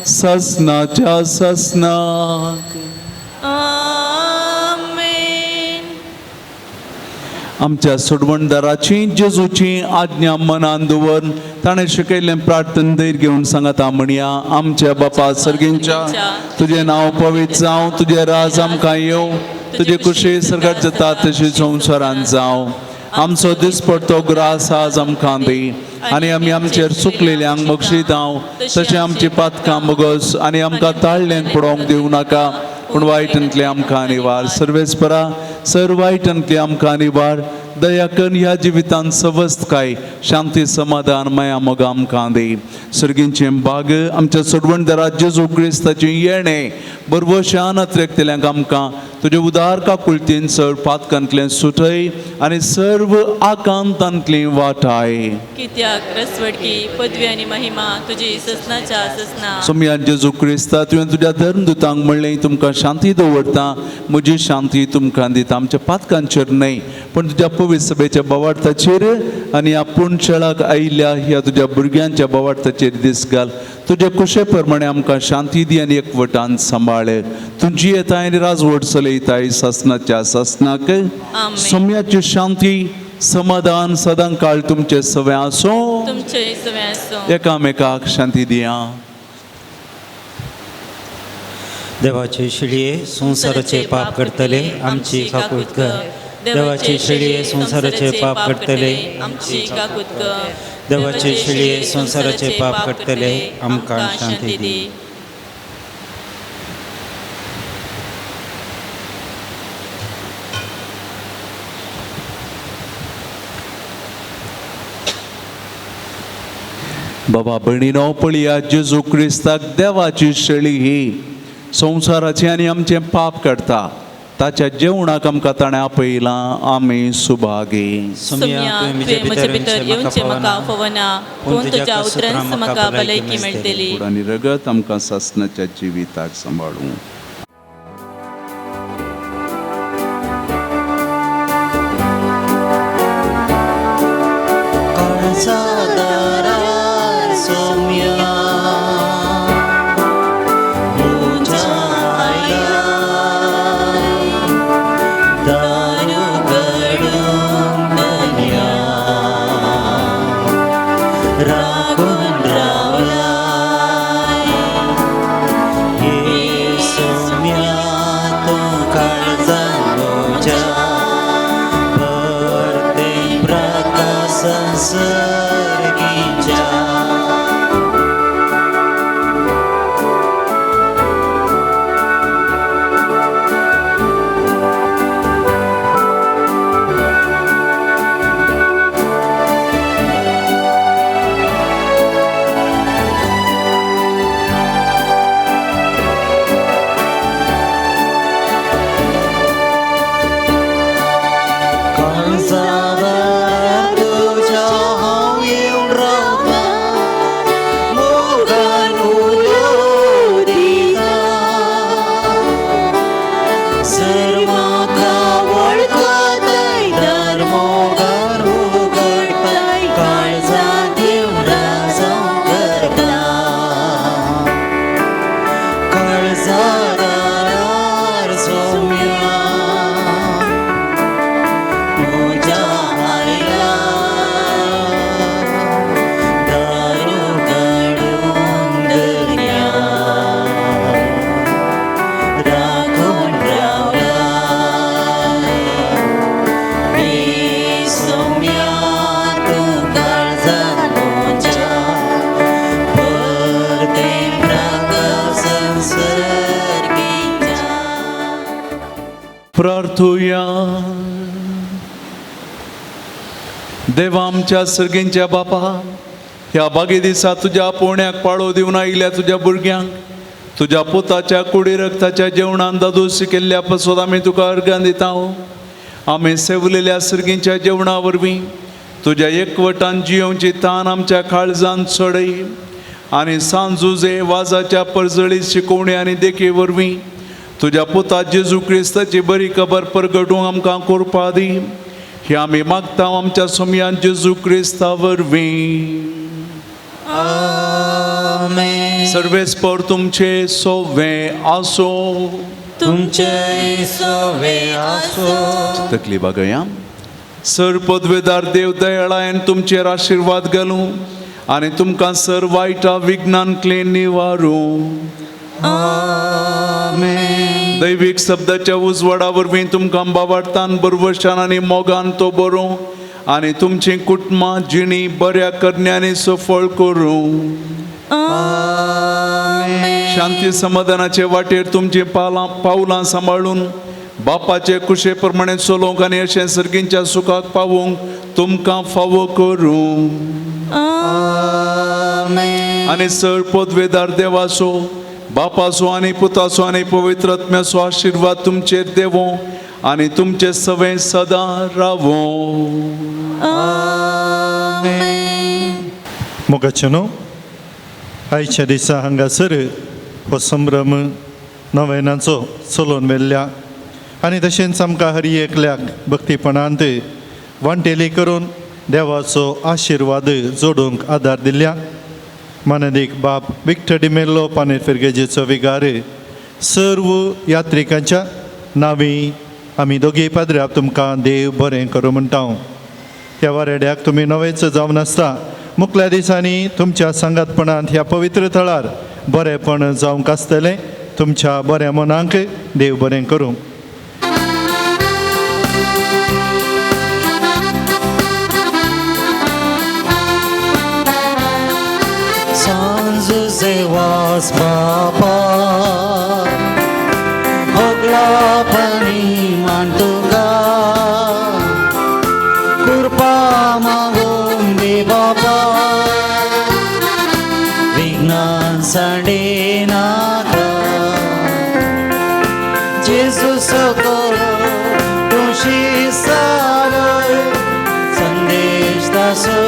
ससनाच्या ससनाक. आमेन. आमच्या सोडवणदाराची जेजूची आज्ञा मनान दवरून ताणें शिकयल्लें प्रार्थना धैर्य घेवन सांगता म्हणया. आमच्या बापा सर्गींच्या, तुजें नांव पवित्र जावं, तुजें राज आमकां येवं, तुजी खुशी सर्गात जाता तशी संवसारांत जावं. आमचो दिसपडतो ग्रास आज आमकां दी आनी आमी आमचेर चुकलेल्यांक बक्षितांव तशें आमची पातकां बगस आनी आमकां ताळ्ळेंत पडोवंक दिवं नाका, पूण वायटांतलें आमकां निवार. सर्वेस्परा सर वायटांतलें आमकां निवार. दया करून ह्या जिवितांत सवस्तकाय शांती समाधान माया मोग आमकां दी. सर्गींचें बाग आमच्या सोडवणदारा जेजू क्रिस्ताचें येणें बरवशान अत्रेकतल्यांक आमकां तुजे उदार काकुळतीन सर पातकांतलें सुटय आनी सर्व आकांतांतली वाटाय. कित्याक रसवडकी पदवी आनी महिमा तुजी ससनाच्या ससना. सोमया जेजू क्रिस्ता तुवें तुज्या धर्मदुतांक म्हणलें तुमकां शांती दवरता, म्हजी शांती तुमकां दिता. आमच्या पातकांचेर न्हय पण तुज्या पवित्र सभेच्या बोवार्थाचेर आनी आपूण छळाक आयिल्ल्या ह्या तुज्या भुरग्यांच्या बोवार्थाचेर दीस घाल. तुजे कुशे प्रमाणे आमकां शांती दी आनी एकवटान सांबाळ. तुजी येताय आनी राजवट चलयताय सासनाच्या सासनाक. सोम्याची शांती समाधान सदां काळ तुमचे सवे आसूं. तुमचे सवे आसूं. एकामेकाक शांती दिया. देवाचे शिळये संवसाराचे पाप करतले आमची काकूत कर. देवाचे शिळये संवसाराचे पाप करतले आमची काकूत कर. देवाचे शिळये संवसाराचे पाप करतले आमकां शांती दी. बाबा भयणीनो, पळया जेजू क्रिस्ताक देवाची शेळी ही संवसाराचें आनी आमचें पाप काडटा. ताच्या जेवणाक आमकां ताणें आपयलां. आमी सुभागी. सोम्या, तुवें म्हजे भितर येवचें म्हाका फावना, पूण तुज्या उतरान म्हाका भलायकी मेळटली. आनी रगत आमकां सासणाच्या जिविताक सांबाळूं. प्रार्थुया. देवा आमच्या सर्गींच्या बापा, ह्या बागे दिसा तुज्या पोण्याक पाळो दिवन आयिल्ल्या तुज्या भुरग्यांक तुज्या पुताच्या कुडी रक्ताच्या जेवणान दादोस केल्ल्या पासत आमी तुका अर्गां दिता. आमी सेवलेल्या सर्गींच्या जेवणा वरवीं तुज्या एकवटान जियोवची तान आमच्या काळजान चडय आनी सांजुजे वाजाच्या परजळी शिकोवणी आनी देखी वरवीं तुज्या पुता जेजू क्रिस्ताची बरी खबर परगटूंक आमकां कोरपा दी. हे आमी मागता आमच्या सोमयान जेजू क्रिस्ता वरवीं. आमेन. सर्वेस्पर तुमचे सोवे आसो. तुमचे सोवे आसो. तकली बागया. सर पदवेदार देव दयाळायन तुमचेर आशिर्वाद घालूं आनी तुमकां सर वायटा विघ्नांतलें निवारूं. आमेन. दैवीक शब्दाच्या उजवाडा वरवीं तुमकां बाबाडतान बरवशान आनी मोगान तो बरोवं आनी तुमचीं कुटुंबां जिणी बऱ्या करण्यांनी सफळ करूं. शांती समाधानाचे वाटेर तुमचीं पावलां सांबाळून बापाचे कुशे प्रमाणे चलोवंक आनी अशें सर्गींच्या सुखाक पावोवंक तुमकां फावो करूं. आनी सर पदवेदार देवाचो बापाचो आनी पुताचो आनी पवित्र आत्म्याचो आशिर्वाद तुमचेर देवो आनी तुमचे सवे सदां रावो. मोगाचें न्हू, आयच्या दिसा हांगासर हो संभ्रम नवेनाचो चलोवन व्हेल्ल्या आनी तशेंच आमकां हर एकल्याक भक्तीपणांत वांटेली करून देवाचो आशिर्वाद जोडूंक आदार दिल्ल्या मानदीक बाप विक्टर डिमेल्लो पानेर फिरगेजेचो विगार सर्व यात्रिकांच्या नांवी आमी दोगीय पाद्र्याक तुमकां देव बरें करूं म्हणटा. ह्या वारेड्याक तुमी नवेच जावन आसता मुखल्या दिसांनी तुमच्या सांगातपणांत ह्या पवित्र थळार बरेंपण जावंक आसतलें. तुमच्या बऱ्या मनांक देव बरें करूं. San Jose Vaz बापा होगलापणी मान तुका कृपा मागून दे बापा विघ्नां सांडे नाका जेजू सोकोरो तुशी सारोय संदेश दासो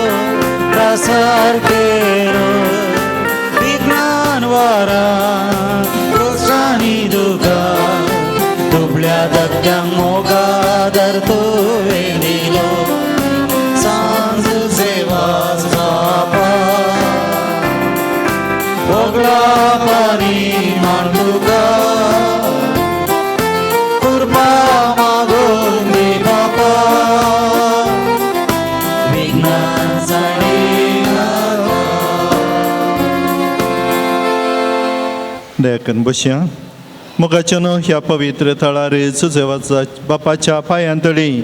प्रसार केरो दुबळ्या धक्क्यांक मोगादर तुवें दिलो सांजुसेवास बापा होगळापणी मान तुका कृपा मागून दी बापा विघ्नां सांडे नाका. दयाकन बसया. मोगाच्यान ह्या पवित्र थळार जुजेवाचा बापाच्या पांयांतळी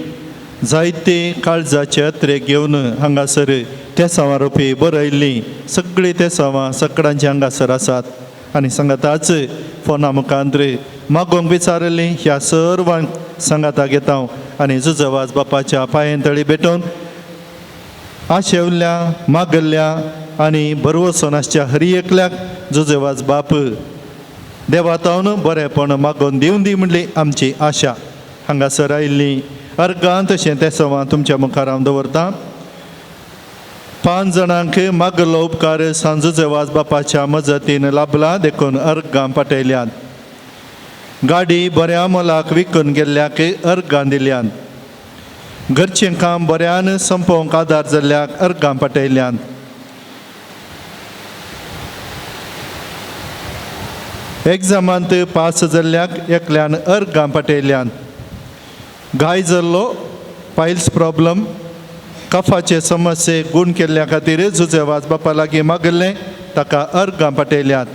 जायते काळजाचे अत्रे घेवन हांगासर तेसांवां रोपी बरयल्लीं सगळीं तेसांवां सकडांची हांगासर आसात आनी सांगाताच फोना मुखांत मागोवंक विचारिल्लीं ह्या सर्वांक सांगाता घेता आनी जुजवाज बापाच्या पांयांतळी भेटोवन आशेवल्या मागल्ल्या आनी भरवसोन आसच्या हरी एकल्याक जुजेवाज बाप देवातावन बरेंपण मागोवन दिवन दी म्हणली आमची आशा. हांगासर आयिल्लीं अर्गां तशें तेसवां तुमच्या मुखार हांव दवरतां. 5 जाणांक मागलो उपकार सांजुजेवाज बापाच्या मजतीन लाभला देखून अर्गां पाटयल्यात. गाडी बऱ्या मोलाक विकून गेल्ल्याक अर्गां दिल्यात. घरचें काम बऱ्यान संपोवंक आदार जाल्ल्याक अर्गां पाटयल्यात. एग्जामांत पास जाल्ल्याक एकल्यान अर्गां पाटयल्यात. घाय जाल्लो पायल्स प्रॉब्लम कफाचे समस्ये गूण केल्ल्या खातीर जुजेवाज बापा लागीं मागिल्लें ताका अर्गां पाटयल्यात.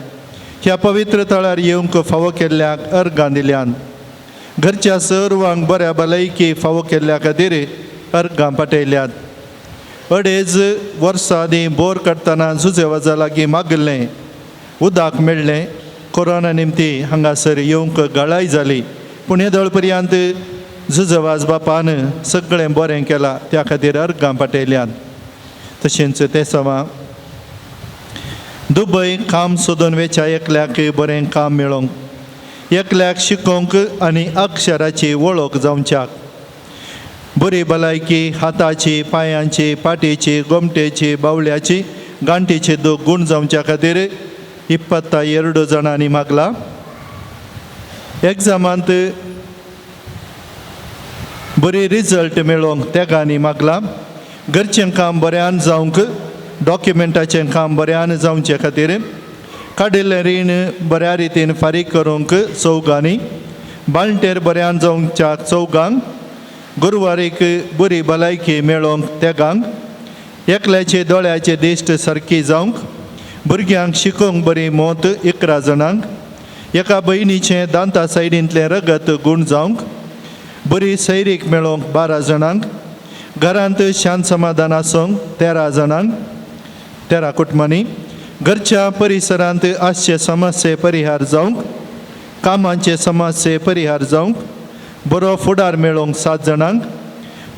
ह्या पवित्र थळार येवंक फावो केल्ल्याक अर्गां दिल्यात. घरच्या सर्वांक बऱ्या भलायकी फावो केल्ल्या खातीर अर्गां पाटयल्यात. 2.5 वर्सां आदीं बोर काडटना जुजेवाजा लागीं मागिल्लें उदक मेळ्ळें. कोरोना निमती हांगासर येवंक गळाय जाली पूण हे दळपर्यंत जुजवाज बापान सगळें बरें केलां त्या खातीर अर्गां पाटयल्यात. तशेंच ते सवा दुबय काम सोदून वेच्या एकल्याक बरें काम मेळोवंक एकल्याक शिकोवंक आनी अक्षराची वळख जावच्याक बरी भलायकी हाताची पांयांची पाटीची गोमटेची बावल्याची गांठीची दूख गूण जावच्या खातीर 22 जाणांनी मागला. एग्जामांत बरी रिजल्ट मेळोवंक तेगांनी मागला. घरचें काम बऱ्यान जावंक डॉक्युमेंटाचें काम बऱ्यान जावचे खातीर काडिल्लें रीण बऱ्या रितीन फारीक करूंक चौगांनी बाळंटेर बऱ्यान जावच्या चौगांक गुरवारीक बरी भलायकी मेळोवंक तेगांक एकल्याचे दोळ्याचे दिश्ट सारकी जावंक भुरग्यांक शिकोवंक बरी मोत 11 जाणांक एका भयणीचें दांता सायडींतलें रगत गूण जावंक बरी सैरीक मेळोवंक 12 जाणांक घरांत शांत समाधान आसूंक 13 जाणांक 13 कुटुंबांनी घरच्या परिसरांत आसचे समस्ये परिहार जावंक कामांचे समस्ये परिहार जावंक बरो फुडार मेळोवंक 7 जाणांक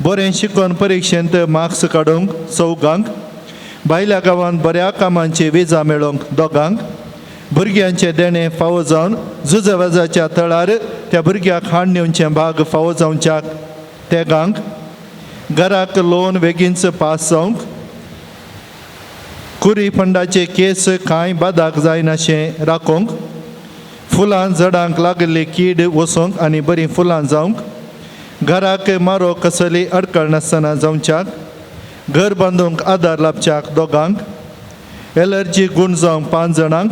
बरें शिकोवन परिक्षेंत मार्क्स काडूंक 4 भायल्या गांवांत बऱ्या कामांची विजा मेळोवंक 2 भुरग्यांचें देणें फावो जावन जुजवाजाच्या तळार त्या भुरग्याक हाड नेवचें भाग फावो जावच्याक 3 घराक लोन बेगीनच पास जावंक कुरी फंडाचे केस कांय बादाक जायनाशें राखोवंक फुलां झाडांक लागिल्ली कीड वचोंक आनी बरीं फुलां जावंक घराक मारो कसली अडकळ नासतना जावच्याक घर बांदूंक आदार लाभच्याक 2 एलर्जी गूण जावंक 5 जाणांक,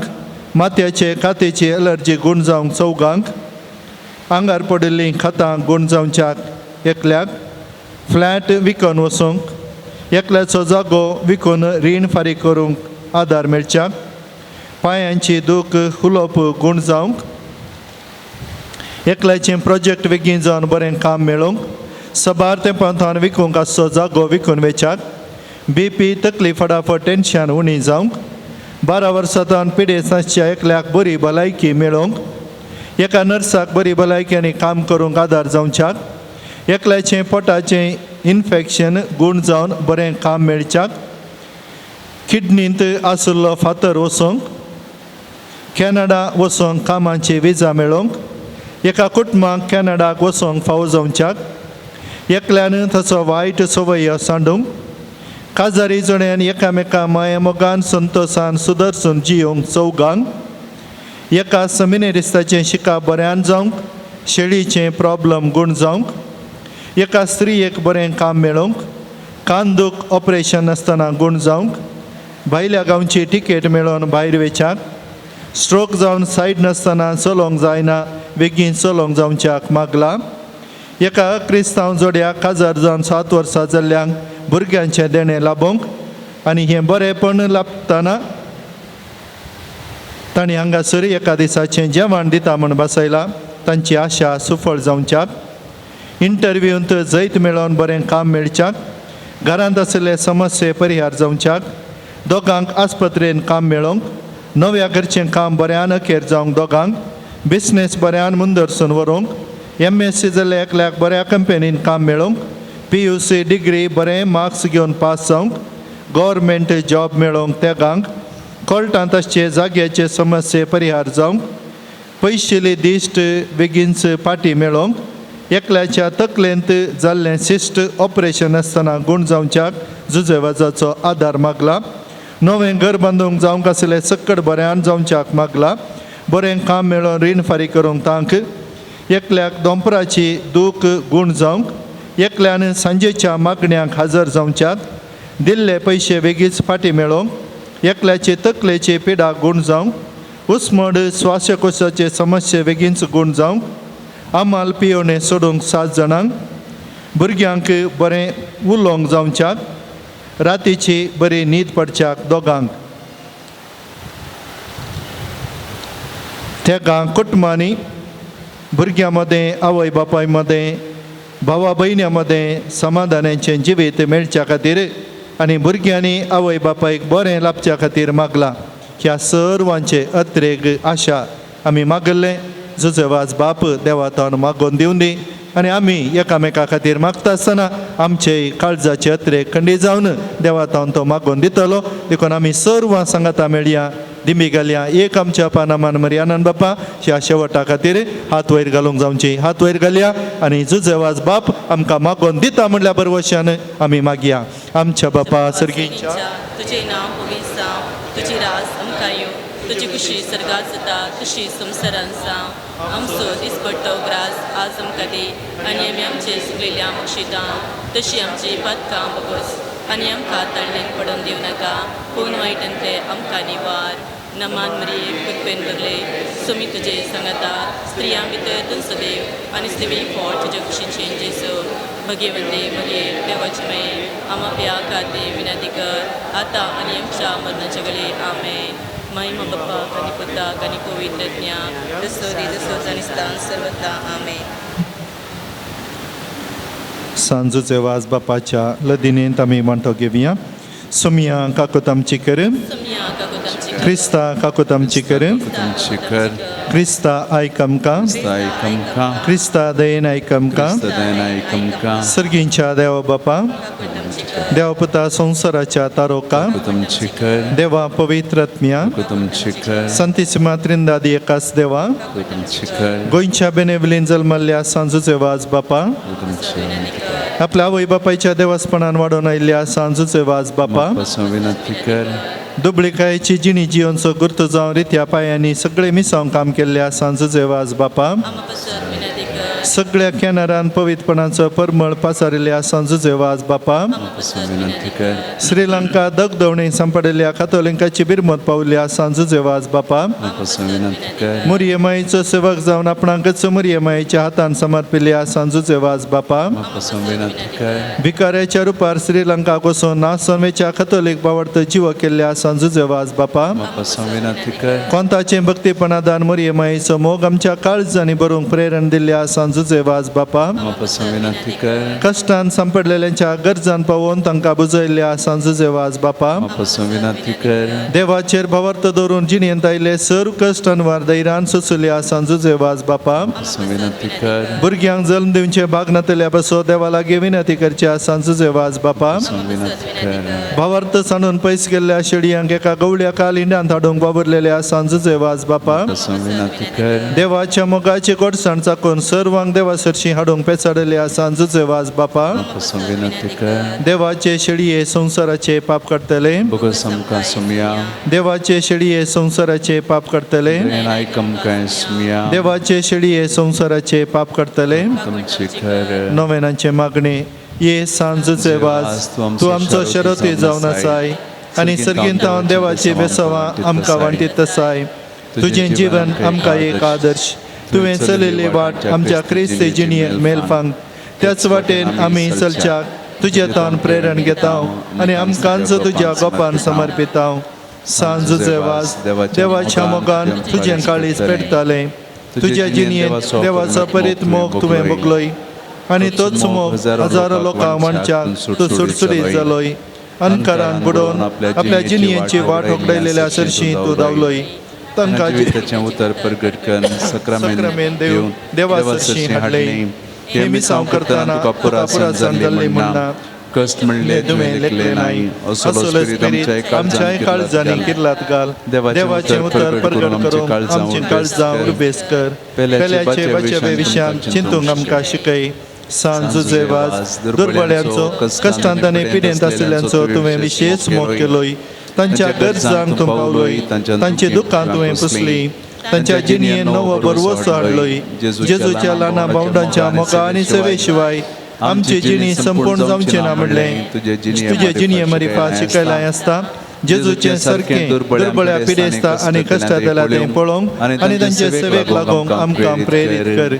माथ्याचे कातीची एलर्जी गूण जावंक 4, आंगार पडिल्लीं खतां गूण जावच्याक 1, फ्लॅट विकून वचूंक, एकल्याचो जागो विकून रीण फारीक करूंक आदार मेळच्याक, पांयांची दूख हुलोप गूण जावंक, एकल्याचें प्रोजेक्ट बेगीन जावन बरें काम मेळोवंक, सबार तेंपांतल्यान विकूंक आसचो जागो विकून वेच्याक, बीपी तकली फटाफट टेन्शन उणी जावंक, 12 वर्सां पिडेस्त आसच्या एकल्याक बरी भलायकी मेळोवंक, एका नर्साक बरी भलायकी आनी काम करूंक आदार जावच्याक, एकल्याचें पोटाचें इन्फेक्शन गूण जावन बरें काम मेळच्याक, किडनींत आशिल्लो फातर वचोंक, कॅनडा वचोंक कामाची विजा मेळोवंक, एका कुटुंबाक कॅनडाक वचोंक फावो जावच्याक, एकल्यान ताचो वायट संवय सांडूंक, काजारी जोड्यान एकामेका माया मोगान संतोशान सुदरसून जियोंक 4, एका सेमिनेरिस्ताचें शिकप बऱ्यान जावंक, शेळीचें प्रॉब्लम गूण जावंक, एका स्त्रियेक बरें काम मेळोवंक, कान दूख ऑपरेशन आसतना गूण जावंक, भायल्या गांवची टिकेट मेळोवन भायर वेच्याक, स्ट्रोक जावन सायड नासतना चलोवंक जायना बेगीन चलोवंक जावच्याक मागला, एका क्रिस्तांव जोड्याक काजार जावन 7 वर्सां जाल्ल्यांक भुरग्यांचें देणें लाबोवंक आनी हें बरेंपण लाबतना तांणी हांगासर एका दिसाचें जेवण दिता म्हूण बसयलां, तांची आशा सुफळ जावच्याक, इंटरव्यूंत जैत मेळोवन बरें काम मेळच्याक, घरांत आशिल्ले समस्ये परिहार जावच्याक, दोगांक आस्पत्रेन काम मेळोवंक, नव्या घरचें काम बऱ्यान अखेर जावंक दोगांक, बिजनेस बऱ्यान मुंदरसून व्हरूंक, MSc जाल्ल्या एकल्याक बऱ्या कंपनीन काम मेळोवंक, PUC degree बरें मार्क्स घेवन पास जावंक, गव्हर्मेंट जॉब मेळोवंक तेगांक, कोर्टांत आसचे जाग्याचे समस्ये परिहार जावंक, पयशिल्ली दिश्ट बेगीनच पाटी मेळोवंक, एकल्याच्या तकलेंत जाल्लें सिस्ट ऑपरेशन आसतना गूण जावच्याक जुजेवाजाचो आदार मागला, नवें घर बांदूंक जावंक आशिल्लें सक्कड बऱ्यान जावच्याक मागला, बरें काम मेळोवन रीण फारीक करूंक तांक, एकल्याक दोंपराची दूख गूण जावंक, एकल्यान सांजेच्या मागण्यांक हजर जावच्याक, दिल्ले पयशे बेगीच फाटीं मेळोवंक, एकल्याचे तकलेचे पिडा गूण जावंक, उस्मड श्वासकोशाचे समस्ये बेगीनच गूण जावंक, आमाल पियोणे सोडूंक 7 जाणांक, भुरग्यांक बरें उलोवंक जावच्याक, रातीची बरी न्हीद पडच्याक 2, तेगां कुटुंबांनी भुरग्यां मदें आवय बापाय मदें भावा भयण्यां मदें समाधानाचें जिवीत मेळच्या खातीर आनी भुरग्यांनी आवय बापायक बरें लाबच्या खातीर मागलां. ह्या सर्वांचे अत्रेग आशा आमी मागल्लें जुजेवाज बाप देवातान मागोवन दिवन दी आनी आमी एकामेका खातीर मागता आसतना आमचे काळजाचे अत्रेग खंडीत जावन देवातान तो मागोवन दितलो. देखून आमी सर्वां सांगाता मेळया, दिमी घालया एक आमच्या पानामान मरियानंद बापा ह्या शेवटा खातीर हात वयर घालूंक जावची, हात वयर घालया आनी जुजेवाज बाप आमकां मागोवन दिता म्हणल्या बरवशान आमी मागया. आमच्या बापा सर्गीच्या तुजें नांव पवित्र जावं, तुजी रास आमकां येवं, तुजी खुशी सर्गात जाता तशी संवसारांत जावं. आमचो दिसपट्टो ग्रास आज आमकां दी आनी आमी आमचे चुकलेल्या बक्षितां तशी आमची पातकां बगस आनी आमकां ताळणेन पडून दिवं नाका, पूण वायटांतले आमकां निवार. नमान मरिये कृपेन भरले, सुमी तुजे सांगाता, स्त्रियां भितर तूं सदैव आनी स्त्री फोट तुज्या कुशीचें जेजू. भगेवंते मरिये देवाची माये आमा प्या खातीर विनंती कर आतां आनी आमच्या मरणाच्या वेळे. आमेन. महिमा बाप्पाक आनी पुताक आनी पवित्र आत्म्याक, जसो दी तसोच आनी सदांच सर्वता. आमेन. सांजूचे वाज बापाच्या लदिनेंत आमी म्हणतो घेवया. सोमिया काकूत आमची कर, सोमिया काकूत आमची कर, क्रिस्ता काकूत आमची कर, आमची कर, क्रिस्ता आयक आमकां, क्रिस्ता आयक आमकां, क्रिस्ता दयेन आयक आमकां, क्रिस्ता दयेन आयक आमकां, सर्गींच्या देवा बापा, देवा पुता संवसाराच्या तारोका, काकूत आमची कर, देवा पवित्र आत्म्या, काकूत आमची कर, संतीसिमा त्रिंदादी एकास देवा, काकूत आमची कर, गोंयच्या बेनेवलीन जल्मल्ल्या सांजूचे वाज बापा, काकूत आमची कर, आपल्या आवय बापायच्या देवासपणान वाडोवन आयिल्ल्या सांजूचे वाज बापा, पासून विनंती कर, दुबळिकायेची जिणी जियोनचो गुर्त जावन रित्या पांयांनी सगळे मिसांव काम केल्ल्या सांजूचे वाज बापा, आमा पासत विनंती कर. सगळ्या कॅनरान पवित्रपणाचो परमळ पासारिल्ल्या सांजुजे वाज बापा, विनंती कर. श्रीलंका दगदवणी सांपडिल्ल्या कातोलिंकाची बिरमत पावल्या सांजुजे वाज बापा, विनंती कर. मुरयमाईचो सेवक जावन आपणाकच मुरयमाईच्या हातान समर्पिल्ल्या सांजुजे वाज बापा, विनंती कर. भिकाऱ्याच्या रुपार श्रीलंका वचून नासनवेच्या कथोलीक बावडत जीव केल्ल्या सांजुजे वाज बापा, विनंती कर. कोंताचें भक्तीपणादान मुरयमाईचो मोग आमच्या काळजांनी बरोवंक प्रेरण दिल्ल्या सांजुजे वाज बापा, विनंती कर. कश्टान सांपडलेल्यांच्या गरजान पावोवन तांकां बुजयल्ल्या सांजुजे वाज बापा, विनंती कर. देवाचेर भावार्थ दवरून जिणेंत आयिल्ले सर्व कश्ट अनवार धैर्यान सोंसुल्या सांजुजे वाज बापा, विनंती कर. भुरग्यांक जल्म दिवचे भाग नातल्या बसो देवा लागीं विनंती करच्या सांजुजे वाज बापा, विनंती कर. भावार्थ सांडून पयस गेल्ल्या शेडयांक एका गवळ्या कालिंड्यांत हाडूंक वावुरलेल्या सांजुजे वाज बापा, विनंती कर. देवाच्या मोगाची गोडसाण चाकून सर्वांक देवा सरशी हाडूंक पेचाडलेल्या सांजुजे वाज बापा, विनंती कर. देवाचे शेळये संवसाराचे पाप काडटले, बोगस आमकां सुमया. देवाचे शेळये संवसाराचे पाप काडटले, आयक आमकां सुमया. देवाचे शेळये संवसाराचे पाप काडटले. तुमची कर. नोवेनाचे मागणे. ये सांजुचे वाज तूं आमचो शरती जावन आसाय आनी सर्गींतावन देवाची बेसवां आमकां वांटीत आसाय. तुजें जीवन आमकां एक आदर्श, तुवें चलयल्ली वाट आमच्या क्रिस्ती जिणेक मेलफांक, त्याच वाटेन आमी चलच्याक तुज्या तावन प्रेरण घेता आनी आमकांच तुज्या गोपान समर्पिता. सांजुचे वाज देवाच्या मोगान तुजें काळीज पेटतालें, तुज्या जिणेंत देवाचो परीत मोग तुवें भोगलोय आनी तोच मोग हजारो लोकांक वांटच्याक तूं सुडसुडीत जालोय. अनकारान बुडोवन आपल्या जिणेची वाट होगडायलेल्या सरशी तूं धांवलोय. तांकां जिविताचें उतर प्रगट कर सक्रामेंत दिवन देवा सरशी हाडलें. हे मिसांव करतना तुका पुरासन जाल्ली म्हणना, कश्ट म्हणले तुवें लेखलें नाय. असलो स्पिरीत आमच्याय काळजांनी किर्लात घाल. देवाचें उतर प्रगट करूंक आमचीं काळजां उर्बेस कर. पेल्याचे बचवे विशयांत चिंतूंक आमकां शिकय. सांजुजे वाज दुर्बळ्यांचो कश्टांत आनी पिडेंत आशिल्ल्यांचो तुवें विशेश मोग केलोय. तांच्या गरजांक तूं पावलोय, तांची दुख्खां तुवें पुसली, तांच्या जिणेंत नवो भरवसो हाडलोय. जेजूच्या ल्हाना भावंडांच्या मोगा आनी सेवे शिवाय आमची जिणी संपूर्ण जावची ना म्हणलें तुजे जिणये मरिफा शिकयलां आसता. जेजूचें सारकें दुर्बळ्या पिडेस्ता आनी कश्टांतल्या तें पळोवंक आनी तांचे सेवेक लागूंक आमकां प्रेरीत कर.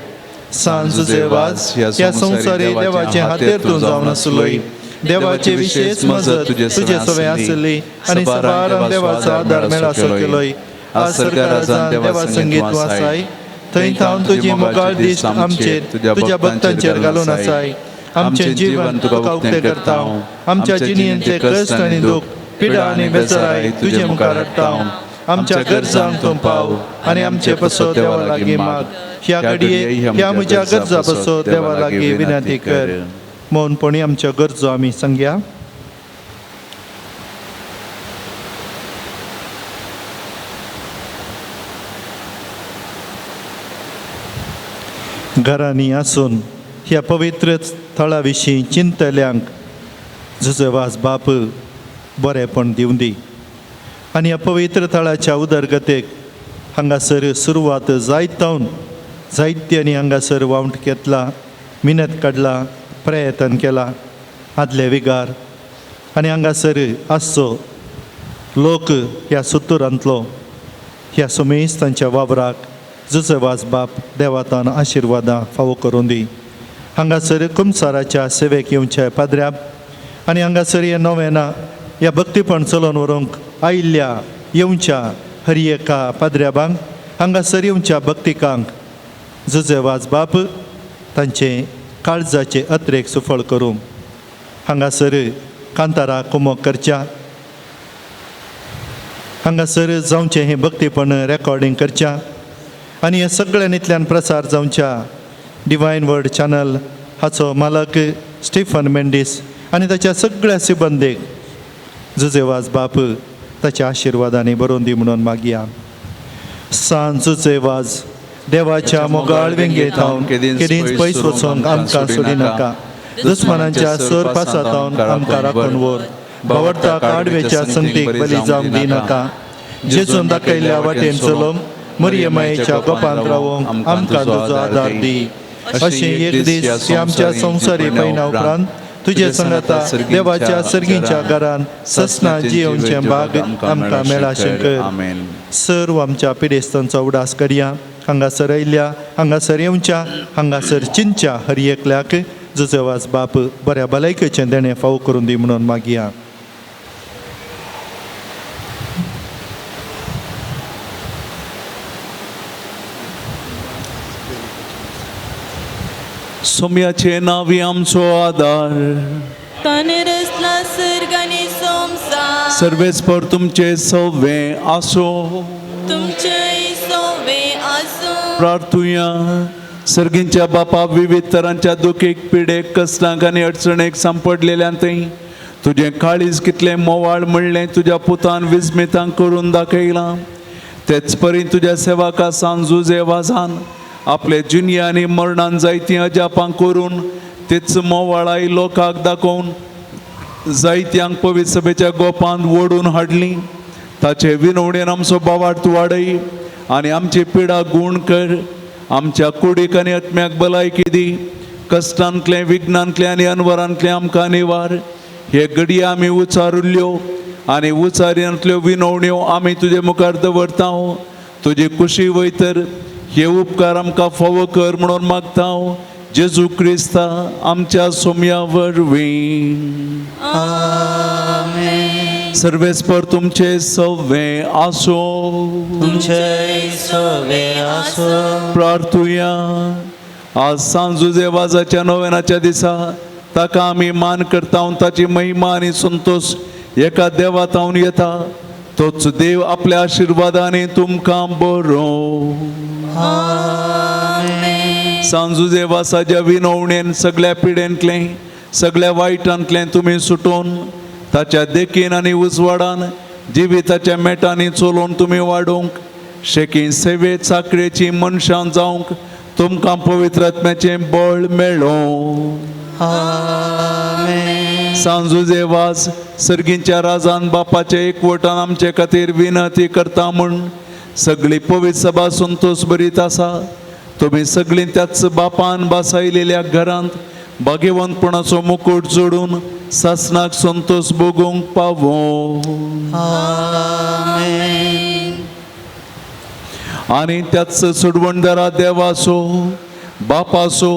सांजुजे वाज ह्या संवसारी देवाचे हातेर तूं जावन आसलोय. देवाची विशेष मजत तुजे सवें आसली आनी सबारान देवाचो आदार मेळासो केलोय. आज सरकारान देवा संगीत तूं आसाय, थंय थावन तुजी मोगाळ दिश्ट आमचेर तुज्या भक्तांचेर घालून आसाय. आमचें जीवन तुका उक्तें करता. आमच्या जिणेंतले कश्ट आनी दूख, पिडा आनी बेजाराय तुजे मुखार हाडटा. आमच्या गरजांक तूं पाव आनी आमचे पसो देवा लागीं माग. ह्या घडये ह्या म्हज्या गरजा पसो देवा लागीं विनंती कर. मौनपणी आमच्या गरजो आमी सांगया. घरांनी आसून ह्या पवित्र थळा विशीं चिंतल्यांक जुजेवास बाप बरेपण दिवं दी आनी ह्या पवित्र थळाच्या उदरगतेक हांगासर सुरवात जायत जायत्यांनी हांगासर वावंट घेतला, मिनत काडला, प्रयत्न केला. आदले विगार आनी हांगासर आसचो लोक ह्या सुतुरांतलो ह्या सुमेस्तांच्या वावराक जुजेवास बाप देवातान आशिर्वादां फावो करून दी. हांगासर कुमसाराच्या सेवेक येवच्या पाद्र्याक आनी हांगासर हे नोवेना ह्या भक्तीपण चलोवन व्हरूंक आयिल्ल्या येवच्या हर एका पाद्र्याबांक हांगासर येवच्या भक्तिकांक जुजेवास बाप तांचे काळजाचे अत्रेक सुफळ करूंक हांगासर कांतारा कुमोक करच्या, हांगासर जावचें हें भक्तीपण रेकॉर्डिंग करच्या आनी हे सगळ्यांतल्यान प्रसार जावच्या डिवायन वर्ड चॅनल हाचो मालक स्टिफन मेंडीस आनी ताच्या सगळ्या सिबंदेक जुजेवास बाप ताच्या आशिर्वादांनी बरोवन दी म्हणून मागया. सांजुजेवाज देवाच्या मोगाळ वेंगेत हांव केदींच पयस वचोंक आमकां सोडिनाका. दुस्मानांच्या सर पासातावन आमकां राखून व्हर. बावडता काडवेच्या संगतीक बली जावंक दिनाका. जेजून दाखयल्ल्या वाटेन चलोवंक मरियमायेच्या गोपांत रावोंक आमकां तुजो आदार दी. अशें एक दीस आमच्या संवसारी पयना उपरांत तुजे संगाता देवाच्या सर्गीच्या घरान ससना जियोवचें भाग आमकां मेळाशें कर. सर्व आमच्या पिडेस्तांचो उडास करया. हांगासर आयिल्ल्या, हांगासर येवच्या, हांगासर चिंतच्या हर एकल्याक जुजेवाज बाप बऱ्या भलायकेचें देणें फावो करून दी म्हणून मागया. सोम्याचे नावी आमचो आदार, ताणें रचला सर्ग आनी संवसार. सर्वेस्पर तुमचे सवे आसो. तुमचेय सवे आसूं. प्रार्थुया. सर्गींच्या बापा, विविध तरांच्या दुखीक, पिडेक, कश्टांक आनी अडचणेक सांपडलेल्यान थंय तुजें काळीज कितलें मोवाळ म्हणलें तुज्या पुतान विस्मितांक करून दाखयलां. तेच परी तुज्या सेवका सान जुजे वाजान आपले जुनिया आनी मरणान जायतीं अजापां करून तेच मोवाळाय लोकांक दाखोवन जायत्यांक पवित्र सभेच्या गोपांत ओडून हाडली. ताचे विनवणेन आमचो बावार्थ वाडय आनी आमची पिडा गूण कर. आमच्या कुडीक आनी आत्म्याक भलायकी दी. कश्टांतलें, विघ्नांतलें आनी अनवरांतलें आमकां निवार. हे घडये आमी उचारुल्ल्यो आनी उचार्यांतल्यो विनवण्यो आमी तुजे मुखार दवरता. तुजी कुशी वयतर हे उपकार आमकां फावो कर म्हणून मागता. जेजू क्रिस्ता आमच्या सोम्या वरवीं. सर्वेस्पर तुमचे सवे आसो. तुमचे सवे आसो. प्रार्थुया. आज सांजुजे वाजाच्या नोवेनाच्या दिसा ताका आमी मान करता. ताची महिमा आनी संतोश एका देवा तावन येता. तोच देव आपल्या आशिर्वादांनी तुमकां बरो. सांजुजे वासाच्या विनवणेन सगळ्या पिडेंतलें, सगळ्या वायटांतलें तुमी सुटोवन ताच्या देखीन आनी उजवाडान जिविताच्या मेटांनी चलोवन तुमी वाडोवंक शेकी सेवे चाकरेची मनशां जावंक तुमकां पवित्र आत्म्याचें बळ मेळों. सांजुजे वाज सर्गींच्या राजान बापाच्या एकवटान आमचे खातीर विनंती करता म्हूण सगळी पवित्र सभा संतोष बरीत आसा. तुमी सगळीं त्याच बापान बासायलेल्या घरांत भाग्यवंतपणाचो मुकूट जोडून सासनाक संतोष भोगूंक पावो. आनी त्याच सोडवणदारा देवाचो, बापाचो,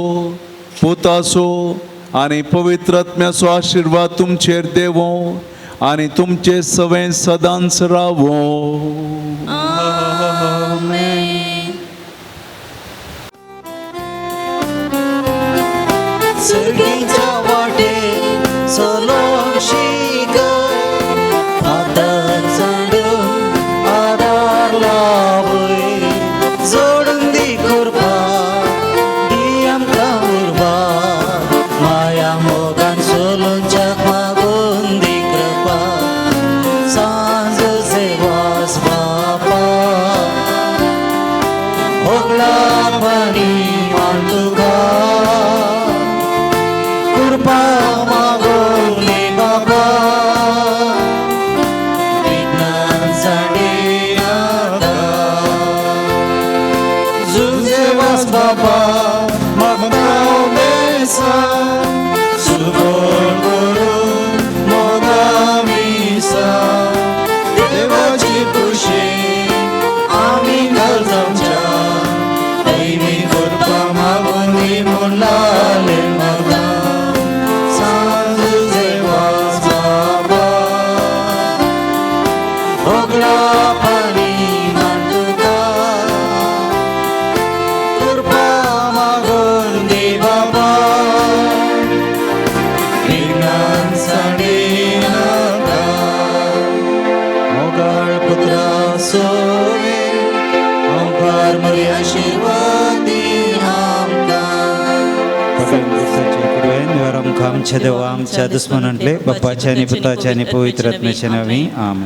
पुताचो आनी पवित्र आत्म्याचो आशिर्वाद तुमचेर देवो आनी तुमचे सवें सदांच रावो. सर्गीच्या वाटे चलोवंक शिकय, हाताक सांडून आदार लावय, जोडून दी कृपा, दी आमकां उर्बा, माया मोगान चलोवच्याक मागून दी कृपा. सांजुजे वास बापा, होगळापणी मान तुका, कृपा मागून बाबा, विघ्नान सांडिनाका. जुजे वास बाबा मागता बेसा, सुबोल करून मोगा मिसा, देवाची कुशी आमी घालता आमच्या, दैवी कृपा मागून दी म्हूण लाले मागता. सांजुजे वास बाबा, होगळापणी मान तुका, कृपा मागून दी बाबा, विघ्नान सांडिनाका. मोगाळ पुत्रा सोवे, ओंकार मरी आशिर्वाद दी आमकां. आमच्या देवा आमच्या दुस्मनांतले बापाच्या आनी पुताच्या आनी पवित्र आत्म्याच्या नांवी. आमेन.